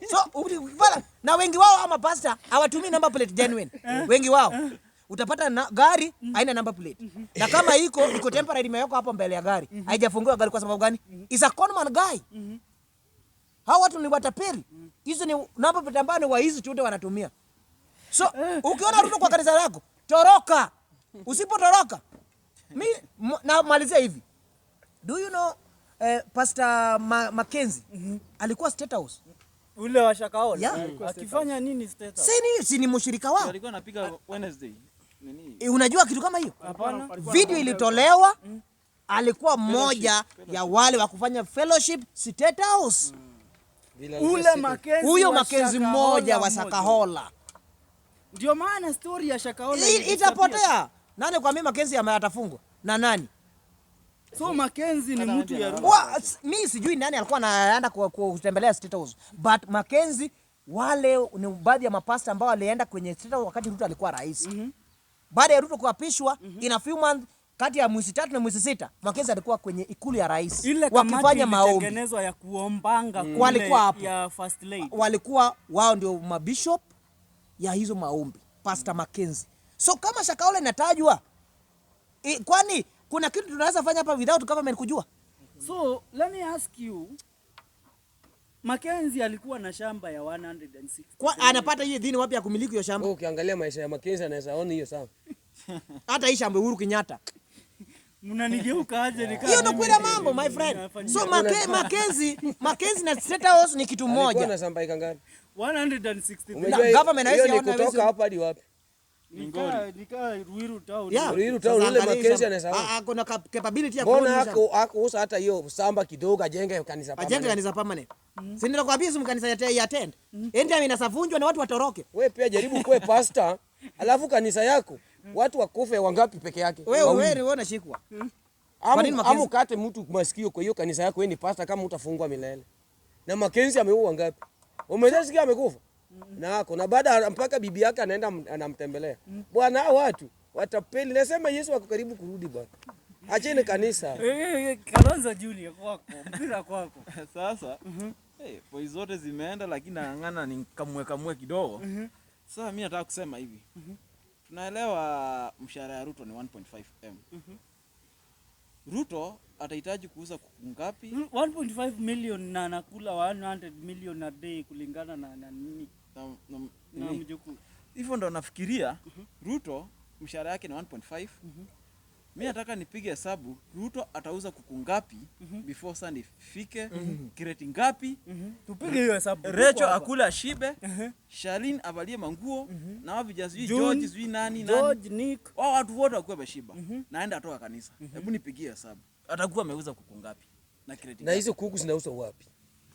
So ukipata na wengi wao ama pastor hawatumii number plate genuine. Wengi wao. Utapata na, gari haina number plate. Na kama iko temporary imewekwa hapo mbele ya gari. Haijafungiwa gari kwa sababu gani? Is a conman guy. Hao watu ni watapeli. Hizo ni number plate ambayo ni waizi tu ndio wanatumia. So ukiona Ruto kwa kanisa lako, toroka. Usipotoroka, mi na malizia hivi. Do you know Pastor Mackenzie alikuwa State House? Ule wa Shakahola. Yeah. Akifanya nini State House? Si ni mshirika wao? Alikuwa anapiga Wednesday. Nini? Unajua kitu kama hiyo? Hapana. Video ilitolewa, alikuwa mmoja ya wale wa kufanya fellowship State House. Bila Ule Mackenzie Huyo wa Mackenzie Shakahola mmoja wa Shakahola. Ndio maana story ya Shakahola ilidisappear. Itapotea. Nani kwa mimi Mackenzie atafungwa? Na nani? So Mackenzie ni mtu ya Ruto. Mi sijui nani alikuwa anaenda kutembelea State House. But Mackenzie wale ni baadhi ya mapasta ambao walienda kwenye State House wakati Ruto alikuwa rais. Baada ya Ruto kuapishwa in a few months, kati ya mwezi 3 na mwezi 6, Mackenzie alikuwa kwenye ikulu ya rais Ile kamati wakifanya maombi. ilitengenezwa ya kuombanga kule Walikuwa hapo. ya First Lady. Walikuwa wao ndio mabishop ya hizo maombi, Pastor Mackenzie. So kama Shakahola inatajwa, kwani kuna kitu tunaweza fanya hapa without government kujua? So let me ask you, Mackenzie alikuwa na shamba ya 160. Kwa, anapata hiyo idhini wapi ya kumiliki hiyo shamba? Wewe ukiangalia maisha ya Mackenzie anaweza ona hiyo sawa. Hata hii shamba Uhuru Kenyatta. Mnanigeuka aje nikaa Hiyo ndio mimi kweli mambo my friend. nafanyia. So Mackenzie na State House ni kitu Alikuwa moja. na shamba eka ngapi? 163. Umejua government hiyo haiwezi ni ona, kutoka haiwezi- hapa hadi wapi? Nikaa Ruiru town. Yeah. Ruiru town, Sasa ule angalia Mackenzie shamba. anaweza Ah, ah, kuna capability ya Mbona kuona hako hakuuza hata hiyo samba kidogo ajenge kanisa ajenge permanent? kanisa permanent. Si ndio nakwambia si kanisa ya tent. Enda inasavunjwa na watu watoroke. Wewe pia jaribu kuwe pastor, alafu kanisa yako watu wakufe wangapi peke yake? Wewe Wawili. wewe unashikwa. Kwa nini Amu, Mackenzie? amu kate mtu masikio kwa hiyo kanisa yako, wewe ni pastor, kama utafungwa milele. Na Mackenzie ameua wangapi? Umeshasikia amekufa? Na ako na baada mpaka bibi yake anaenda anamtembelea. Bwana, hao watu watapeli. Nasema Yesu ako karibu kurudi bwana. Acheni kanisa. Kalonzo Junior, kwako, mpira kwako. Sasa hey, boys zote zimeenda, lakini nang'ang'ana ni kamwe kamwe kidogo. Sasa mimi nataka kusema hivi, tunaelewa mshahara ya Ruto ni 1.5 m. Ruto atahitaji kuuza kuku ngapi? 1.5 million na anakula 100 million a day kulingana na nini Na, na nini? mjukuu. Hivyo ndo nafikiria Ruto mshahara yake ni 1.5. Mi nataka nipige hesabu Ruto atauza kuku ngapi before Sunday ifike, kreti ngapi, Tupige hiyo hesabu. Recho Tuko hapa. akule ashibe, Shalin avalie manguo na wao vijana sijui June, George sijui nani nani, George, Nick. wao watu wote wakuwe bashiba naenda atoka kanisa. Hebu nipigie hesabu atakuwa ameuza kuku ngapi na kreti Na ngapi? hizo kuku zinauzwa wapi?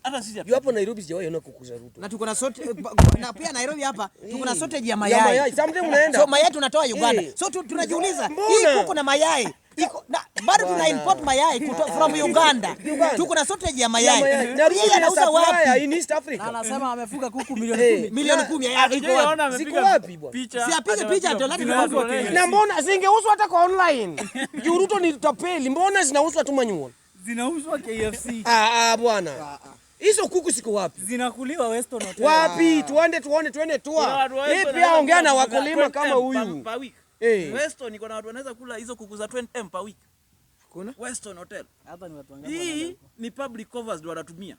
Hata sisi Juu hapo Nairobi sijawahi ona kuku za Ruto. Na tuko na sote na pia Nairobi hapa tuko na shortage ya Ya mayai. mayai. Sometimes unaenda. So mayai tunatoa Uganda. Eh. So tunajiuliza Mbona? hii kuku na mayai iko na bado tuna Bwana. import mayai from Uganda. Uganda. Tuko na shortage ya Ya mayai. mayai. Na Ruto Yeye ni anauza supplier wapi? in East Africa. Na anasema amefuga kuku milioni Eh. 10. Milioni 10 ya iko wapi? Ziko wapi bwana? Picha Si apige picha ndio lazima Na mbona zingeuzwa hata kwa online? Juu Ruto ni tapeli, mbona zinauzwa tu manual? Zinauzwa KFC. Ah, ah bwana. Hizo kuku ziko wapi? Zinakuliwa Weston Hotel. Wapi? Tuende tuone, tuende tua. Yeye pia ongea na wakulima kama huyu. Per week. Eh. Weston iko na watu wanaweza kula hizo kuku za 20M per week. Kuna? Weston Hotel. Hapa ni watu wangapi? Hii ni public covers ndio wanatumia.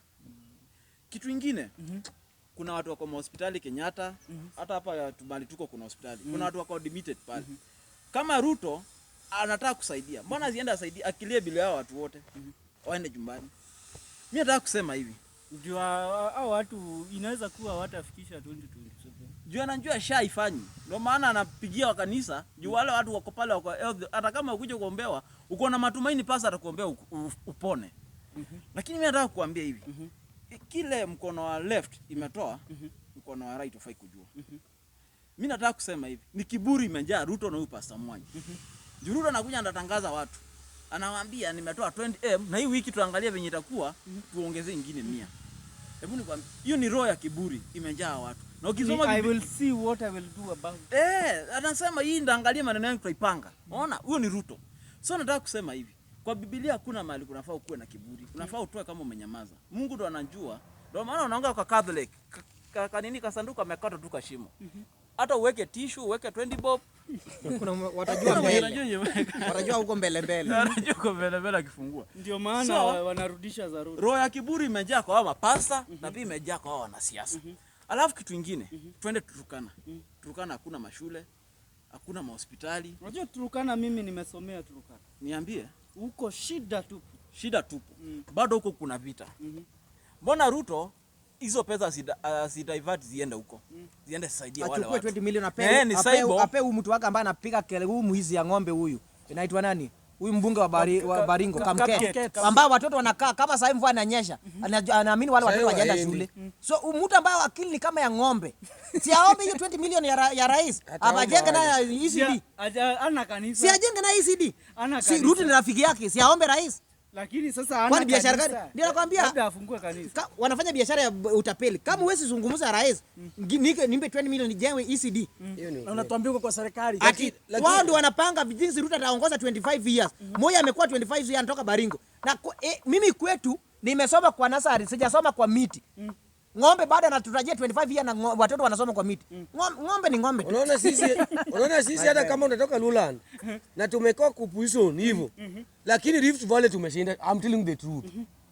Kitu ingine, kuna watu wako hospitali Kenyatta, hata hapa mahali tuko kuna hospitali. Kuna watu wako admitted pale. Kama Ruto anataka kusaidia, mbona asiende asaidie akilie bila yao watu wote waende nyumbani? Mimi nataka kusema hivi, Juu hao watu inaweza kuwa watafikisha 2027. juu anajua sha ifanyi, ndio maana anapigia wa kanisa juu wale watu wako pale wako health, hata kama ukuje kuombewa uko na matumaini pasa atakuombea upone. Lakini mimi nataka kuambia hivi, kile mkono wa left imetoa, mkono wa right hufai kujua. Mimi nataka kusema hivi, ni kiburi imejaa Ruto na huyu Pastor Mwangi. Juu Ruto anakuja anatangaza watu, anawaambia nimetoa 20M na hii wiki tuangalie venye itakuwa, tuongeze ingine 100. Hebu nikwambie, hiyo ni roho ya kiburi imejaa watu. Na ukisoma I will see what I will do about it. Anasema hii ndaangalie maneno yangu tutaipanga. Unaona? Huyo ni Ruto. So nataka kusema hivi. Kwa Biblia hakuna mahali kunafaa ukuwe na kiburi. Unafaa utoe kama umenyamaza. Mungu ndo anajua. Ndio maana unaonga kwa Catholic. Kanini kasanduku amekata tu kashimo. Hata uweke tissue, uweke 20 bob. Kuna watajua mbele. Watajua huko mbele mbele. Anajua kwa mbele mbele akifungua. Ndio maana So, wanarudisha za Ruto. Roho ya kiburi imejaa kwa hao mapasta na pia imejaa kwa hao wanasiasa. Alafu kitu ingine, twende Turkana. Turkana hakuna mashule, hakuna mahospitali. Unajua Turkana, mimi nimesomea Turkana. Niambie, Huko shida tupu. shida tupu. Bado huko kuna vita. Mbona Ruto hizo pesa asidivert ziende huko, ziende zisaidie wale Achukue watu. 20 milioni Eh, ni ape cyborg. ape huyu mtu wake ambaye anapiga kelele, huyu mwizi ya ng'ombe huyu. Inaitwa nani? Huyu mbunge wa Baringo Kamket, ambao watoto wanakaa kama sasa hivi mvua inanyesha, anaamini wale watoto Sasa wajaenda hawaendi. shule. So huyu mtu ambaye akili ni kama ya ng'ombe, si aombe hiyo 20 milioni ya rais Ataomba abajenge nayo ECD, Ana kanisa. si ajenge nayo ECD. Ana Si kanisa. Ruto ni rafiki yake, si aombe rais. Lakini sasa ana Kwani biashara kanisa. gani? Ndio nakwambia. Labda afungue kanisa. Wanafanya biashara ya utapeli. Kama huwezi zungumza rais, nimpe 20 milioni nijengwe ECD. Hiyo ni Na unatuambia uko kwa serikali. Ati wao ndio wanapanga jinsi Ruto ataongoza 25 years. Moi amekuwa 25 years anatoka Baringo. Na mimi kwetu nimesoma kwa nasari, sijasoma kwa miti. Ng'ombe bado anatutajia 25 years na watoto wanasoma kwa miti. Ng'ombe ni ng'ombe tu. Unaona sisi hata kama unatoka Luland na tumekuwa kupuison hivyo. Lakini Rift Valley tumeshinda. I'm telling the truth.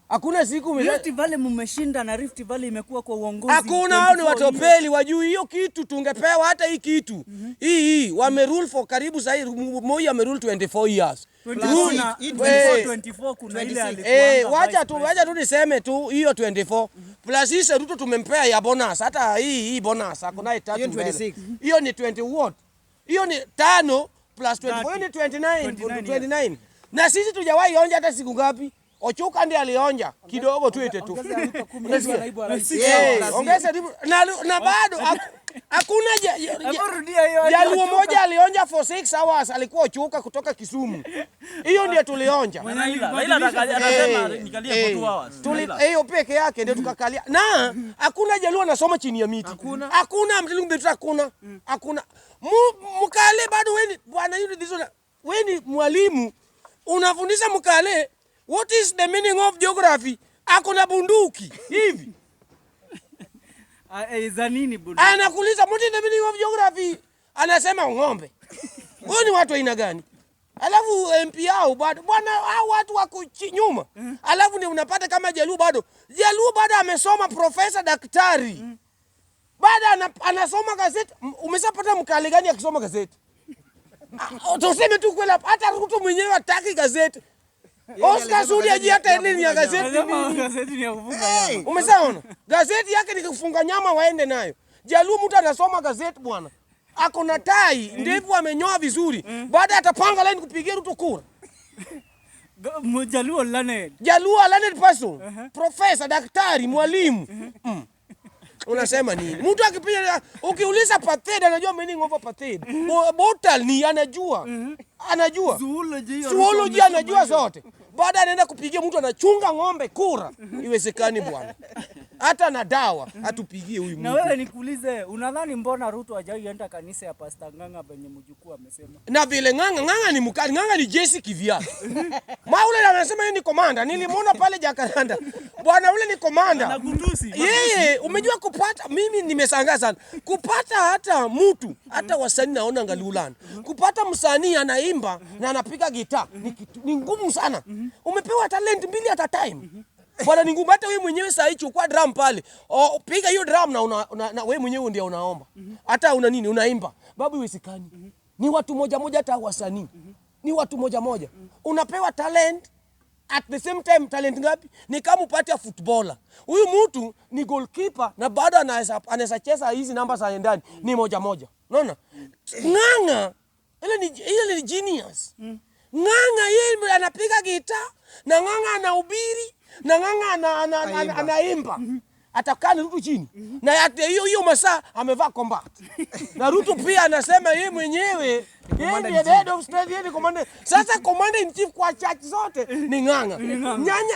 Hakuna siku Rift Valley mmeshinda na Rift Valley imekuwa kwa uongozi. Hakuna, hao ni 24 years. watopeli wajui hiyo kitu tungepewa hata hii kitu. Hii wamerule for karibu sasa Moi amerule 24 years. 24 na Hii 24 kuna ile 26. alikuwa Wacha tu wacha tu niseme tu hiyo 24 plus hii Ruto tumempea ya bonus, hata hii bonus ako naye tatu Hiyo ni mbele. 26. Hiyo ni 20 what? Hiyo ni 5 plus 24, hiyo ni 29, 29, 29. Na sisi tujawahi onja hata siku ngapi? Ochuka ndiye alionja kidogo tu ete tu. Yeah, ongeza na bado hakuna Jaluo moja alionja for 6 hours, alikuwa Ochuka kutoka Kisumu. Hiyo ndio tulionja. Raila anasema nikalie for 2 hours. Hiyo peke yake ndio tukakalia. Na hakuna Jaluo anasoma chini ya miti. Hakuna mtu hakuna. Hakuna. Mkale bado wewe bwana, wewe ni mwalimu unafundisha mkale what is the meaning of geography? Ako na bunduki hivi. Za nini bunduki? Anakuuliza what is the meaning of geography? Anasema ng'ombe. Huyu ni watu aina gani? Alafu MP yao bado bwana, hao watu wako nyuma. Alafu ni unapata kama Jaluo bado. Jaluo bado amesoma profesa daktari. Bado anasoma gazeti. Umeshapata mkale gani akisoma gazeti? Tuseme tu kweli, hata Ruto mwenyewe hataki gazeti. Oscar Sudi aje hata nini ya gazeti nini? Ya kufunga nyama. Umeshaona? Gazeti yake ni kufunga nyama waende nayo. Jaluo mtu anasoma gazeti bwana. Ako na tai, ndevu amenyoa vizuri. Baada atapanga line kupigia Ruto kura. Jaluo learned. Jaluo learned person. Professor, daktari, mwalimu. Unasema nini? Mtu akipiga ukiuliza pathed anajua meaning of pathed. Botany anajua. Anajua. Zoology anajua zote. Baada anaenda kupigia mtu anachunga ng'ombe kura. Iwezekani bwana. Hata na dawa atupigie huyu mtu. Na wewe nikuulize, unadhani mbona Ruto hajaienda kanisa ya Pastor Ng'ang'a benye mjukuu amesema? Na vile Ng'ang'a ni mkali, Ng'ang'a ni jeshi kivyake. Maule anasema yeye ni komanda. Nilimuona pale Jacaranda. Bwana ule ni komanda. Anakutusi. Yeye umejua kupata, mimi nimeshangaa sana. Kupata hata mtu, hata wasanii naona ngaliulana. Kupata msanii anaimba na anapiga gitaa ni ngumu sana. Umepewa talent mbili at a time. Bwana ni ngumu. Hata wewe mwenyewe saa hii chukua drum pale. Piga hiyo drum na wewe mwenyewe ndio unaomba. Hata una nini unaimba. Babu iwezekani. Ni watu moja moja hata wasanii. Ni watu moja moja. Unapewa talent at the same time. Talent ngapi? Ni kama upate a footballer. Huyu mtu ni goalkeeper na bado anaweza cheza hizi namba za ndani. Ni moja moja. Unaona? Ng'ang'a ile ni genius. Ng'ang'a yeye anapiga gitaa na Ng'ang'a anahubiri na Ng'ang'a anaimba. Atakaa na Ruto chini. Na hiyo masaa amevaa combat. Na Ruto pia anasema yeye mwenyewe yeye ndiye head of state, yeye ni commander. Sasa commander in chief kwa church zote ni Ng'ang'a.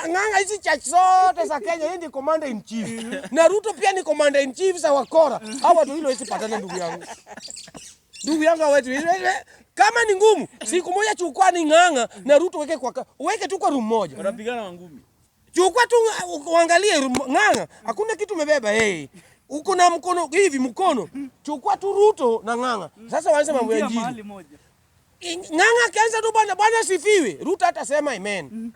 Ng'ang'a hizi church zote za Kenya yeye ndiye commander in chief. Na Ruto pia ni commander in chief za wakora. Hao watu hilo hawezi ndugu yangu. Ndugu yangu wetu. Kama ni ngumu, siku moja chukua ni Ng'ang'a na Ruto weke kwa weke tu kwa room moja. Wanapigana ngumi. Chukua tu uangalie Ng'ang'a, hakuna kitu umebeba hey. Uko na mkono hivi mkono. Chukua tu Ruto na Ng'ang'a. Sasa waanze mambo ya injili. Ng'ang'a akianza tu bwana bwana sifiwe, Ruto atasema amen.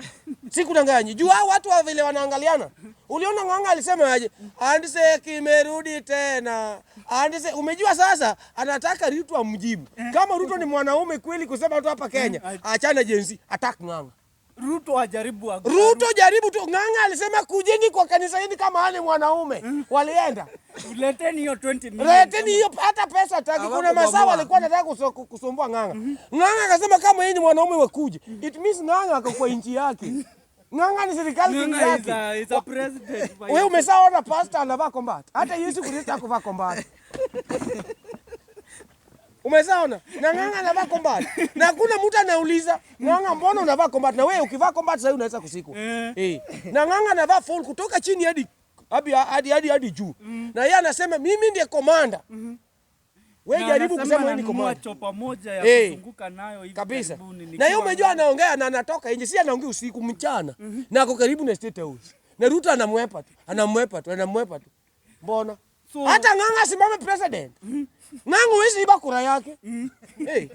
Sikudanganyi. Juu hao watu wa vile wanaangaliana. Uliona Ng'ang'a alisema aje? Andise kimerudi tena. Andise umejua sasa anataka Ruto amjibu. Kama Ruto ni mwanaume kweli kusema tu hapa Kenya, achana Gen Z, attack Ng'ang'a. Ruto ajaribu. Ruto jaribu tu. Ng'ang'a alisema kujeni kwa kanisa hili kama hane mwanaume. Walienda. Leteni hiyo 20 million. Leteni hiyo hata pesa taki. Kuna masaa walikuwa wanataka kusumbua Ng'ang'a. Ng'ang'a akasema kama yeye ni mwanaume wakuje. It means Ng'ang'a ako kwa nchi yake. Ng'ang'a ni serikali yake. Is a president. Wewe umeshaona pastor anavaa combat. Hata Yesu Kristo hakuvaa combat. Umeshaona? Na Ng'ang'a anavaa combat. Na kuna mtu anauliza, Ng'ang'a mbona unavaa combat? Na wewe ukivaa combat sasa unaweza kusikwa. Na Ng'ang'a anavaa full kutoka chini hadi hadi juu. Na yeye anasema mimi ndiye commander. Wewe jaribu kusema wewe ni commander. Chopa moja ya kuzunguka nayo hivi kabisa. Na yeye umejua anaongea na anatoka nje, si anaongea usiku mchana. Na ako karibu na State House. Na Ruto anamwepa tu, anamwepa tu, anamwepa tu. Mbona? So, hata Ng'ang'a simame president. Ng'ang'a huwezi iba kura yake. Hey.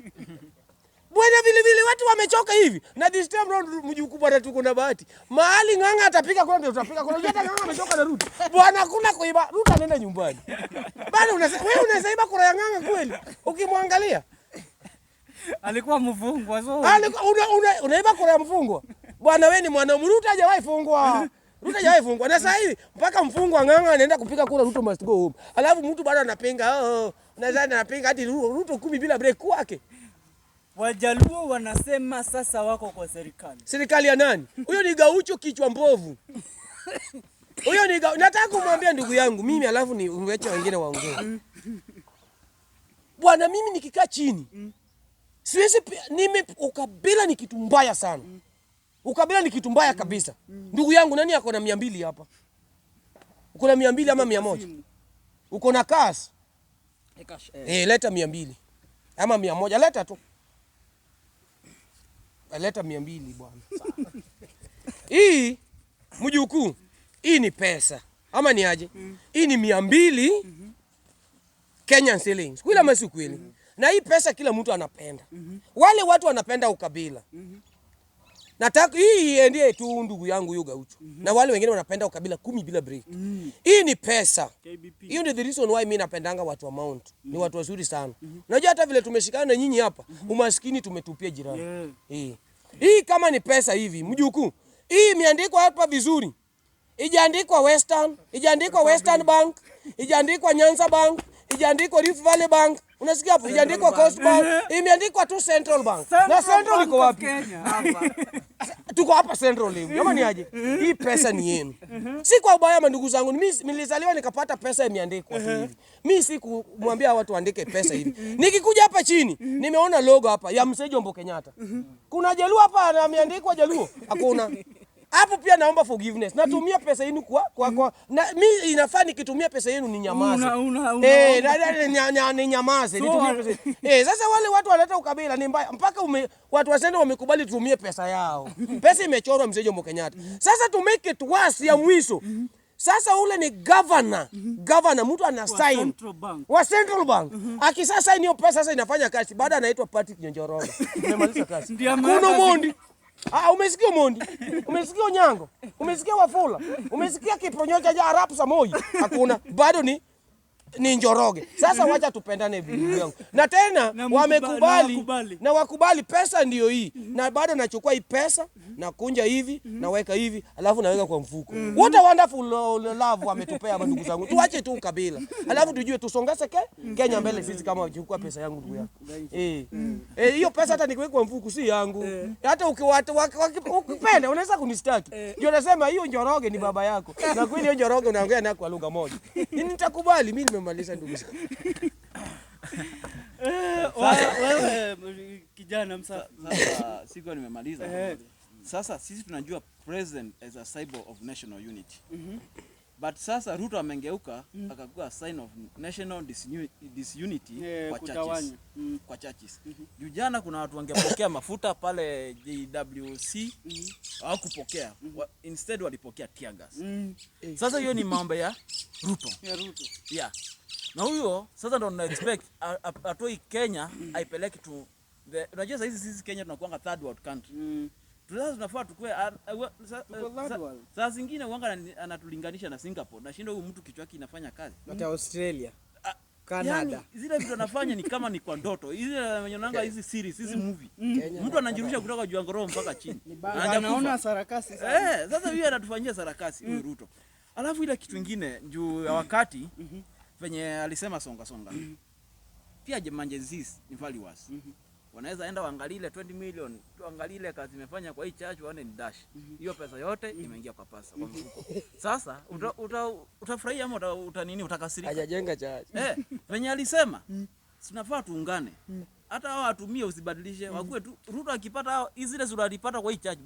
Bwana vile vile watu wamechoka hivi. Na this time round mjukuu bwana tuko na bahati. Mahali Ng'ang'a atapiga kura ndio tutapiga kura. Hata Ng'ang'a amechoka na Ruto. Bwana hakuna kuiba. Ruto anaenda nyumbani. Bwana wewe unaweza iba kura ya Ng'ang'a kweli? Ukimwangalia. Alikuwa mfungwa so. Alikuwa unaiba kura ya mfungwa. Bwana wewe ni mwanaume. Ruto hajawahi fungwa. Ruto hajawahi fungwa. Na sasa hivi mpaka mfungwa Ng'ang'a anaenda kupiga kura, Ruto must go home. Alafu mtu bado anapinga, oh, nadhani anapinga hadi Ruto 10 bila break kwake. Wajaluo wanasema sasa wako kwa serikali. Serikali ya nani? Huyo ni Gaucho kichwa mbovu. Huyo ni nataka kumwambia ndugu yangu mimi, alafu ni uweche wengine waongee. Bwana, mimi nikikaa chini siwezi nime ukabila ni kitu mbaya sana. Ukabila ni kitu mbaya kabisa. Ndugu yangu, nani ako na 200 hapa? Uko na 200 ama 100? Uko na cash? Leta 200 ama 100, leta tu. Leta 200 bwana. Hii mjukuu, hii ni pesa ama ni aje? Hii ni 200 Kenyan shillings. Kweli ama si kweli? Na hii pesa kila mtu anapenda. Wale watu wanapenda ukabila. Nataka hii iendie tu ndugu yangu huyo Gaucho. Na wale wengine wanapenda ukabila 10 bila break. Hii ni pesa. Hiyo ndio the reason why mimi napendanga watu wa Mount. Ni watu wazuri sana. Unajua hata vile tumeshikana na nyinyi hapa, umaskini tumetupia jirani. Hii kama ni pesa hivi, mjukuu. Hii imeandikwa hapa vizuri. Ijaandikwa Western, ijaandikwa Western Bank, ijaandikwa Nyanza Bank, ijaandikwa Rift Valley Bank. Unasikia hapo? Ijaandikwa Coast Bank, imeandikwa tu Central Bank. Na Central iko wapi? Tuko hapa Central hivi. Kama ni aje? Hii pesa ni yenu. Si kwa ubaya ndugu zangu, mimi nilizaliwa nikapata pesa imeandikwa tu hivi. Mimi si kumwambia watu waandike pesa hivi. Nikikuja hapa chini, nimeona logo hapa ya Mzee Jomo Kenyatta. Kuna Jaluo hapa ameandikwa Jaluo? Hakuna. Hapo pia naomba forgiveness. Natumia pesa yenu kwa na mimi inafaa nikitumia pesa yenu ni nyamaze. Ni nyamaze, nitumie pesa. Sasa wale watu wanaleta ukabila ni mbaya. Mpaka watu wasende wamekubali tutumie pesa yao. Pesa imechorwa Mzee Jomo Kenyatta. Sasa to make it worse ya mwisho. Sasa ule ni governor. Governor mtu ana sign wa Central Bank. Akisha sign hiyo pesa sasa inafanya kazi. Baada anaitwa Patrick Njoroge. Umemaliza kazi. Kuna Mondi. Umesikia Mondi? Umesikia Onyango? Umesikia Wafula? Umesikia Kiponyoja ja Arap Samoi? Hakuna. Bado ni Njoroge. Sasa wacha tupendane ndugu yangu. Na tena wamekubali na wakubali pesa ndio hii. Na bado nachukua hii pesa na kunja hivi naweka hivi alafu naweka kwa mfuko. What a wonderful love wametupea ndugu zangu. Tuache tu ukabila. Alafu tujue tusongeze Kenya mbele sisi kama uchukua pesa yangu ndugu yangu. Hiyo pesa hata nikiweka kwa mfuko si yangu. Hata ukipenda unaweza kunistaki. Ndio nasema hiyo Njoroge ni baba yako. Na kweli hiyo Njoroge unaongea naye kwa lugha moja. Nitakubali mimi nimemaliza ndugu zangu. Wewe kijana msafi. Sasa siku nimemaliza. Sasa sisi tunajua president as a symbol of national unity. But sasa Ruto amengeuka akakuwa sign of national disunity kwa churches. Kwa churches. Juu jana kuna watu wangepokea mafuta pale JWC hawakupokea. Instead walipokea tear gas. Sasa hiyo ni mambo ya Ruto. Ya Ruto. Yeah. Na huyo sasa ndo tuna expect atoi Kenya aipeleke to the, unajua sasa sisi Kenya tunakuanga third world country. Sasa tunafaa tukue saa zingine uanga anatulinganisha na Singapore. Nashinda huyu mtu kichwa yake inafanya kazi. Hata Australia, Canada. Yani, zile vitu anafanya ni kama ni kwa ndoto. Hizi unanyonanga hizi series, hizi movie. Mtu anajirusha kutoka juu ya ngoro mpaka chini. Anaona sarakasi sana. Sasa huyu anatufanyia sarakasi huyu Ruto. Alafu ile kitu kingine juu ya wakati venye alisema songa songa. Pia Gen Zs ni valuers. Wanaweza enda waangalie 20 million, waangalie kazi imefanya kwa hii church waone ni dash. Hiyo pesa yote imeingia kwa pasa kwa mfuko. Sasa utafurahia ama uta nini utakasirika? Hajajenga church. Venye alisema tunafaa tuungane. Hata hao watumie usibadilishe, wakuwe tu Ruto akipata hizi zile sura alipata kwa hii church.